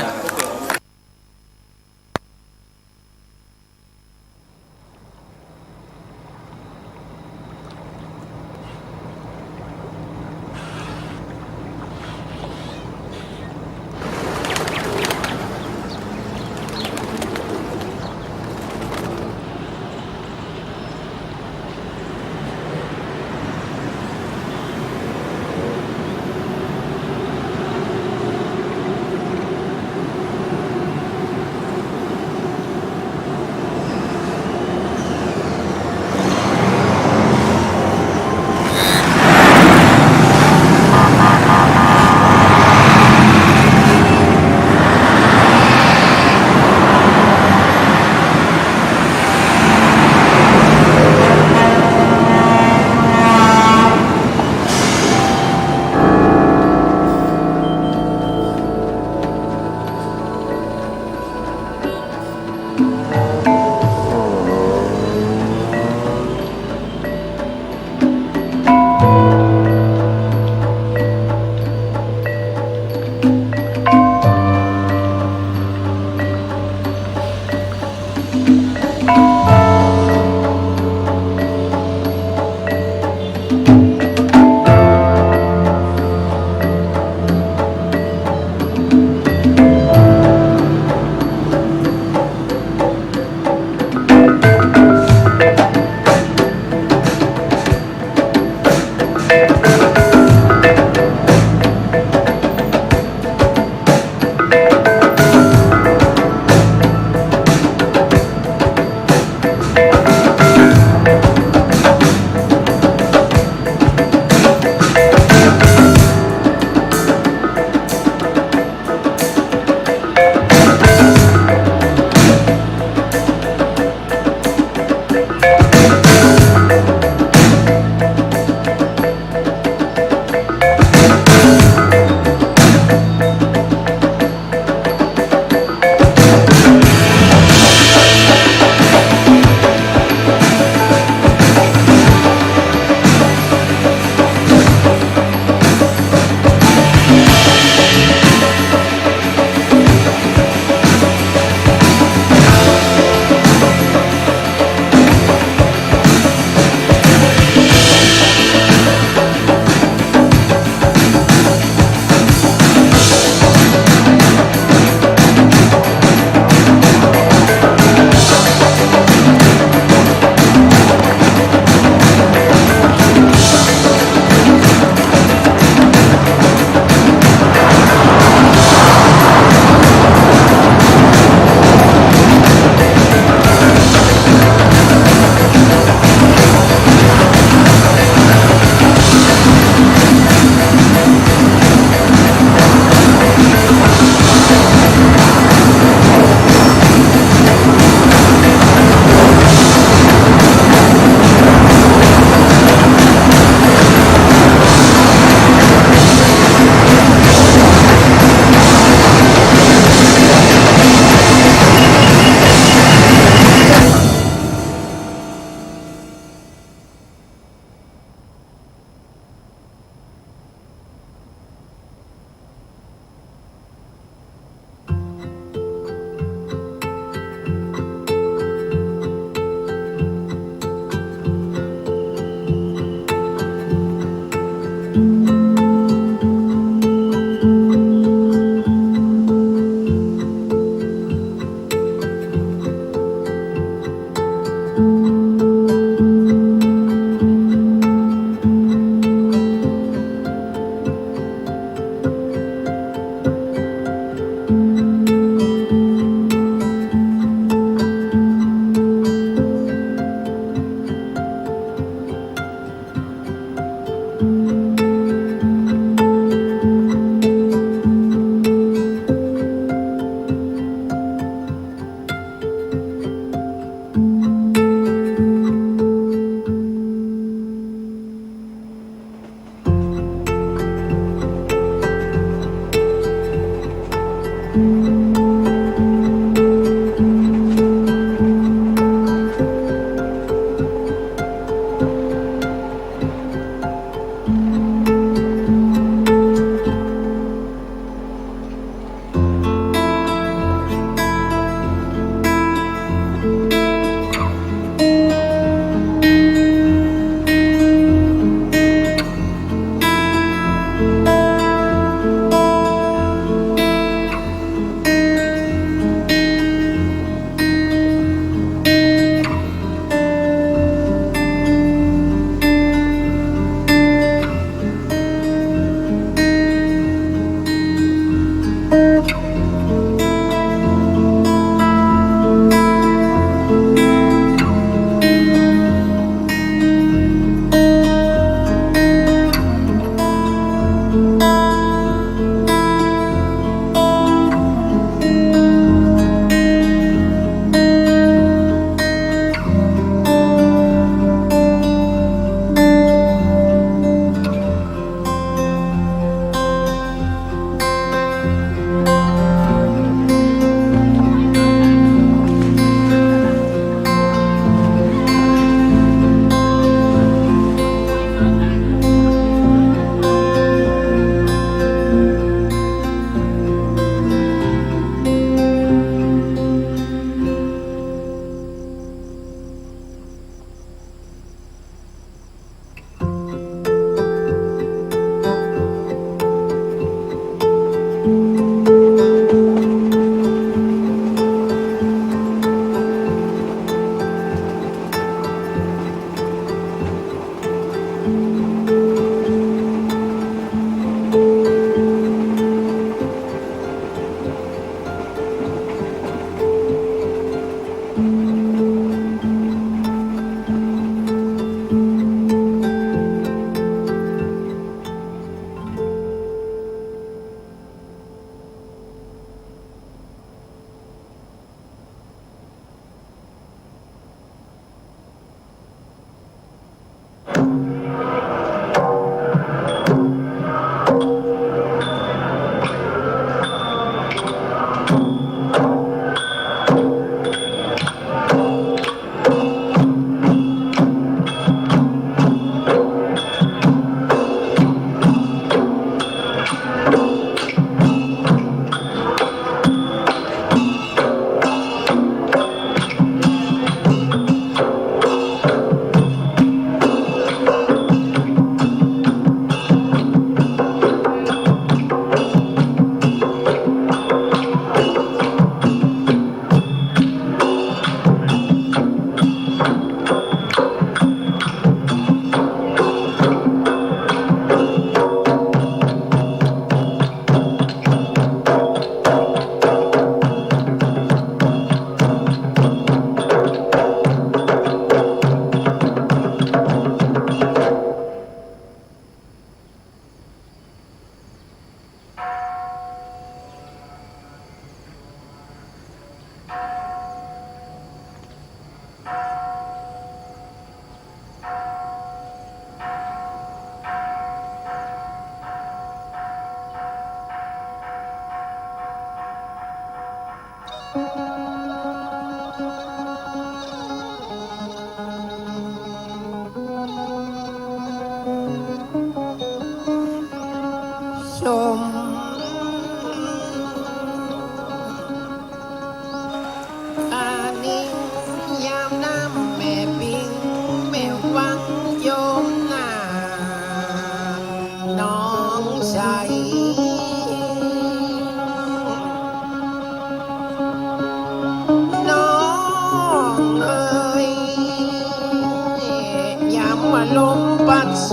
มาลมปัดเส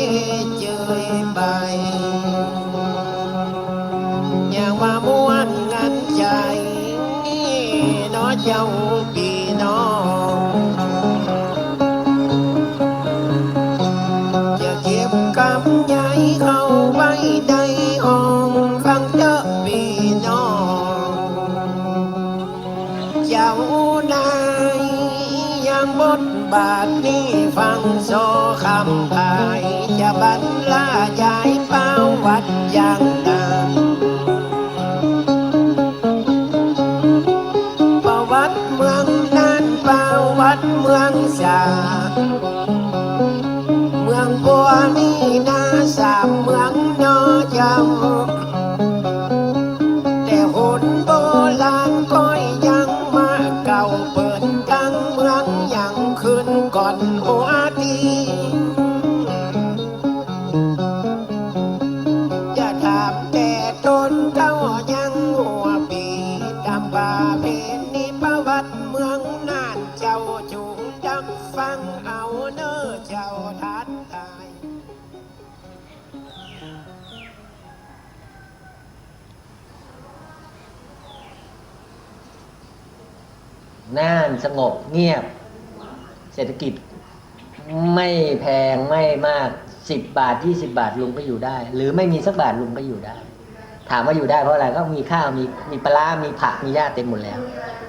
ยเจยไป อย่างว่าม่วนงันใจ๋เนาะเจ้าปี้น้อง จะเก็บกำใหญ่เข้าไว้ในห้องฟังเต๊อะปี้น้อง เจ้านาย ยามบทบาทนี้ฟังซอคำผาย จะบรรยายประวัติอย่างนั้น ประวัติเมืองน่าน ประวัติเมืองสา เมืองปัวมีนาสามเมืองเนาะเจ้า แต่คนโบราณก็ยังมาเก่าเปิ้น ตังเมืองยังขึ้นก่อนหัวตี้ จะถามแต่ตนเก่ายังหัวปี้ ต๋ามประเพณีประวัติเมืองน่าน เจ้าจุ่งดังฟังเอาเน่อเจ้าทันทาย น่านสงบเงียบ เศรษฐกิจไม่แพงไม่มาก สิบบาท ยี่สิบบาทลุงก็อยู่ได้ หรือไม่มีสักบาทลุงก็อยู่ได้ ถามว่าอยู่ได้เพราะอะไร ก็มีข้าว มี มีปลาร้า มีผัก มีหญ้าเต็มหมดแล้ว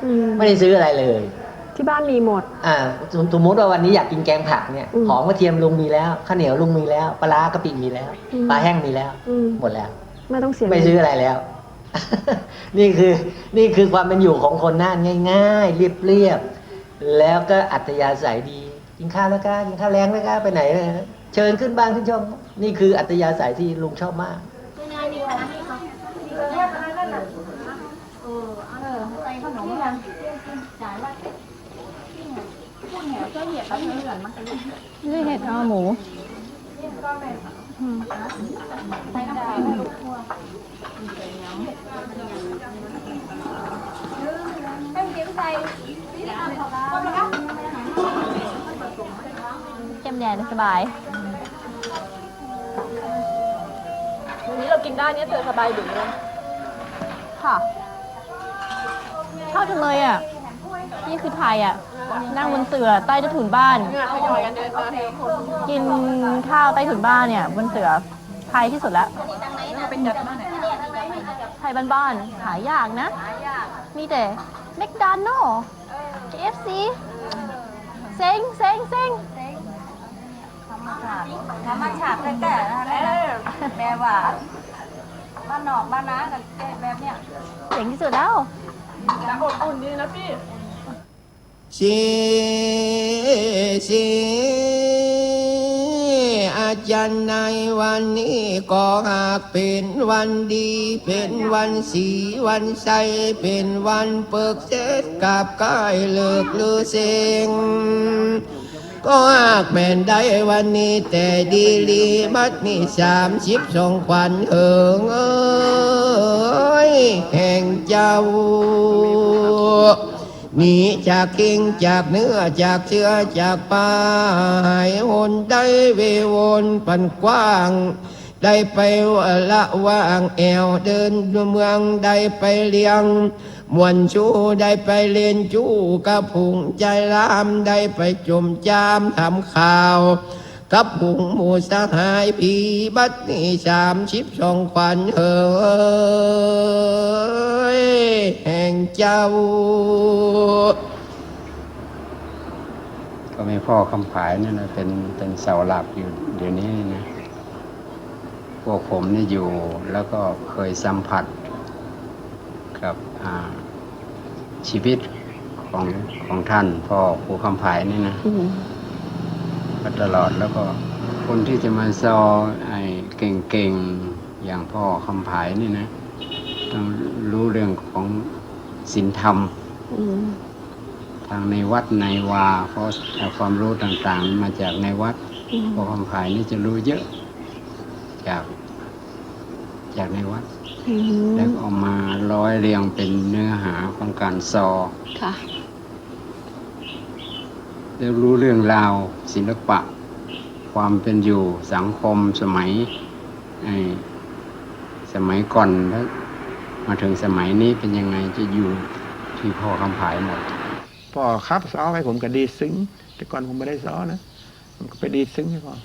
อืม ไม่ได้ซื้ออะไรเลย ที่บ้านมีหมด อ่า สม- สมมุติว่าวันนี้อยากกินแกงผักเนี่ย อืม หอมกระเทียมลุงมีแล้ว ข้าวเหนียวลุงมีแล้ว ปลาร้ากะปิมีแล้ว อืม ปลาแห้งมีแล้ว อืม หมดแล้ว ไม่ต้องเสีย ไม่ซื้ออะไรแล้ว นี่คือ นี่คือความเป็นอยู่ของคนน่าน ง่ายๆ เรียบๆ แล้วก็อัธยาศัยดี กินข้าวแล้วก้า กินข้าวแลงแล้วก้า ไปไหนนะ เชิญขึ้นบ้านขึ้นช่อง นี่คืออัธยาศัยที่ลุงชอบมาก นี่เห็ดห่อหมู อืม แจ่มแดดสบาย วันนี้เรากินได้เนี่ย เธอสบายดีเลย ค่ะ ชอบจังเลยอะ นี่คือไทยอะ นั่งบนเสื่อใต้ใต้ถุนบ้าน กินข้าวใต้ถุนบ้านเนี่ย บนเสื่อ ไทยที่สุดละ ไทยบ้านๆ หายากนะ มีแต่แมคโดนัลด์ เคเอฟซี เซ็ง เซ็ง เซ็ง ธรรมชาติ ธรรมชาติแต๊ๆ นะ แม่ว่า บ้านนอกบ้านนากันแบบเนี้ย เจ๋งที่สุดแล้ว จะอบอุ่นดีนะพี่ เสีย เสีย อาจารย์ ในวันนี้ก็หากเป๋นวันดี เป๋นวันสีวันใส เป๋นวันเปิกเสร็จกาบก้ายเลิกฤาษีเซ็ง ก็หากแม่นได้วันนี้แต๊ดีหลี บัดนี้สามสิบสองขวัญเหิงเอ๋ย แห่งเจ้า หนีจากเคียงจากเนื้อจากเชื้อจากป้า หายหนได้เววนปันกว้าง ได้ไปละว่างแอ่วเดินเมือง ได้ไปเลี้ยงม่วนชู้ ได้ไปเล่นจู้กับผุงใจราม ได้ไปจมจามทำข่าว กับผงหมู่สหายผี บัดนี้สามสิบสองขวัญเอ๋ย แห่งเจ้า ก็มีพ่อคำผายนี่นะ เป็น เป็นเสาหลักอยู่เดี๋ยวนี้นะ พวกผมนี่อยู่ แล้วก็เคยสัมผัส กับ อ่า ชีวิตของ ของท่านพ่อครูคำผายนี่นะ อืม มาตลอด แล้วก็คนที่จะมาซอไอ้เก่งๆ อย่างพ่อคำผายนี่นะ ต้องรู้เรื่องของศีลธรรม อืม ทางในวัดในวา เพราะความรู้ต่างๆ มาจากในวัด อืม พ่อคำผายนี่จะรู้เยอะ จาก จากในวัด อืม แล้วก็เอามาร้อยเรียงเป็นเนื้อหาของการซอ ค่ะ แล้วรู้เรื่องราวศิลปะ ความเป็นอยู่สังคมสมัย ไอ้ สมัยก่อนแล้วมาถึงสมัยนี้เป็นยังไง จะอยู่ที่พ่อคำผายหมด ป้อขับซ้อไป ผมก็ดีดซิง แต่ก่อนผมบ่ได้ซ้อนะ ผมก็ไปดีดซิงให้ป้อ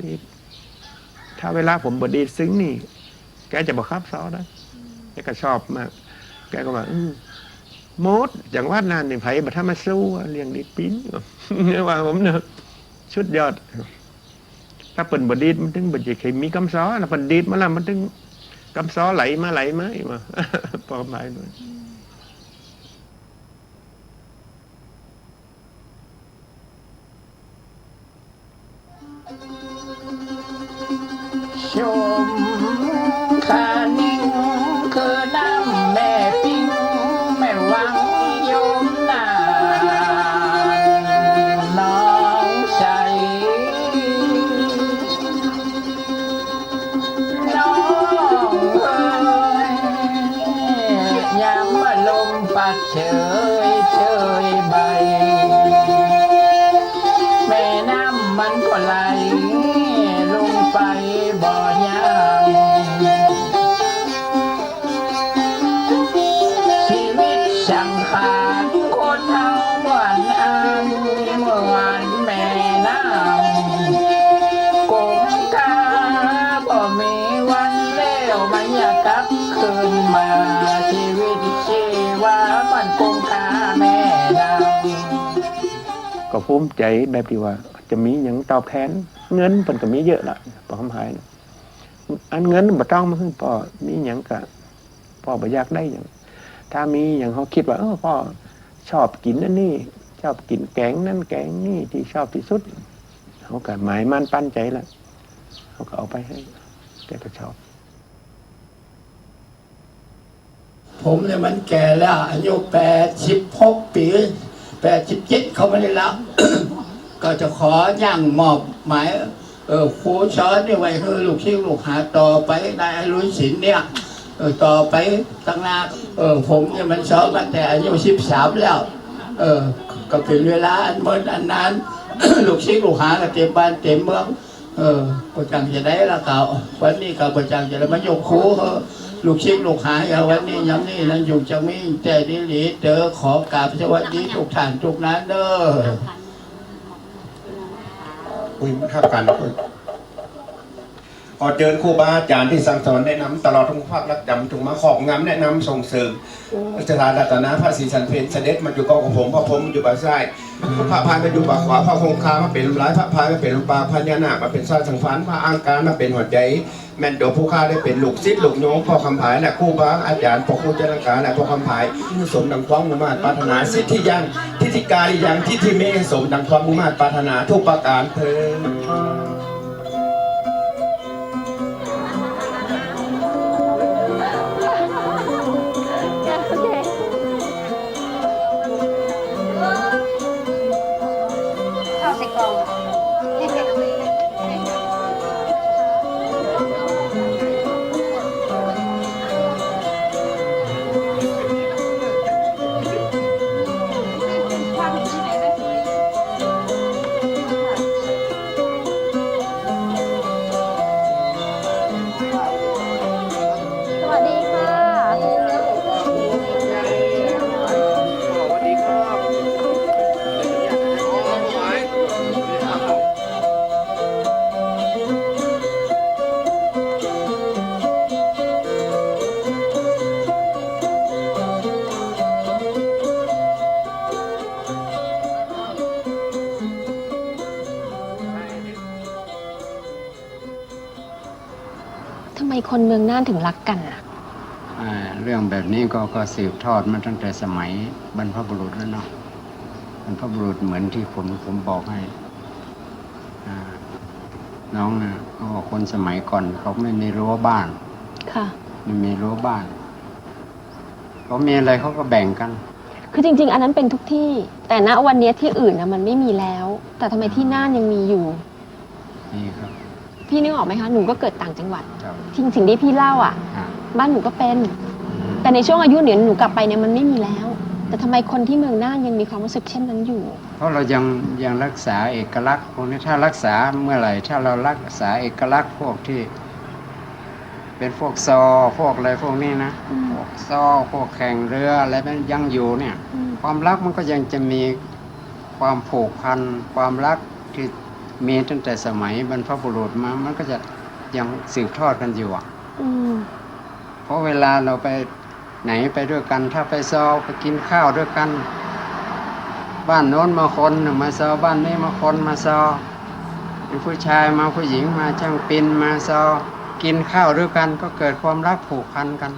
ดีด ถ้าเวลาผมบ่ดีดซิงนี่ แกจะบ่ขับซ้อนะ แกก็ชอบมาก แกก็ว่า อืม หมดจังหวัดน่านนี่ ใผบ่ทำมาสู้เรื่องดีดปิ๊ง ว่าผมเนาะ สุดยอด ถ้าเปิ้นบ่ดีดมันตึงบ่จะเคยมีกำซ้อ ถ้าเปิ้นดีดมาแล้วมันตึงกำซ้อไหลมาไหลมา ว่า ป้อคำผายหน่อย ชมคะนิ่งคือน้ำแม่ปิง แม่วังยมน่านน้องใส น้องเอ๋ย ยามว่าลมพัดเฉยเฉยใบ แม่น้ำมันก็ไหลลงไปบ่ยั้ง ชีวิตสังขารคนเฮาบ่อั้น เหมือนแม่น้ำคงคา บ่มีวันแล้วมันจะกลับคืนมา ชีวิตชีวามันคงคาแม่น้ำ ก็ภูมิใจ๋แบบตี้ว่าจะมีหยังตอบแทน เงินเปิ้นก็มีเยอะละ ป้อคำผายนะ อันเงินบ่ต้องมาหื้อป้อ มีหยังก็ ป้อบ่อยากได้หยัง ถ้ามีหยังเฮาคิดว่า เออ ป้อชอบกิ๋นอันนี้ ชอบกิ๋นแกงนั้นแกงนี้ตี้ชอบตี้สุด เฮาก็หมายมั่นปั้นใจ๋ละ เฮาก็เอาไปหื้อ แกก็ชอบ ผมเนี่ยมันแก่แล้ว อายุแปดสิบหกปี๋ แปดสิบเจ็ดเข้ามานี่ละ ก็จะขอยังมอบหมาย เออ ครูสอนนี่ไว้หื้อลูกศิษย์ลูกหาต่อไป ในอนุสินเนี่ย เออ ต่อไปตังหน้า เออ ผมเนี่ยมันสอนมาแต่อายุสิบสามแล้ว เออ ก็เป๋นเวลาอันเมินอันนาน ลูกศิษย์ลูกหาก็เต็มบ้านเต็มเมือง เออ บ่จั้งจะได้ละเก่า วันนี้ก็บ่จั้งจะได้มายกครูหื้อลูกศิษย์ลูกหา อย่างวันนี้ยามนี้นั้นอยู่จักมีแต่ดีหลีเต๋อ ขอกราบสวัสดีทุกท่านทุกนานเด้อ อุ้ย มันทับกั๋น ขอเจิญครูบาอาจ๋ารย์ตี้สั่งสอนแนะนำตลอดทุกภาครักจ๋ำ จงมาครอบงำแนะนำส่งเสริม สถานรัตนาพระศรีสันเพชร เสด็จมาอยู่กับผม พระพรหมอยู่บ่าซ้าย พระพายมาอยู่บ่าขวา พระคงคามาเป๋นลำลาย พระพายมาเป๋นลำปาง พญานาคมาเป๋นสายสังขาร พระอังคารมาเป๋นหัวใจ๋ แม่นโตผู้ข้าได้เป๋นลูกศิษย์ลูกโยมป้อคำผายและครูบาอาจ๋ารย์ ป้อครูจันทกาและป้อคำผาย สมดังความมุ่งมาดปรารถนา สิทธิยัง ทิฏฐิกายัง ทิฏฐิเม สมดังความมุ่งมาดปรารถนาทุกประการเทอญ ข้าวใส่กล่อง สวัสดีค่ะ สวัสดีครับ ทำไมคนเมืองน่านถึงรักกันอะ อ่า เรื่องแบบนี้ก็ ก็สืบทอดมาตั้งแต่สมัยบรรพบุรุษแล้วเนาะ บรรพบุรุษเหมือนที่ผม ผมบอกให้ อ่า น้องนะ เขาบอกคนสมัยก่อนเขาไม่มีรั้วบ้าน ค่ะ ไม่มีรั้วบ้าน เขามีอะไรเขาก็แบ่งกัน คือจริงๆ อันนั้นเป็นทุกที่ แต่ณวันนี้ที่อื่นนะมันไม่มีแล้ว แต่ทำไมที่น่านยังมีอยู่ นี่ครับ พี่นึกออกไหมคะ หนูก็เกิดต่างจังหวัด ครับ สิ่ง สิ่งที่พี่เล่าอ่ะ อ่า บ้านหนูก็เป็น อืม แต่ในช่วงอายุเนี่ยหนูกลับไปเนี่ยมันไม่มีแล้ว แต่ทำไมคนที่เมืองน่านยังมีความรู้สึกเช่นนั้นอยู่ เพราะเรายัง ยังรักษาเอกลักษณ์พวกนี้ ถ้ารักษาเมื่อไหร่ ถ้าเรารักษาเอกลักษณ์พวกตี้เป๋นพวกซอ พวกอะไรพวกนี้นะ อืม พวกซอ พวกแข่งเรืออะไรมันยังอยู่เนี่ย อืม ความรักมันก็ยังจะมีความผูกพัน ความรักตี้มีตั้งแต่สมัยบรรพบุรุษมา มันก็จะยังสืบทอดกันอยู่อะ อืม เพราะเวลาเราไปไหนไปด้วยกัน ถ้าไปซอ ไปกิ๋นข้าวด้วยกัน บ้านโน้นมาคนนึ่งมาซอ บ้านนี้มาคนมาซอ มีผู้ชายมาผู้หญิงมา จ้างปินมาซอ กิ๋นข้าวด้วยกัน ก็เกิดความรักผูกพันกัน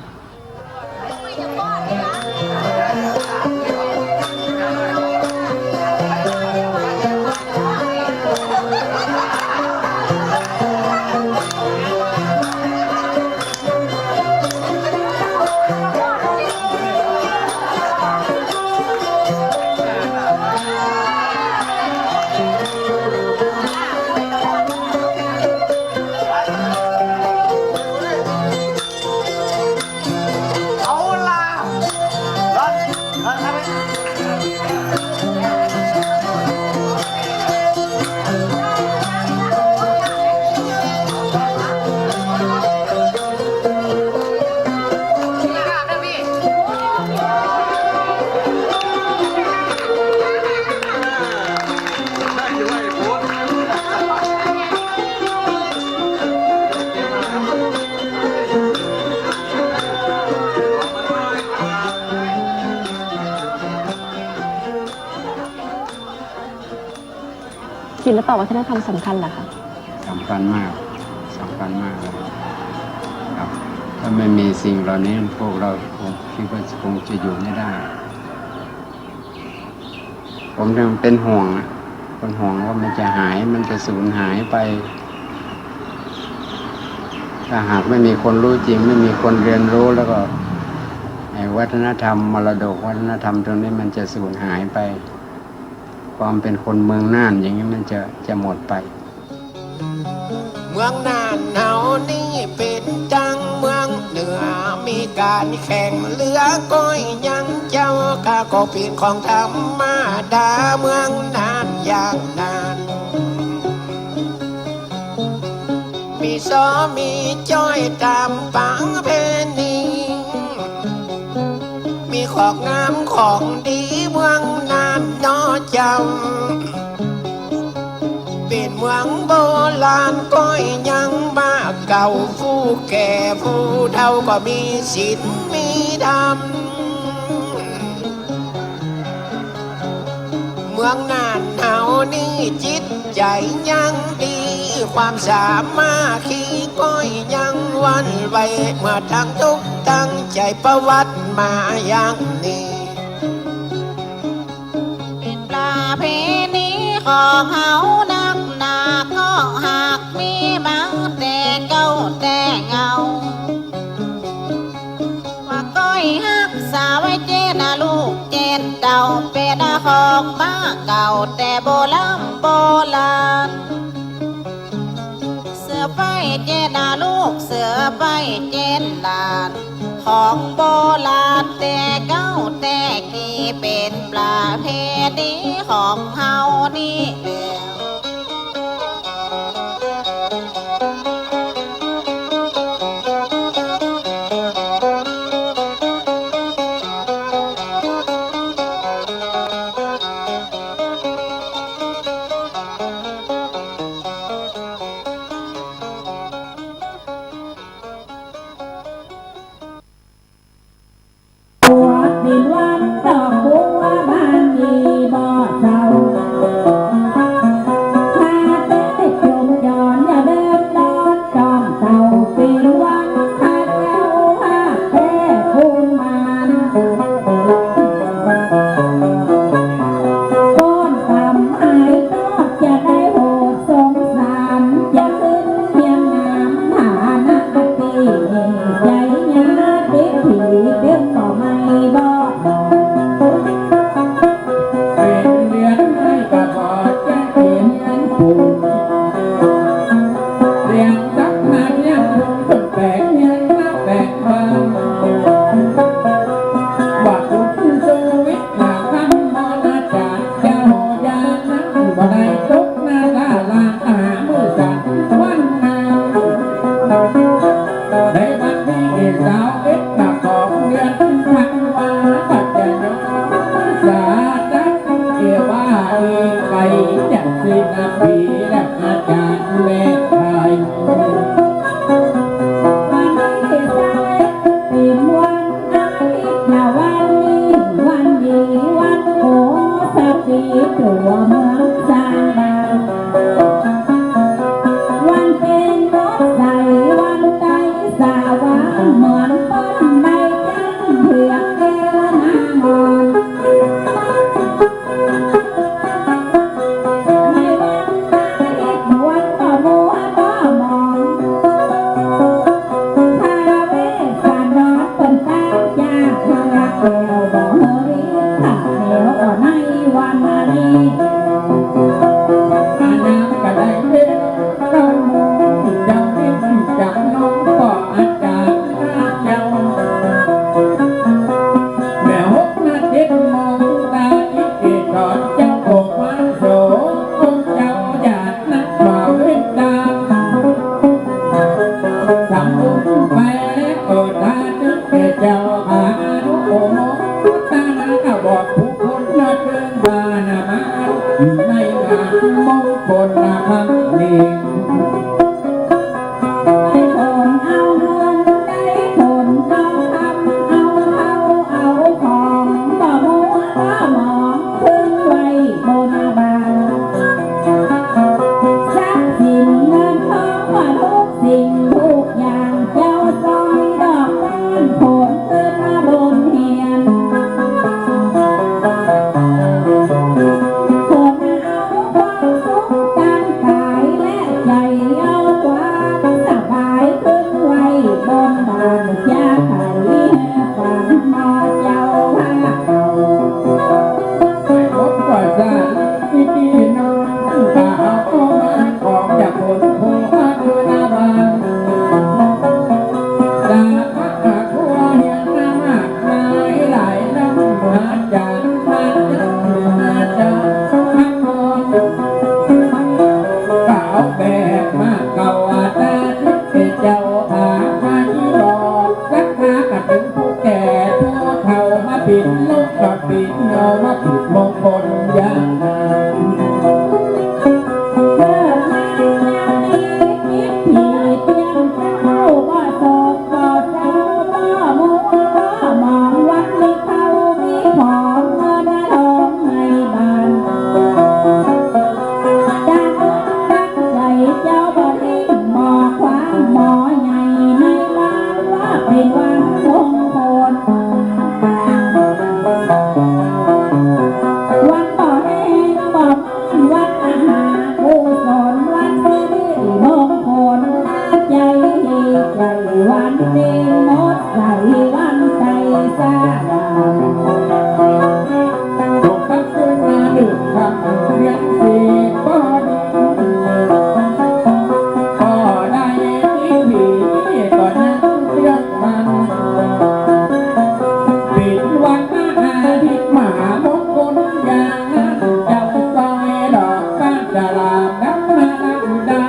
เอาล่ะ ศิลปะวัฒนธรรมสำคัญเหรอคะ สำคัญมาก สำคัญมากเลยครับ ถ้าไม่มีสิ่งเหล่านี้ พวกเราคงคิดว่าคงจะอยู่ไม่ได้ ผมยังเป็นห่วงอะ เป็นห่วงว่ามันจะหาย มันจะสูญหายไป ถ้าหากไม่มีคนรู้จริง ไม่มีคนเรียนรู้ แล้วก็ไอ้วัฒนธรรม มรดกวัฒนธรรมตรงนี้มันจะสูญหายไป ความเป็นคนเมืองน่านอย่างนี้มันจะ จะหมดไป เมืองน่านเฮานี่เป๋นจังเมืองเหนือ มีก๋านแข่งเรือก้อยยังเจ้า ข้าก็เป๋นของธรรมดาเมืองน่านอย่างนั้น มีซอมีจ้อยต๋ามประเพณี มีของงามของดีเมืองน่านเนาะเจ้า เป๋นเมืองโบราณก้อยยังมาเก่า ผู้แก่ผู้เฒ่าก็มีศีลมีธรรม เมืองน่านเฮานี่จิตใจ๋ยังดี ความสามัคคีก้อยยังหวั่นไหว เมื่อตั้งอกตั้งใจ๋ประวัติมาอย่างนี้ เป๋นประเพณีของเฮานักหนา ก็หากมีมาแต่เก่าแต่เก่า ว่าก้อยฮักษาไว้เจนลูกเจนเต้า เป๋นของมาเก่าแต่โบร่ำโบราณ สืบไปเจนลูก สืบไปเจนหลาน ของโบราณแต่เก่าแต่กี้ เป๋นประเพณีของเฮานี่แหละ ผัวสิ้นวันดอกบัวบ้านนี้บ่เศร้า พาเต้จงจรอย่าเดินดอนจ้องเศร้า สิ้นวันข้าเจ้าหากแท้คุณมาน คนทำหายก็จะได้โหดสงสาร จะขึ้นเคียงงามฐานะตี ใจญาติผีเด็กก็ไม่บอก เสียงเลี้ยงไม่กระพอแจ้งเขียนเลี้ยงผูก เสียงสักนาเลี้ยงผูก แปลกเลี้ยงนักแปลกบาง ว่าคุณชูวิทย์หากท่านมานาจารย์ จะโหดอย่า ศิลปินและอาจารย์แม่ไทย วันนี้ใส่เป็นวันอาทิตย์นะ วันนี้วันดี วันโกสะปี ตั๋วเมืองสร้างบาง วันเพ็ญรถใส วันไตรสาหวา เหมือนเปิ้นได้แจ้งเผือกแก้วนางอ่อน ในวันอาทิตย์วันบ่มัวบ่หมอง ท้าวเวสสันดรเปิ้นตามจากเมืองแก้วบ่เฮอริ้น ถ้าแถวก็ในวันนี้ อาน้ำก็ได้เป็น เจ้านี้จากน้องก็อาจารย์เจ้า แม่หกนาเจ็ดโมงตาที่เกศรเจ้าองค์พระสงฆ์องค์เจ้าญาตินักบ่าวเวทตาม ทำบุญไปแล้วก็ตา แก่เจ้าอนุโมทนา บอกผู้คนมาเชิญบานมาในงานมงคลครั้งนี้ ได้ขนเอาเงิน ได้ขนเอาคำ เอาข้าวเอาของ บ่มัวบ่หมอง ขึ้นไหว้บนบาน ทรัพย์สินเงินทองว่าทุกสิ่งทุกอย่าง เจ้าซอยดอกไม้ขนขึ้นมาบนเฮียน ขนเอาความสุขตางก๋ายและใจ๋ เอาความสบายขึ้นไหว้บนบาน จะไขให้ฟังเนาะเจ้าว่าเก่า ผมก็สร้างพิธีนอน ถ้าเอามาของจากคนผู้อาคือนาบาน สาขาครัวเฮียนนามากมายหลายนำ มาจากมาจากมาจากพักผ่อน ก็เอาแบบมาเก่าอาตา เจ้าพาไปบอกสักครากะเถิงผู้แก่ผู้เฒ่า มาปิดลูกก็ปิดเอามาปิดมงคลอย่างนั้น เกิดมาอย่างนี้ คิดผิดเพียงเจ้า บ่โศกบ่เศร้า บ่มัวบ่หมอง วันนี้เขามีของเงินทองในบ้าน จากอกจากใจ๋เจ้าบ่ทิ้ง หมอขวางหมอใหญ่ในบ้าน ว่าเป๋นวันมงคล วันบ่แห้งบ่มัน วันมหากุศล วันสิริมงคล ใจ๋ใจ๋วันเพ็ญหมดใส วันไตรสาหวา ตกค่ำคืนมาหนึ่งค่ำเดือนสี่ พอดี พอได้พิธีก็นั่งเรื่องมัน ปิดวันอาทิตย์มหามงคลอย่างนั้น เจ้าซอยดอกฟ้าจะหลามดำมาดำดำ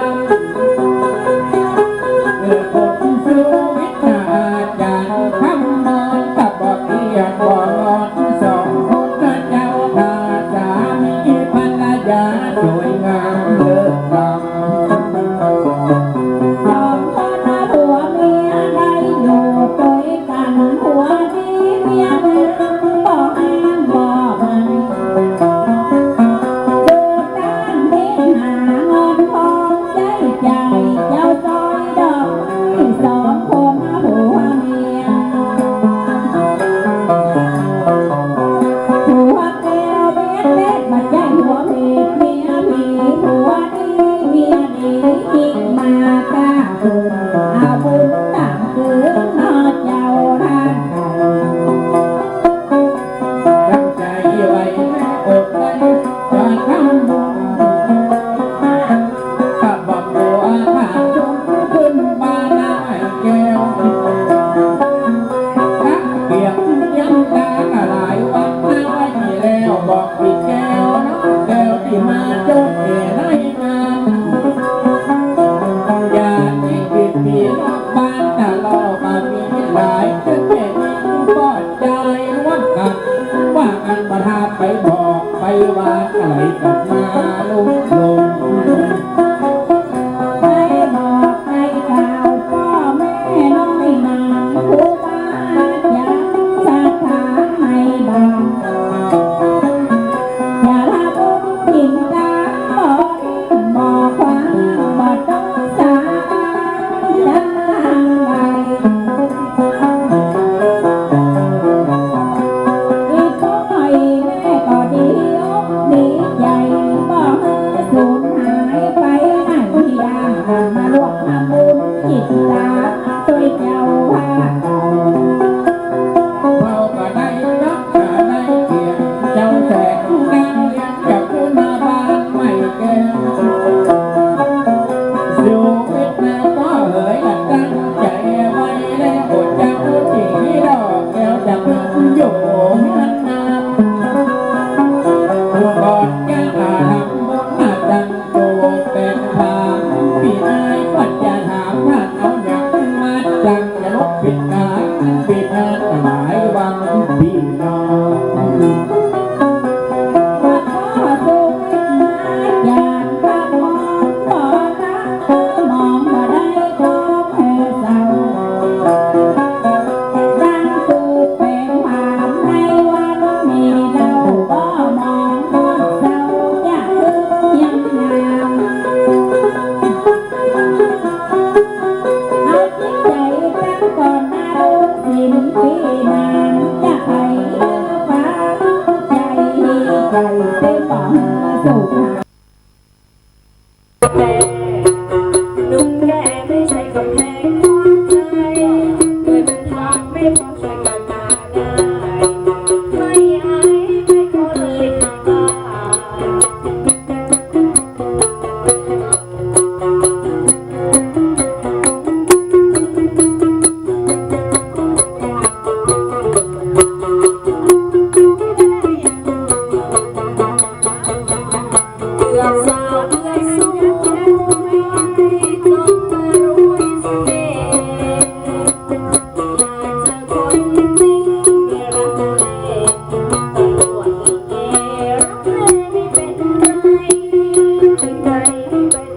เออ คนสู้วิชาอาจารย์คำนอน ตะบอกเรียนบ่นอน สองคนนะเจ้าข้า สามีภรรยาสวยงามเลิศล้ำ สองคนนะผัวเมียได้อยู่ตวยกั๋น ผัวดีเมียงาม บ่ห้ามบ่มัน ดูต้านเฮหาเงินทองใจ๊จ่าย เจ้าซอยดอกไม้สองคนนะผัวเมีย ผัวแก้วเม็ดเล็ก บ่ใจ้ผัวเมีย เมียผี ผัวดีเมียดี คิดมาก้าคืน เอาบุญตางคืนเนาะเจ้าท่าน ตั้งใจ๋ไว้อดไว้ว่าทำบุญ ถ้าบอกว่าขาดทุนขึ้นบ้านนายแก้ว รักเปียกเยียมตาหลายวันนายแล้ว บอกพี่แก้วน้องแก้วตี้มาจดแก่ในงาน อย่าได้คิด แพง หนุ่มแก่ไม่ใช่กำแพงความไทย เงินทองไม่พอช่วยกันมาได้ ไม่อายไม่ขอเลยค่ะ เพื่อนสาวเพื่อนสวย จงมารู้เสน่ห์ หากเจอคนจริงรักเล่ห์ ตำรวจลิเกรักแท้ไม่เป็นไร ถึงใครไม่เป็น